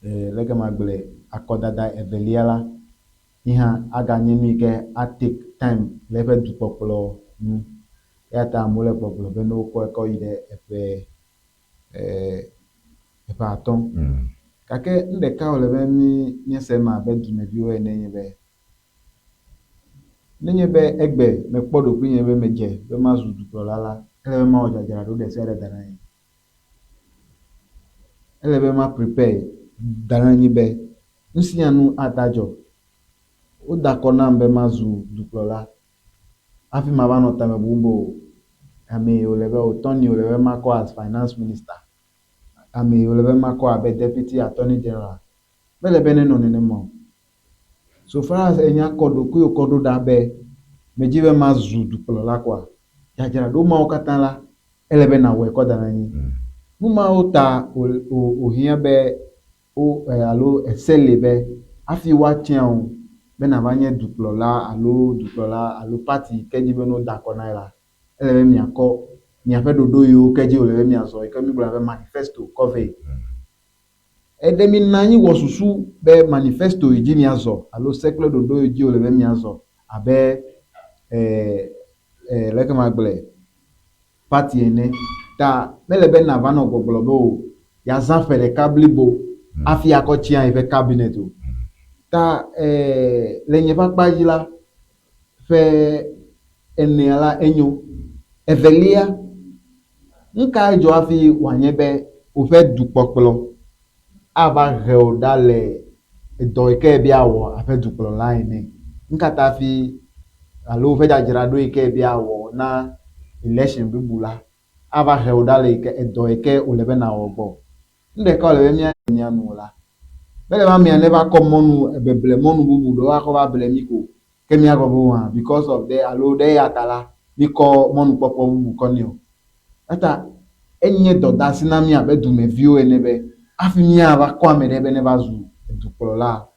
leke magblɔe, akɔdada evelia la, yi hã aganye nu yi ke a take time le eƒe dukpɔkplɔ nu. Eya ta amewo le gbɔgblɔ be ne wokɔe kɔ yi ɖe eƒe eƒe atɔ̃. Gake nu ɖeka wòle be mí míese eme abe dumeviwo ene nye be, nenye be egbe mekpɔ ɖokuinye be medze be mazu dukplɔla la, ele be mawɔ dzadzraɖo ɖe sia ɖe da ɖe anyi. Ele be ma prepare da ɖe anyi be nu sia nu ate adzɔ. Woda akɔ nam be mazu dukplɔla hafi mava nɔ tame bum be o ame yi wòle be o Tony wòle be makɔ as finance minister, ame yi wòle be makɔ abe deputy attorney general. Mele be nenɔ nenema o. So far as enya kɔ ɖokuiwò kɔ ɖo ɖa be medzi be mazu dukplɔla koa, dzadzraɖo mawo katã la, ele be nàwɔe kɔ da ɖe anyi. Nu mawo ta wòhiã be wo alo ese li be hafi woatia wò be nàva nye dukplɔla alo dukplɔla alo party yi ke dzi be ne woda akɔ na ye la, ele be miakɔ miaƒe ɖoɖo yiwo ke dzi wòle be miazɔ yi ke mígblɔna be manifesto kɔ vɛ. Eɖe mi nɔ anyi wɔ susu be manifesto yi dzi miazɔ alo se kple ɖoɖo yi dzi wòle be miazɔ abe eh, eh, leke magblɔe, party ene. Ta mele be nava nɔ gbɔgblɔ be o yeazã ƒe ɖeka blibo hafi akɔ tia yeƒe cabinet o. Ta eh, le nye ƒe akpa dzi la, ƒe enea la enyo. Evelia, nu kae dzɔ hafi wòanye be woƒe dukpɔkplɔ ava he wò ɖa le edɔ yi ke ebe yeawɔ abe dukplɔla ene? Nu ka ta hafi alo woƒe dzadzraɖo yi ke ebe yeawɔ na election bubu la ava he wò ɖa le yi ke edɔ yi ke wòle be nàwɔ gbɔ? Nu ɖeka wòle be mía mía nu la, mele be amea neva kɔ mɔnu ebeble mɔnu bubu ɖewo akɔ va ble mí ko ke míagblɔ be oa because of ɖe alo ɖe eya ta la míkɔ mɔnukpɔkpɔ bubu kɔ nɛ o. Eya enye dɔdeasi na mí abe dumeviwo ene be hafi míava kɔ ame ɖe be neva zu edukplɔla,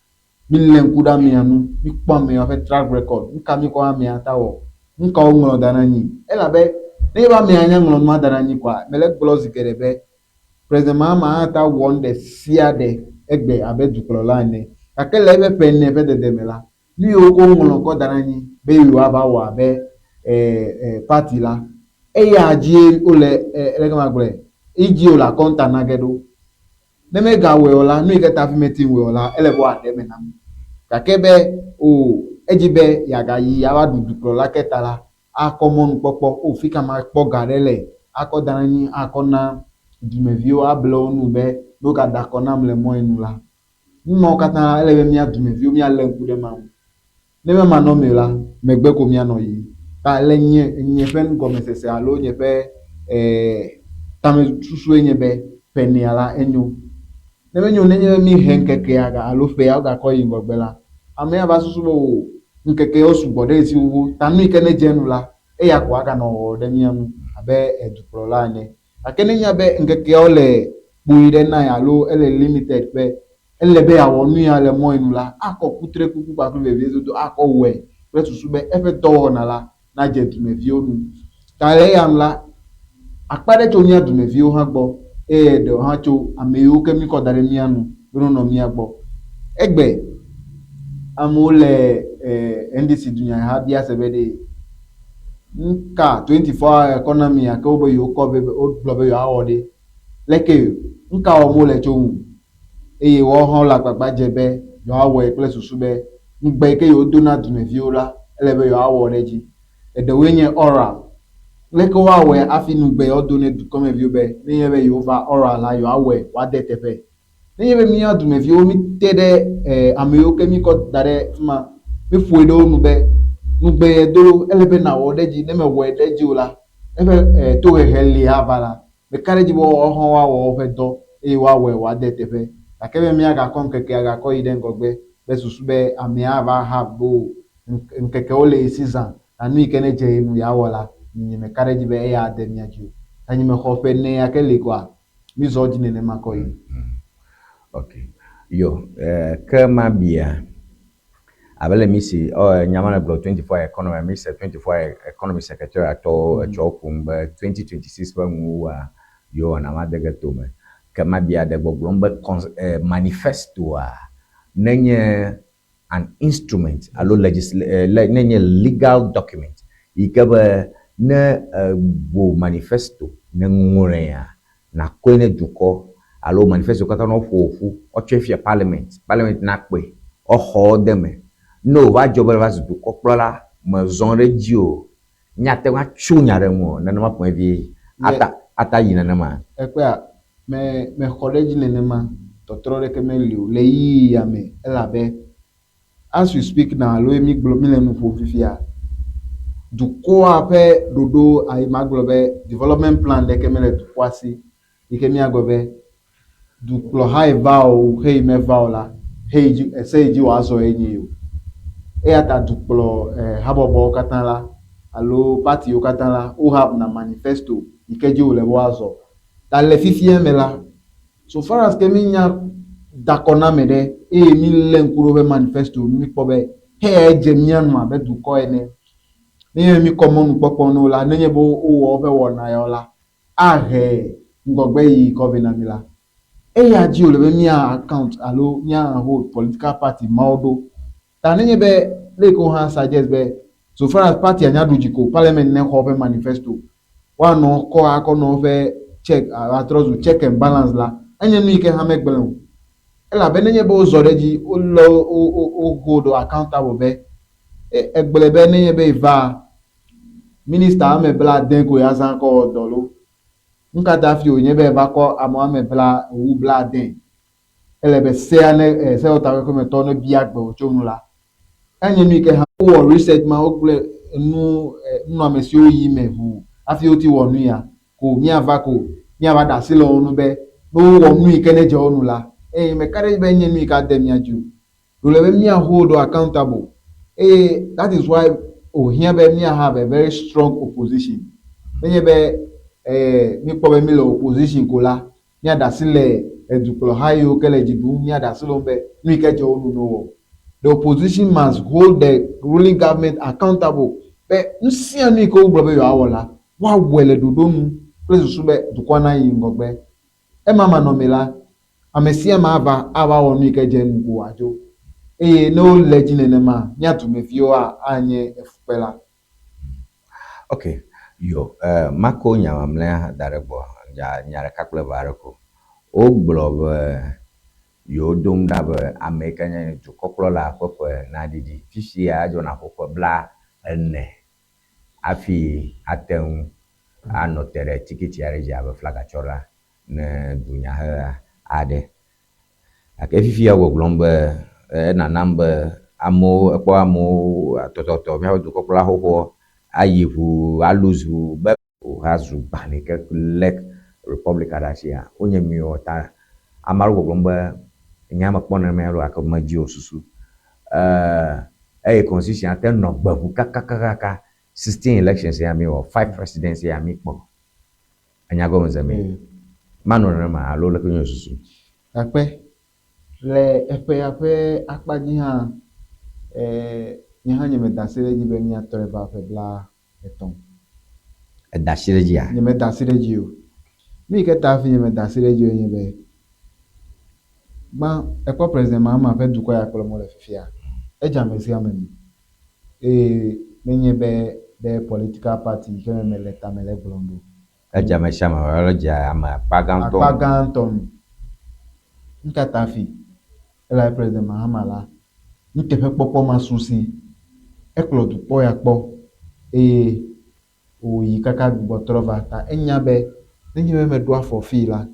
mílé ŋku ɖe amea ŋu, míkpɔ amea ƒe track record, nu ka míkɔ amea ta wɔ, nu ka woŋlɔ da ɖe anyi. Elabe nenye be amea nya ŋlɔ nua da ɖe anyi koa, mele egblɔ zi geɖe be President Mahama hã ta wɔ nu ɖe sia ɖe egbe abe dukplɔla ene. Gake le eƒe ƒe ene ƒe dede me la, nu yiwo ke woŋlɔ kɔ da ɖe anyi be yewoava wɔ abe party la, eya dzie wole leke magblɔe, edzi wole akɔnta na ge ɖo. Ne megawɔe o la, nu yi ke ta hafi mete ŋu wɔe o la, ele be woaɖe eme nam. Gake be o edzi be yeagayi ava ɖu dukplɔla ke ta la, akɔ mɔnukpɔkpɔ, o fi ka makpɔ ga ɖe le akɔ da ɖe anyi akɔ na dumeviwo able wo nu be ne wogada akɔ nam le mɔ yi nu la. Nu mawo katã ele be mía dumeviwo míalé ŋku ɖe ema ŋu. Ne memanɔmee la, megbe ko míanɔ yiyim. Ta le nye nye ƒe nugɔmesese alo nye ƒe e tamesusue nye be ƒe enea la enyo. Ne menyo nenye be míhe ŋkekea ga alo ƒea wogakɔ yi ŋgɔgbe la, amea va susu be o ŋkekeawo sugbɔ ɖe esi xoxo ta nu yi ke nedze enu la, eya ko aganɔ wɔwɔ ɖe mía ŋu abe dukplɔla ene. Gake ne enya be ŋkekeawo le kpui ɖe nae alo ele limited be ele be yeawɔ nu ya le mɔ yi nu la, akɔ kutrekuku kpakple veviedodo akɔ wɔe kple susu be eƒe dɔwɔna la nadze dumeviwo nu. Ta le eya nu la, akpa ɖe tso mía dumeviwo hã gbɔ eye eɖewo hã tso ame yiwo ke míkɔ da ɖe mía nu be nonɔ mía gbɔ. Egbe amewo le NDC dunyaheha bia se be ɖe nuka 24 hour economy ya ke wobe yewokɔ be wogblɔ be yewoawɔ ɖe, leke nuka wɔm wole tso ŋu? Eye woawo hã wole agbagba dze be yewoawɔe kple susu be ŋugbe yi ke yewodo na dumeviwo la, ele be yewoawɔ ɖe edzi. Eɖewoe nye oral. Leke woawɔe hafi ŋugbe yewodo ne dukɔmeviwo be nenye be yewova oral la, yewoawɔe wòade eteƒe? Nenye be mía dumeviwo míte ɖe ame yiwo ke míkɔ da ɖe fi ma, míƒoe ɖe wo nu be ŋugbe yedo ɖo, ele be nàwɔ ɖe edzi, ne mèwɔe ɖe edzi o la, eƒe tohehe li ava la, meka ɖe edzi be woawo hã woawɔ woƒe dɔ eye woawɔe wòade eteƒe. Gake be míagakɔ ŋkekea gakɔ yi ɖe ŋgɔgbe kple susu be amea ava have be o ŋkekewo le ye si zã, na nu yi ke nedze ye ŋu yeawɔ la, nyemeka ɖe edzi be eya ade mía dzi o. Ta nyemexɔ ƒe ene ya ke li koa, mizɔ edzi nenema kɔ yi. Ok. Yo, ke mabia, abe le mí si, ɔ, nya ma le gblɔ 24 hour economy, mí se 24 hour economy secretariat tɔwo etsɔ ƒom be 2026 ƒe nuwuwua, yewo wɔna ma de ge tome. Ke mabia ɖe gbɔgblɔm be manifestoa nenye an instrument alo legisl nenye legal document yi ke be ne ego manifesto ne ŋlɔea, nakɔe ne dukɔ alo manifesto katã ne woƒo ƒu, woatsɔe fia parliament, parliament nakpɔe, woaxɔ de eme. Ne wòva dzɔ be va zu dukɔkplɔla, mezɔ ɖe edzi o, míate ŋu atso nya ɖe ŋu o, nenema ƒomevi ata ata yi nenema. Ekpɔa, me mexɔ ɖe edzi nenema, tɔtrɔ ɖeke meli o le ɣeyiɣi ya me elabe as we speak now alo mi gblɔ mi le nu ƒom fifia, dukɔa ƒe ɖoɖo ayi magblɔ be development plan ɖeke mele dukɔa si yi ke míagblɔ be dukplɔha yi va o heyi meva o la, heyi dzi ese yi dzi wòazɔ ye nye o. Eya ta dukplɔ habɔbɔwo katã la alo partiwo katã la wo have na manifesto yi ke dzi wòle be woazɔ. Ta le fifia me la, so far as ke mínya da kɔ na ame ɖe eye mílé ŋku ɖe woƒe manifesto ŋu míkpɔ be heyae dze mía nu abe dukɔ ene. Nenye be míkɔ mɔnukpɔkpɔ na wo la, nenye be wowɔ woƒe wɔna yawo la, ahe ŋgɔgbe yiyi kɔ vɛ na mí la, Eya dzi wòle be mía account alo mía hold political party mawo ɖo. Ta nenye be leke wo hã suggest be so far as party anya ɖu dzi ko parliament ne xɔ woƒe manifesto, woanɔ kɔ akɔ nɔ woƒe check atrɔ zu check and balance la, enye nu yi ke hã megblẽ o. Elabe nenye be wozɔ ɖe edzi, wolé wo wo wo hold accountable be egblɔe be nenye be eva minister ame blaade ko yeazã kɔ wɔ dɔ lo. Nu ka ta hafi wònye be eva kɔ ame woame bla wu blaade? Ele be sea ne e sewɔtakpekpemetɔwo ne bia gbe wò tso nu la, enye nu yi ke hã wowɔ research ma wogblɔe enu e nunɔamesiwo yi me ʋuu hafi woti wɔ nu ya ko míava ko míava ɖe asi le wo ŋu be ne wowɔ nu yi ke nedze wo nu la, eye meka ɖe edzi be enye nu yi ke ade mía dzi o. Wòle be mía hold wo accountable eye that is why wòhiã be mía have a very strong opposition. Nenye be eh, míkpɔ be míle opposition ko la, míaɖe asi le edukplɔha yiwo ke le dzi ɖum, míaɖe asi le wo ŋu be nu yi ke dze wo nu ne wowɔ. The opposition must hold the ruling government accountable be nu sia nu yi ke wogblɔ be yewoawɔ la, woawɔe le ɖoɖo nu kple susu be dukɔa nayi ŋgɔgbe. Ema manɔmee la, ame sia ame ava ava wɔ nu yi ke dze enu ko wòadzo. Eye ne wole edzi nenema, mía dumeviwo anye efukpela. Ok, yo, eh, mako nya mamlɛa da ɖe gbɔ, nya, nya ɖeka kple eve aɖe ko. Wogblɔ be yewodom ɖa be ame yi ke nye dukɔkplɔla ƒe ƒe naɖiɖi. Fifia edzɔ na ƒo ƒe bla ene hafi ate ŋu anɔ te ɖe tikiti aɖe dzi abe flagatsɔla ne dunyaheha aɖe. Gake fifia gbɔgblɔm be enanam be amewo ekpɔ amewo tɔtɔtɔ míaƒe dukɔkplɔla xoxoa ayi ʋu alose ʋu be woazu gbalẽ ke lé Republika ɖe asia wonye nyuiwo ta ame aɖewo gbɔgblɔm be nye mekpɔ nenema ya o gake medzi o susu. Eye constitution ate nɔ gbe ʋu kakakaka 16 elections ya mi wɔ, five presidents ya mi kpɔ. Enya gɔme se mi. Manɔ nenema alo leke nye susu? Gakpe le eƒea ƒe akpa dzi hã, eh, nye hã nye meda asi ɖe edzi be míatrɔe va ƒe bla etɔ̃. Eda asi ɖe edzia? Nye meda asi ɖe edzi o. Nu yi ke ta hafi nye meda asi ɖe edzi o nye be, gbã, ekpɔ President Mahama ƒe dukɔ ya kplɔm wole fifia, edze ame sia ame nu. Eye menye be ɖe political party yi ke me mele ta mele egblɔm ɖo. Edze ame sia ame alo edze ame akpa gãtɔ Akpa gãtɔ nu. Nu ka ta hafi? Elabe President Mahama la, nuteƒekpɔkpɔ ma su si. Ekplɔ dukɔ ya kpɔ eye wòyi kaka gbugbɔ trɔ va ta enya be nenye be meɖo afɔ fii la,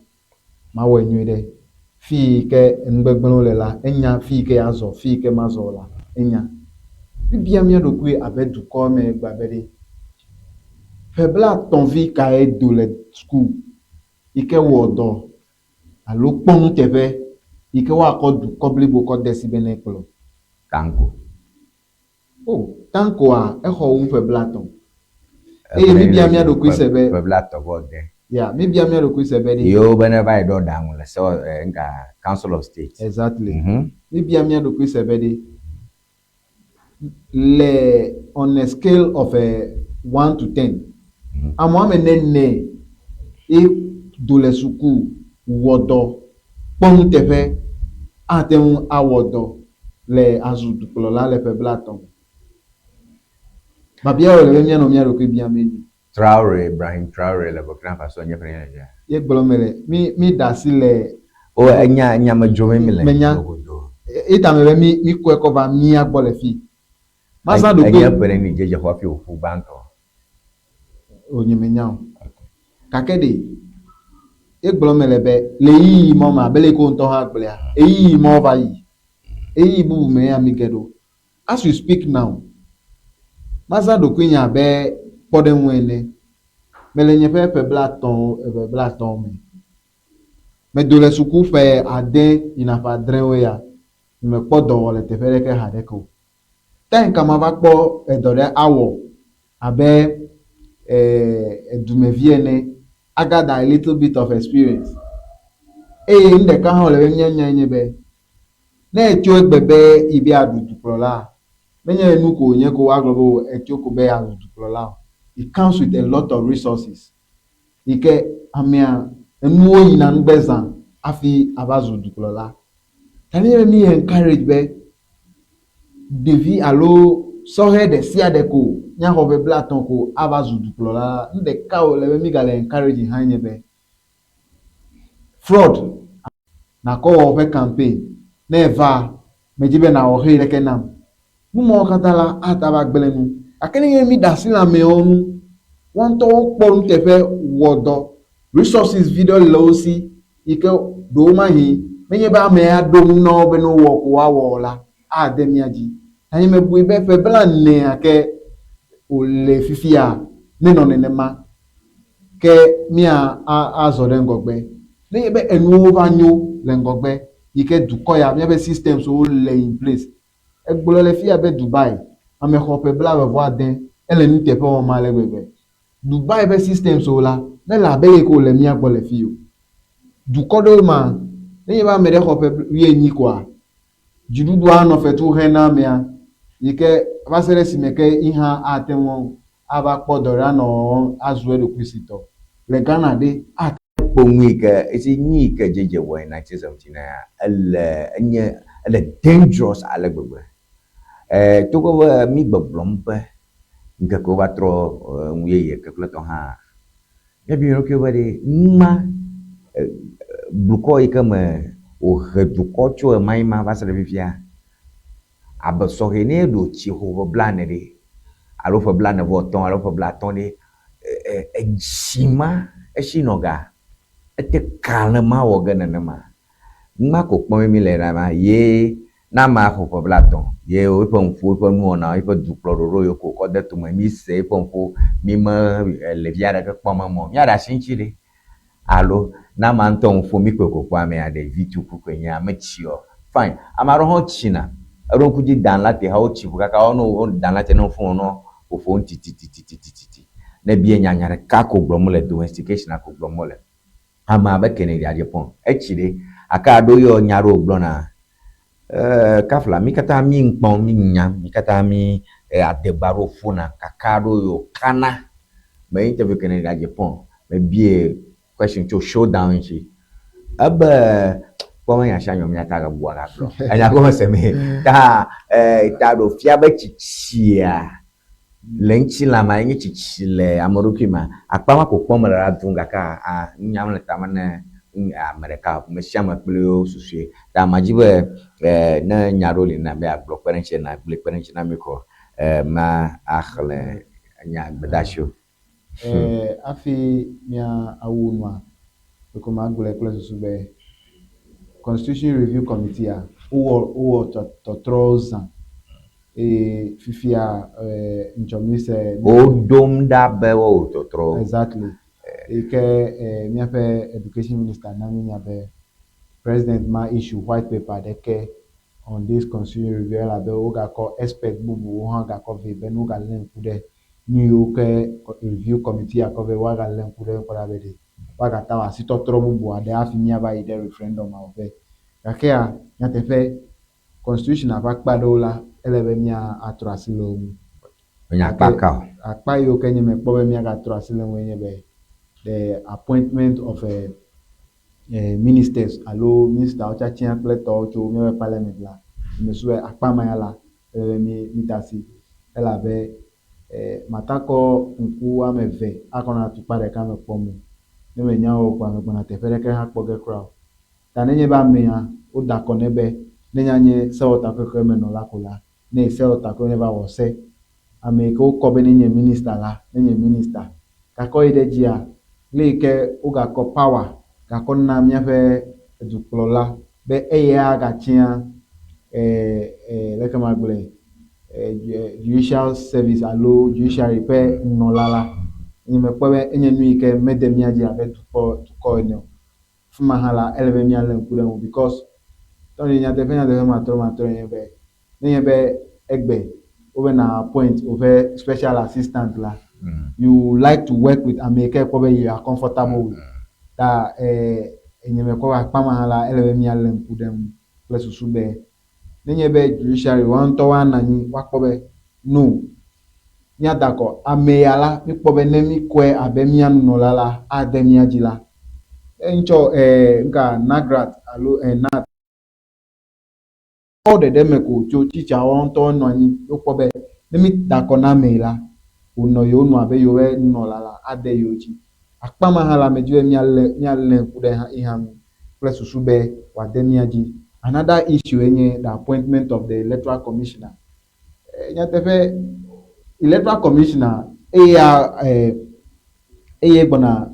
mawɔe nyuiɖe. Fi yi ke enugbegblẽwo le la, enya, fi yi ke yeazɔ, fi yi ke mazɔ o la, enya. Míbia mía ɖokui abe dukɔ me egbea be ɖe, ƒe blaetɔ̃ vi kae do le suku yi ke wɔ dɔ alo kpɔ nuteƒe yi ke woakɔ dukɔ blibo kɔ de esi be nekplɔ? Tanko. O, Tankoa, exɔ wu ƒe blaetɔ̃. Eye míbia mía ɖokui se be. Ƒe blaetɔ̃ vɔ ade. Ya, míbia mía ɖokui se be ɖe. Yewo be ne va yi ɖo ɖaŋu le sewɔ, eh, ŋka, Council of State. Exactly. Míbia mía ɖokui se be ɖe, le on a scale of a one to ten, ame woame nene ye do le suku, wɔ dɔ, kpɔ nuteƒe, ate ŋu awɔ dɔ le azu dukplɔla le ƒe blaetɔ̃ me. Biabia wòle be míanɔ mía ɖokui biam enye. Traore, Ibrahim Traore le Burkina Faso nye ƒe nene. Ye gblɔ mele, mí, mí ɖe asi le. O, enya, enya me dzrom mi le. Menya. Ye ta me be mí, mí kɔe kɔ va mía gbɔ le fi. Mazã ɖokui. Enye ƒe nene dzedze xɔ hafi wòƒu gbãtɔ. O, nye menya o. Gake ɖe, ye gblɔ mele be le ɣeyiɣi mawo me abe leke wo ŋutɔ hã gblɔea, ɣeyiɣi mawo va yi. Ɣeyiɣi bubu mee ya mí ge ɖo. As we speak now, mazã ɖokuinye abe kpɔɖeŋu ene. Mele nye ƒe ƒe blaetɔ̃, ƒe blaetɔ̃ me. Medo le suku ƒe ade yina ƒe adrewo ya, nyemekpɔ dɔ wɔ le teƒe ɖeke haɖeke o. Time ka mava kpɔ edɔ ɖe awɔ abe edumevi ene, I gather a little bit of experience. Eye nu ɖeka hã wòle be míanyae nye be, Ne etso egbe be yi be yeaɖu dukplɔlaa, menye enu ko wònye ko woagblɔ be o etso ko be yeazu dukplɔla o. It comes with a lot of resources yi ke amea enuwo yina nugbe zã. hafi ava zu dukplɔla. Ta nenye be mi encourage be ɖevi alo sɔhɛ ɖe sia ɖe ko míaxɔ ƒe blatɔ̃ ko ava zu dukplɔla la, nu ɖeka wòle be mígale encourage hãe nye be fraud nàkɔ wɔ woƒe campaign. Ne eva, medzi be nàwɔ xeyi ɖeke nam. Nu mawo katã la ate ava gblẽ nu. Gake nenye be míɖe asi le ameawo ŋu, woa ŋutɔwo kpɔ nuteƒe wɔ dɔ, resources viɖe le wo si yi ke ɖewomahi menye be amea ɖo nu na wo be ne wowɔ ko woawɔ o la, ade mía dzi. Ta nye mebui be ƒe blaenea ke wòle fifia nenɔ nenema ke mía a azɔ ɖe ŋgɔgbe. Nenye be enuwo va nyo le ŋgɔgbe yi ke dukɔ ya míaƒe systems wo le in place. Egblɔe le fiya be Dubai, ame xɔ ƒe blaeve vɔ ade, ele nuteƒe wɔm ale gbegbe. Dubai ƒe systems wo la, mele abe leke wòle mía gbɔ le fi o. Dukɔ ɖewo mea, nenye be ame ɖe xɔ ƒe wuienyi koa, dziɖuɖua anɔ fetu xe na amea yi ke va se ɖe esime ke yi hã ate ŋu ava kpɔ dɔ ɖe anɔ wɔwɔm azu eɖokui si tɔ. Le Ghana ɖe, ate. Kpɔ nu yi ke, esi nu yi ke JJ wɔ in 1979 ele, enye, ele dangerous ale gbegbe. E, togbɔ be mí gbɔgblɔm be ŋkekewo va trɔ enu yeye ke kple tɔ hã, míabia mía ɖokuiwo be ɖe nu ma, blukɔ yi ke me wòhe dukɔ tso ɣemaɣi ma va se ɖe fifia, abe sɔhɛ ne eɖo tsi xo ƒe blaene ɖe, alo ƒe blaene vɔ etɔ̃ alo ƒe blaatɔ̃ ɖe, edzi ma esi nɔ ga, ete kalẽ ma wɔ ge nenema. Nu ma ko kpɔm míle ɖa ma ye ne amea xɔ ƒe blatɔ̃ ye eƒe nuƒo, eƒe nuwɔna, eƒe dukplɔɖoɖo yiwo ke wòkɔ de tome, míse eƒe nuƒo, míme le vi aɖeke kpɔm eme o, míaɖe asi eŋuti ɖe. Alo ne amea ŋutɔ nu ƒom, míkpɔe ko kpɔ amea ɖe vi tukui koe nye, metsi o. Fine. Ame aɖewo hã tsina. Eɖo ŋku dzi Dan Latte hã wotsi ƒo kaka wo ne wo Dan Latte ne woƒo wonɔ ƒoƒom titititititi. Ne ebia nya, nya ɖeka ko gblɔm wole, domestication ko gblɔm wole. Ame abe Kennedy Agyapong, etsi ɖe. Gake aɖewo yɔ nya aɖewo wògblɔna, ee, kafla mí katã mí ŋkpɔm, mí nyam, mí katã mí adegbe aɖewo ƒona, kaka aɖewo yi wòkana. Me interview Kennedy Agyapong, mebie question tso showdown ŋuti. Ebe kpɔ be nya sia nya míate ŋu agabua agagblɔ. Enya gɔme se mee. Ta ta ɖo fia be tsitsia le ŋutilã ma enye tsitsi le ame ɖokui ma. Akpa ma ko kpɔm mele la dum gake a nunya mele tame ne ame ɖeka o. Ame sia ame kple yewo susue. Ta madzi be ne nya ɖewo li na be yeagblɔ kpe ɖe eŋuti nàgblɔe kpe ɖe eŋuti na mí ko ma axlẽ nya gbedeasiwo. Hafi mía awu nua, ɖeko magblɔe kple susu be Constitution Review Committee-a, wowɔ wowɔ tɔtrɔwo zã eye fifia ŋtsɔ mí se. Woɖom ɖa be woawɔ tɔtrɔwo. Exactly. Eyi ke míaƒe Education Minister na mí nya be President ma issue white paper ɖeke on this Constitution Review elabe wogakɔ expert bubuwo hã gakɔ vɛ be ne wogalé ŋku ɖe nu yiwo ke review committee akɔ vɛ woagalé ŋku ɖe eŋu kpɔ ɖa be ɖe woagate awɔ asitɔtrɔ bubu aɖe hafi míava yi ɖe referendum wɔƒe. Gakea nyateƒe constitution ƒe akpa ɖewo la, ele be míatrɔ asi le wo ŋu. Menye akpa Gake ka o. akpa yiwo ke nye mekpɔ be míagatrɔ asi le eŋue nye be the appointment of a ministers alo ministawo tiatia kple tɔwo tso míaƒe parliament la, mesu be akpa ma ya la, ele be mí mída asi elabe matakɔ ŋku woame eve akɔ nɔ atukpa ɖeka me kpɔm o. Ne menya o kpoa megbɔna teƒe ɖeke hã kpɔ ge kura o. Ta nenye be amea woda akɔ nɛ be ne nya nye sewɔtakpekpe me nɔla ko la, ne sewɔtakpekpe neva wɔ se, ame yi ke wokɔ be nenye minister la, nenye minister. Gake woyi ɖe edzia, le yi ke wogakɔ power gakɔ na míaƒe dukplɔla be eya agatia leke magblɔe, judicial service alo judiciary ƒe nunɔla la, nye mekpɔe be enye nu yi ke mede mía dzi abe dukɔ dukɔ ene o. Fi ma hã la, ele be míalé ŋku ɖe eŋu because tɔnye nyateƒe nyateƒe matrɔ matrɔe nye be nenye be egbe wobe na appoint woƒe special assistant la, you like to work with ame yi ke ekpɔ be you are comfortable with. Ta nye mekpɔ be akpa ma hã la, ele be míalé ŋku ɖe eŋu kple susu be nenye be judiciary woa ŋutɔ woanɔ anyi woakpɔ be no, míada akɔ ame ya la, míkpɔ be ne míkɔe abe mía nunɔla la, ade mía dzi la, Eŋtsɔ eh, ŋka Nagrat alo eh, Nat kɔ ɖeɖe me ko tso tsitsawo ŋutɔ nɔ anyi wokpɔ be ne mi da akɔ na amee la, wònɔ yewo nu abe yewoƒe nunɔla la ade yewo dzi. Akpa ma hã la, medi be míalé míalé ŋku ɖe ye hã ŋu kple susu be wòade mía dzi. Another issue enye the appointment of the electoral commissioner. Nyateƒe, electoral commissioner eya eye gbɔna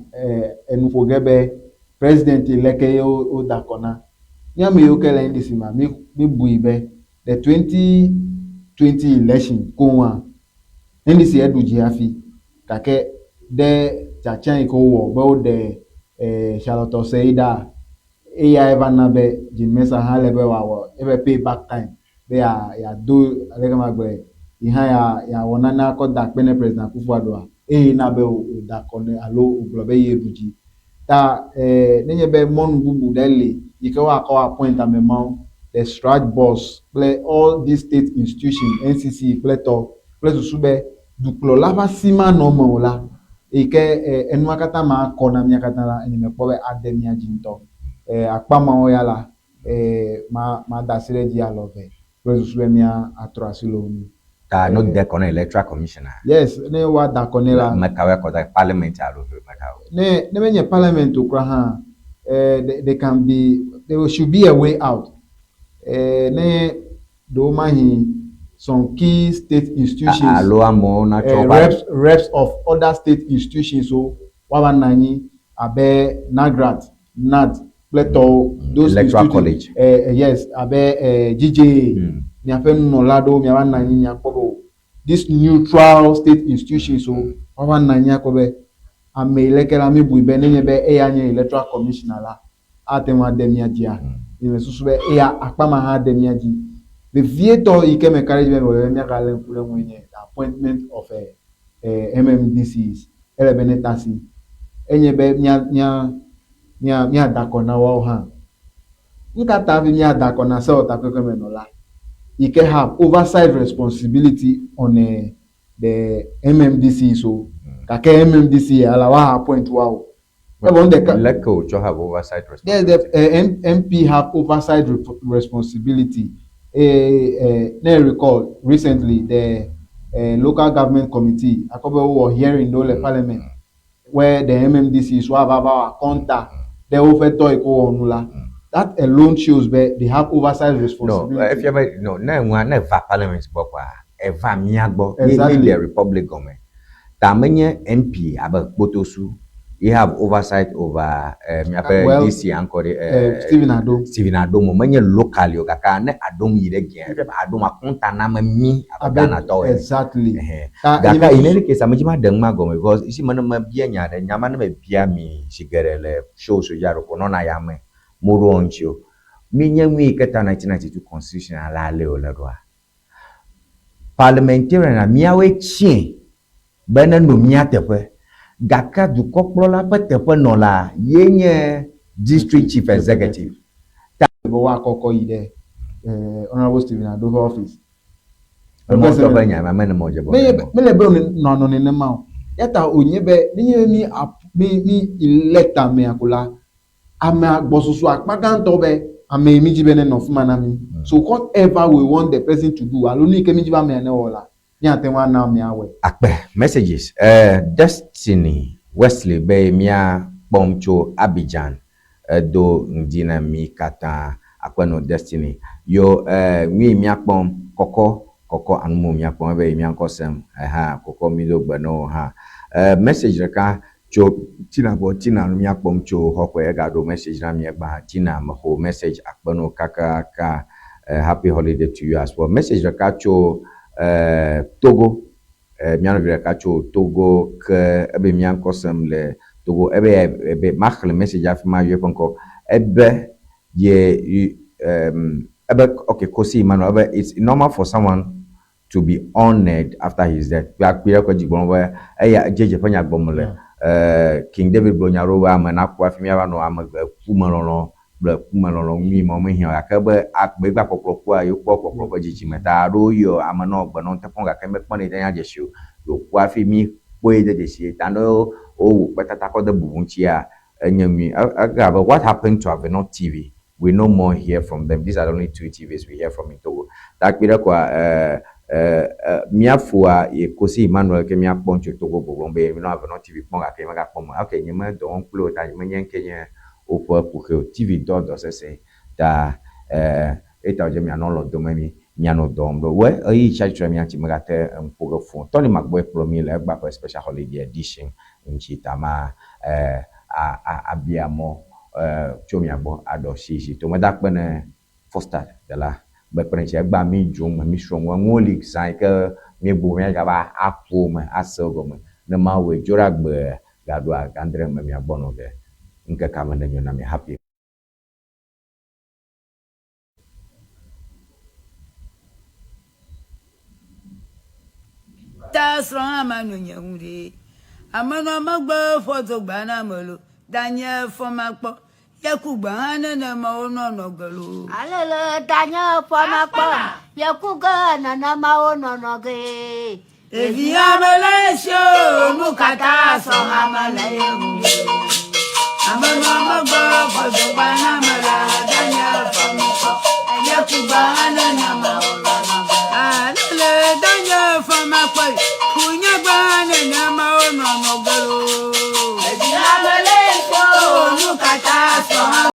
enu ƒo ge be president leke ye woda akɔ na. Mía ame yiwo ke le NDC mea, mí míbui be the 2020 election koŋua, NDC eɖu dzi hafi gake ɖe tiatia yi ke wowɔ be woɖe Charlotte Osei ɖa, eyae va na be Jean Mensa hã ele be wòawɔ eƒe pay back time be yeado aleke magblɔe, yi hã yeawɔ nane akɔ da akpe ne President Akufo-Addoa eye na be wòda akɔ nɛ alo wògblɔ be ye ɖu dzi. Ta nenye be mɔnu bubu ɖe li yi ke woakɔ appoint ame mawo, the CHRAJ boss kple all these state institution, NCC kple tɔ kple susu be dukplɔla ƒe asi manɔ eme o la, yi ke enua katã makɔ na mía katã la, nye mekpɔ be ade mía dzi ŋutɔ. Akpa mawo ya la, ma mada asi ɖe edzi alɔ eve kple susu be mía atrɔ asi le wo ŋu. Ta no de kɔ na electoral commissioner. Yes, ne woada akɔ nɛ la. Ame kawoe akɔ da parliament alo ame kawo? Ne ne menye parliament o kura hã, eh, there can be, there should be a way out. Eh, ne ɖewomahi some key state institutions, alo amewo natsɔ eh, reps, reps of other state institutions wo woava nɔ anyi abe NAGRAT, NAT kple tɔwo, those Electoral college. Eh, yes, abe eh, GJA, miaƒe nunɔla aɖewo miava nɔ anyi miakpɔ be o, this neutral state institutions wo woava nɔ anyi akpɔ be ame yi leke la míbui be nenye be eya nye electoral commissioner la, ate ŋu ade mía dzia. Nye mesusu be eya akpa ma hã ade mía dzi. Vevietɔ yi ke meka ɖe edzi be wòle be míagalé ŋku ɖe eŋue nye the appointment of eh, eh, MMDCs. Ele be neta asi. Enye be mía, mía, mía, míada akɔ na woawo hã. Nu ka ta hafi míada akɔ na sewɔtakpekpemenɔla yi ke have oversight responsibility on eh, the MMDCs o? Gake MMDC ya la, woaha appoint woawo. Evɔ nu ɖeka. Leke wòtsɔ have oversight Yes, the responsibility? M MP have oversight responsibility. Eye ne recall recently the local government committee akpɔ be wowɔ hearing ɖewo le parliament where the MMDCs woava va wɔ akɔnta ɖe woƒe dɔ yi ke wowɔ nu la. That alone shows be they have oversight No, responsibility. efia be no, ne enua ne eva parliament gbɔ kɔa, eva mía gbɔ. Mi Exactly. mi le republic gɔme. Ta menye MP abe Kpotosu ye have oversight over eh, miaƒe Well, DC aŋkɔ ɖe eh, Stephen Adom. Stephen Adom o. Menye locally o gake ne Adom yi ɖe gea, efia be Adom akɔnta na ame mí abe Abe Ghanatɔwo ene. exactly. Ɛhɛ. Ta Gake nye in any case, ame dzi maɖe nu ma gɔme because esi me ne mebia nya ɖe, nya ma ne mebia mi zi geɖe le shows dzi alo ko nɔna ya me, moɖoa ŋuti o. Míenye nu yi ke ta 1992 constitution ale ale wòle ɖoa? Parliamentarian a míawoe tiae be neno mía teƒe gake dukɔkplɔla ƒe teƒenɔla ye nye district chief executive. Ta. Be woakɔkɔ yi ɖe Honourable Stephen Ado ƒe office. Emɔ ŋutɔ ƒe nya ma mene mɔ dze bɔ. Mele be wònɔ nenema o. Eya ta wònye be nenye be mí mí elect amea ko la, Ame agbɔsusu akpa gãtɔ be ame yi mídi be nenɔ fi ma na mí. So whatever we want the person to do alo nu yi ke mídi be amea newɔ la, míate ŋu ana amea awɔe. Akpe messages eh Destiny Wesley be mía kpɔm tso Abidjan edo ŋdi na mí katã Akpenɔ Destiny yo eh nui mía kpɔm kɔkɔ kɔkɔ anumo mía kpɔm ebe yi mía ŋkɔ sem eha kɔkɔ mí do gbe nɔ hã eh message ɖeka Tso Tina gbɔ, Tina nu míakpɔm tso xɔxɔe egaɖo message na mi egbã Tina mexo message akpe no kakaka eh, happy holiday to you as well. Message ɖeka tso eh, Togo eh, mía nɔvi ɖeka tso Togo ke ebe mía ŋkɔ sem le Togo ebe ebe maxlẽ message hafi mayɔ eƒe ŋkɔ ebe ye um, ebe okay Kosi Emmanuel ebe it's normal for someone to be honoured after his death. Kpea kpui ɖe eƒe dzi gblɔ be eya JJ ƒe nya gblɔm le. Eh, King David gblɔ nya ɖewo be ame naku hafi míava nɔ ame ku me lɔlɔ̃ kple ku me lɔlɔ̃ nyui ma mehiã o gake be agbe gba kpɔkplɔ kua yewokpɔ kpɔkplɔ ƒe dzidzime ta aɖewo yɔ ame nɔ gbe nɔ ŋute kpɔm gake mekpɔnɛ de nya dzesi o. Yewoku hafi míkpɔe de dzesi ta ne wowu kpetata kɔ de bubu ŋutia. Enye nyui. Ege abe what happened to Avenor TV? We no more hear from them. These are the only two TVs we hear from in Togo. Ta kpi ɖe koa míafoa ye Kosi Emmanuel ke míakpɔ tso Togo gbɔgblɔm be menɔ Avenor TV kpɔm gake megakpɔ me. Ok, nye me dɔ wɔm kpli wo ta nye menye ŋke nye woƒe kuxi o. TV dɔ dɔ sesẽ ta eyi ta wòdze mianɔ lɔ dome mi mianɔ dɔ wɔm ɖo. Wɛ ɣeyiɣi tsi atsitre mía ŋuti megate ŋu ƒo ge fũ o. Tony Magbɔe kplɔ mí le egbea ƒe special holiday edition ŋuti ta ma abia mɔ tso mia gbɔ aɖɔ si zi to. Meda akpe ne Foster ɖela be kpe ɖe ŋuti. Egbea mí dzrom me, mí srɔ̃ nu. Enuwo li zã yi ke míebu be míagava aƒo me ase wo gɔme. Ne Mawue dzo ɖe agbe gaɖoa gãdre me mia gbɔ nɔ ge. Ŋkekea me nenyo na mi. Happy. Ta srɔ̃ hã manɔ nye ŋu ɖe. Amenɔ megbe ƒɔ dzogbea na ame lo. Danye fɔ makpɔ. Ye ku gbe hã nenema wonɔ nɔ ge lo. Alele danye fɔ makpɔ. Ye ku ge nenema wonɔ nɔ ge. Ɖevi ame le esi o, nu katã sɔ ame le ye ŋu. Amenɔ megbe ƒɔ dzogbea na ame la.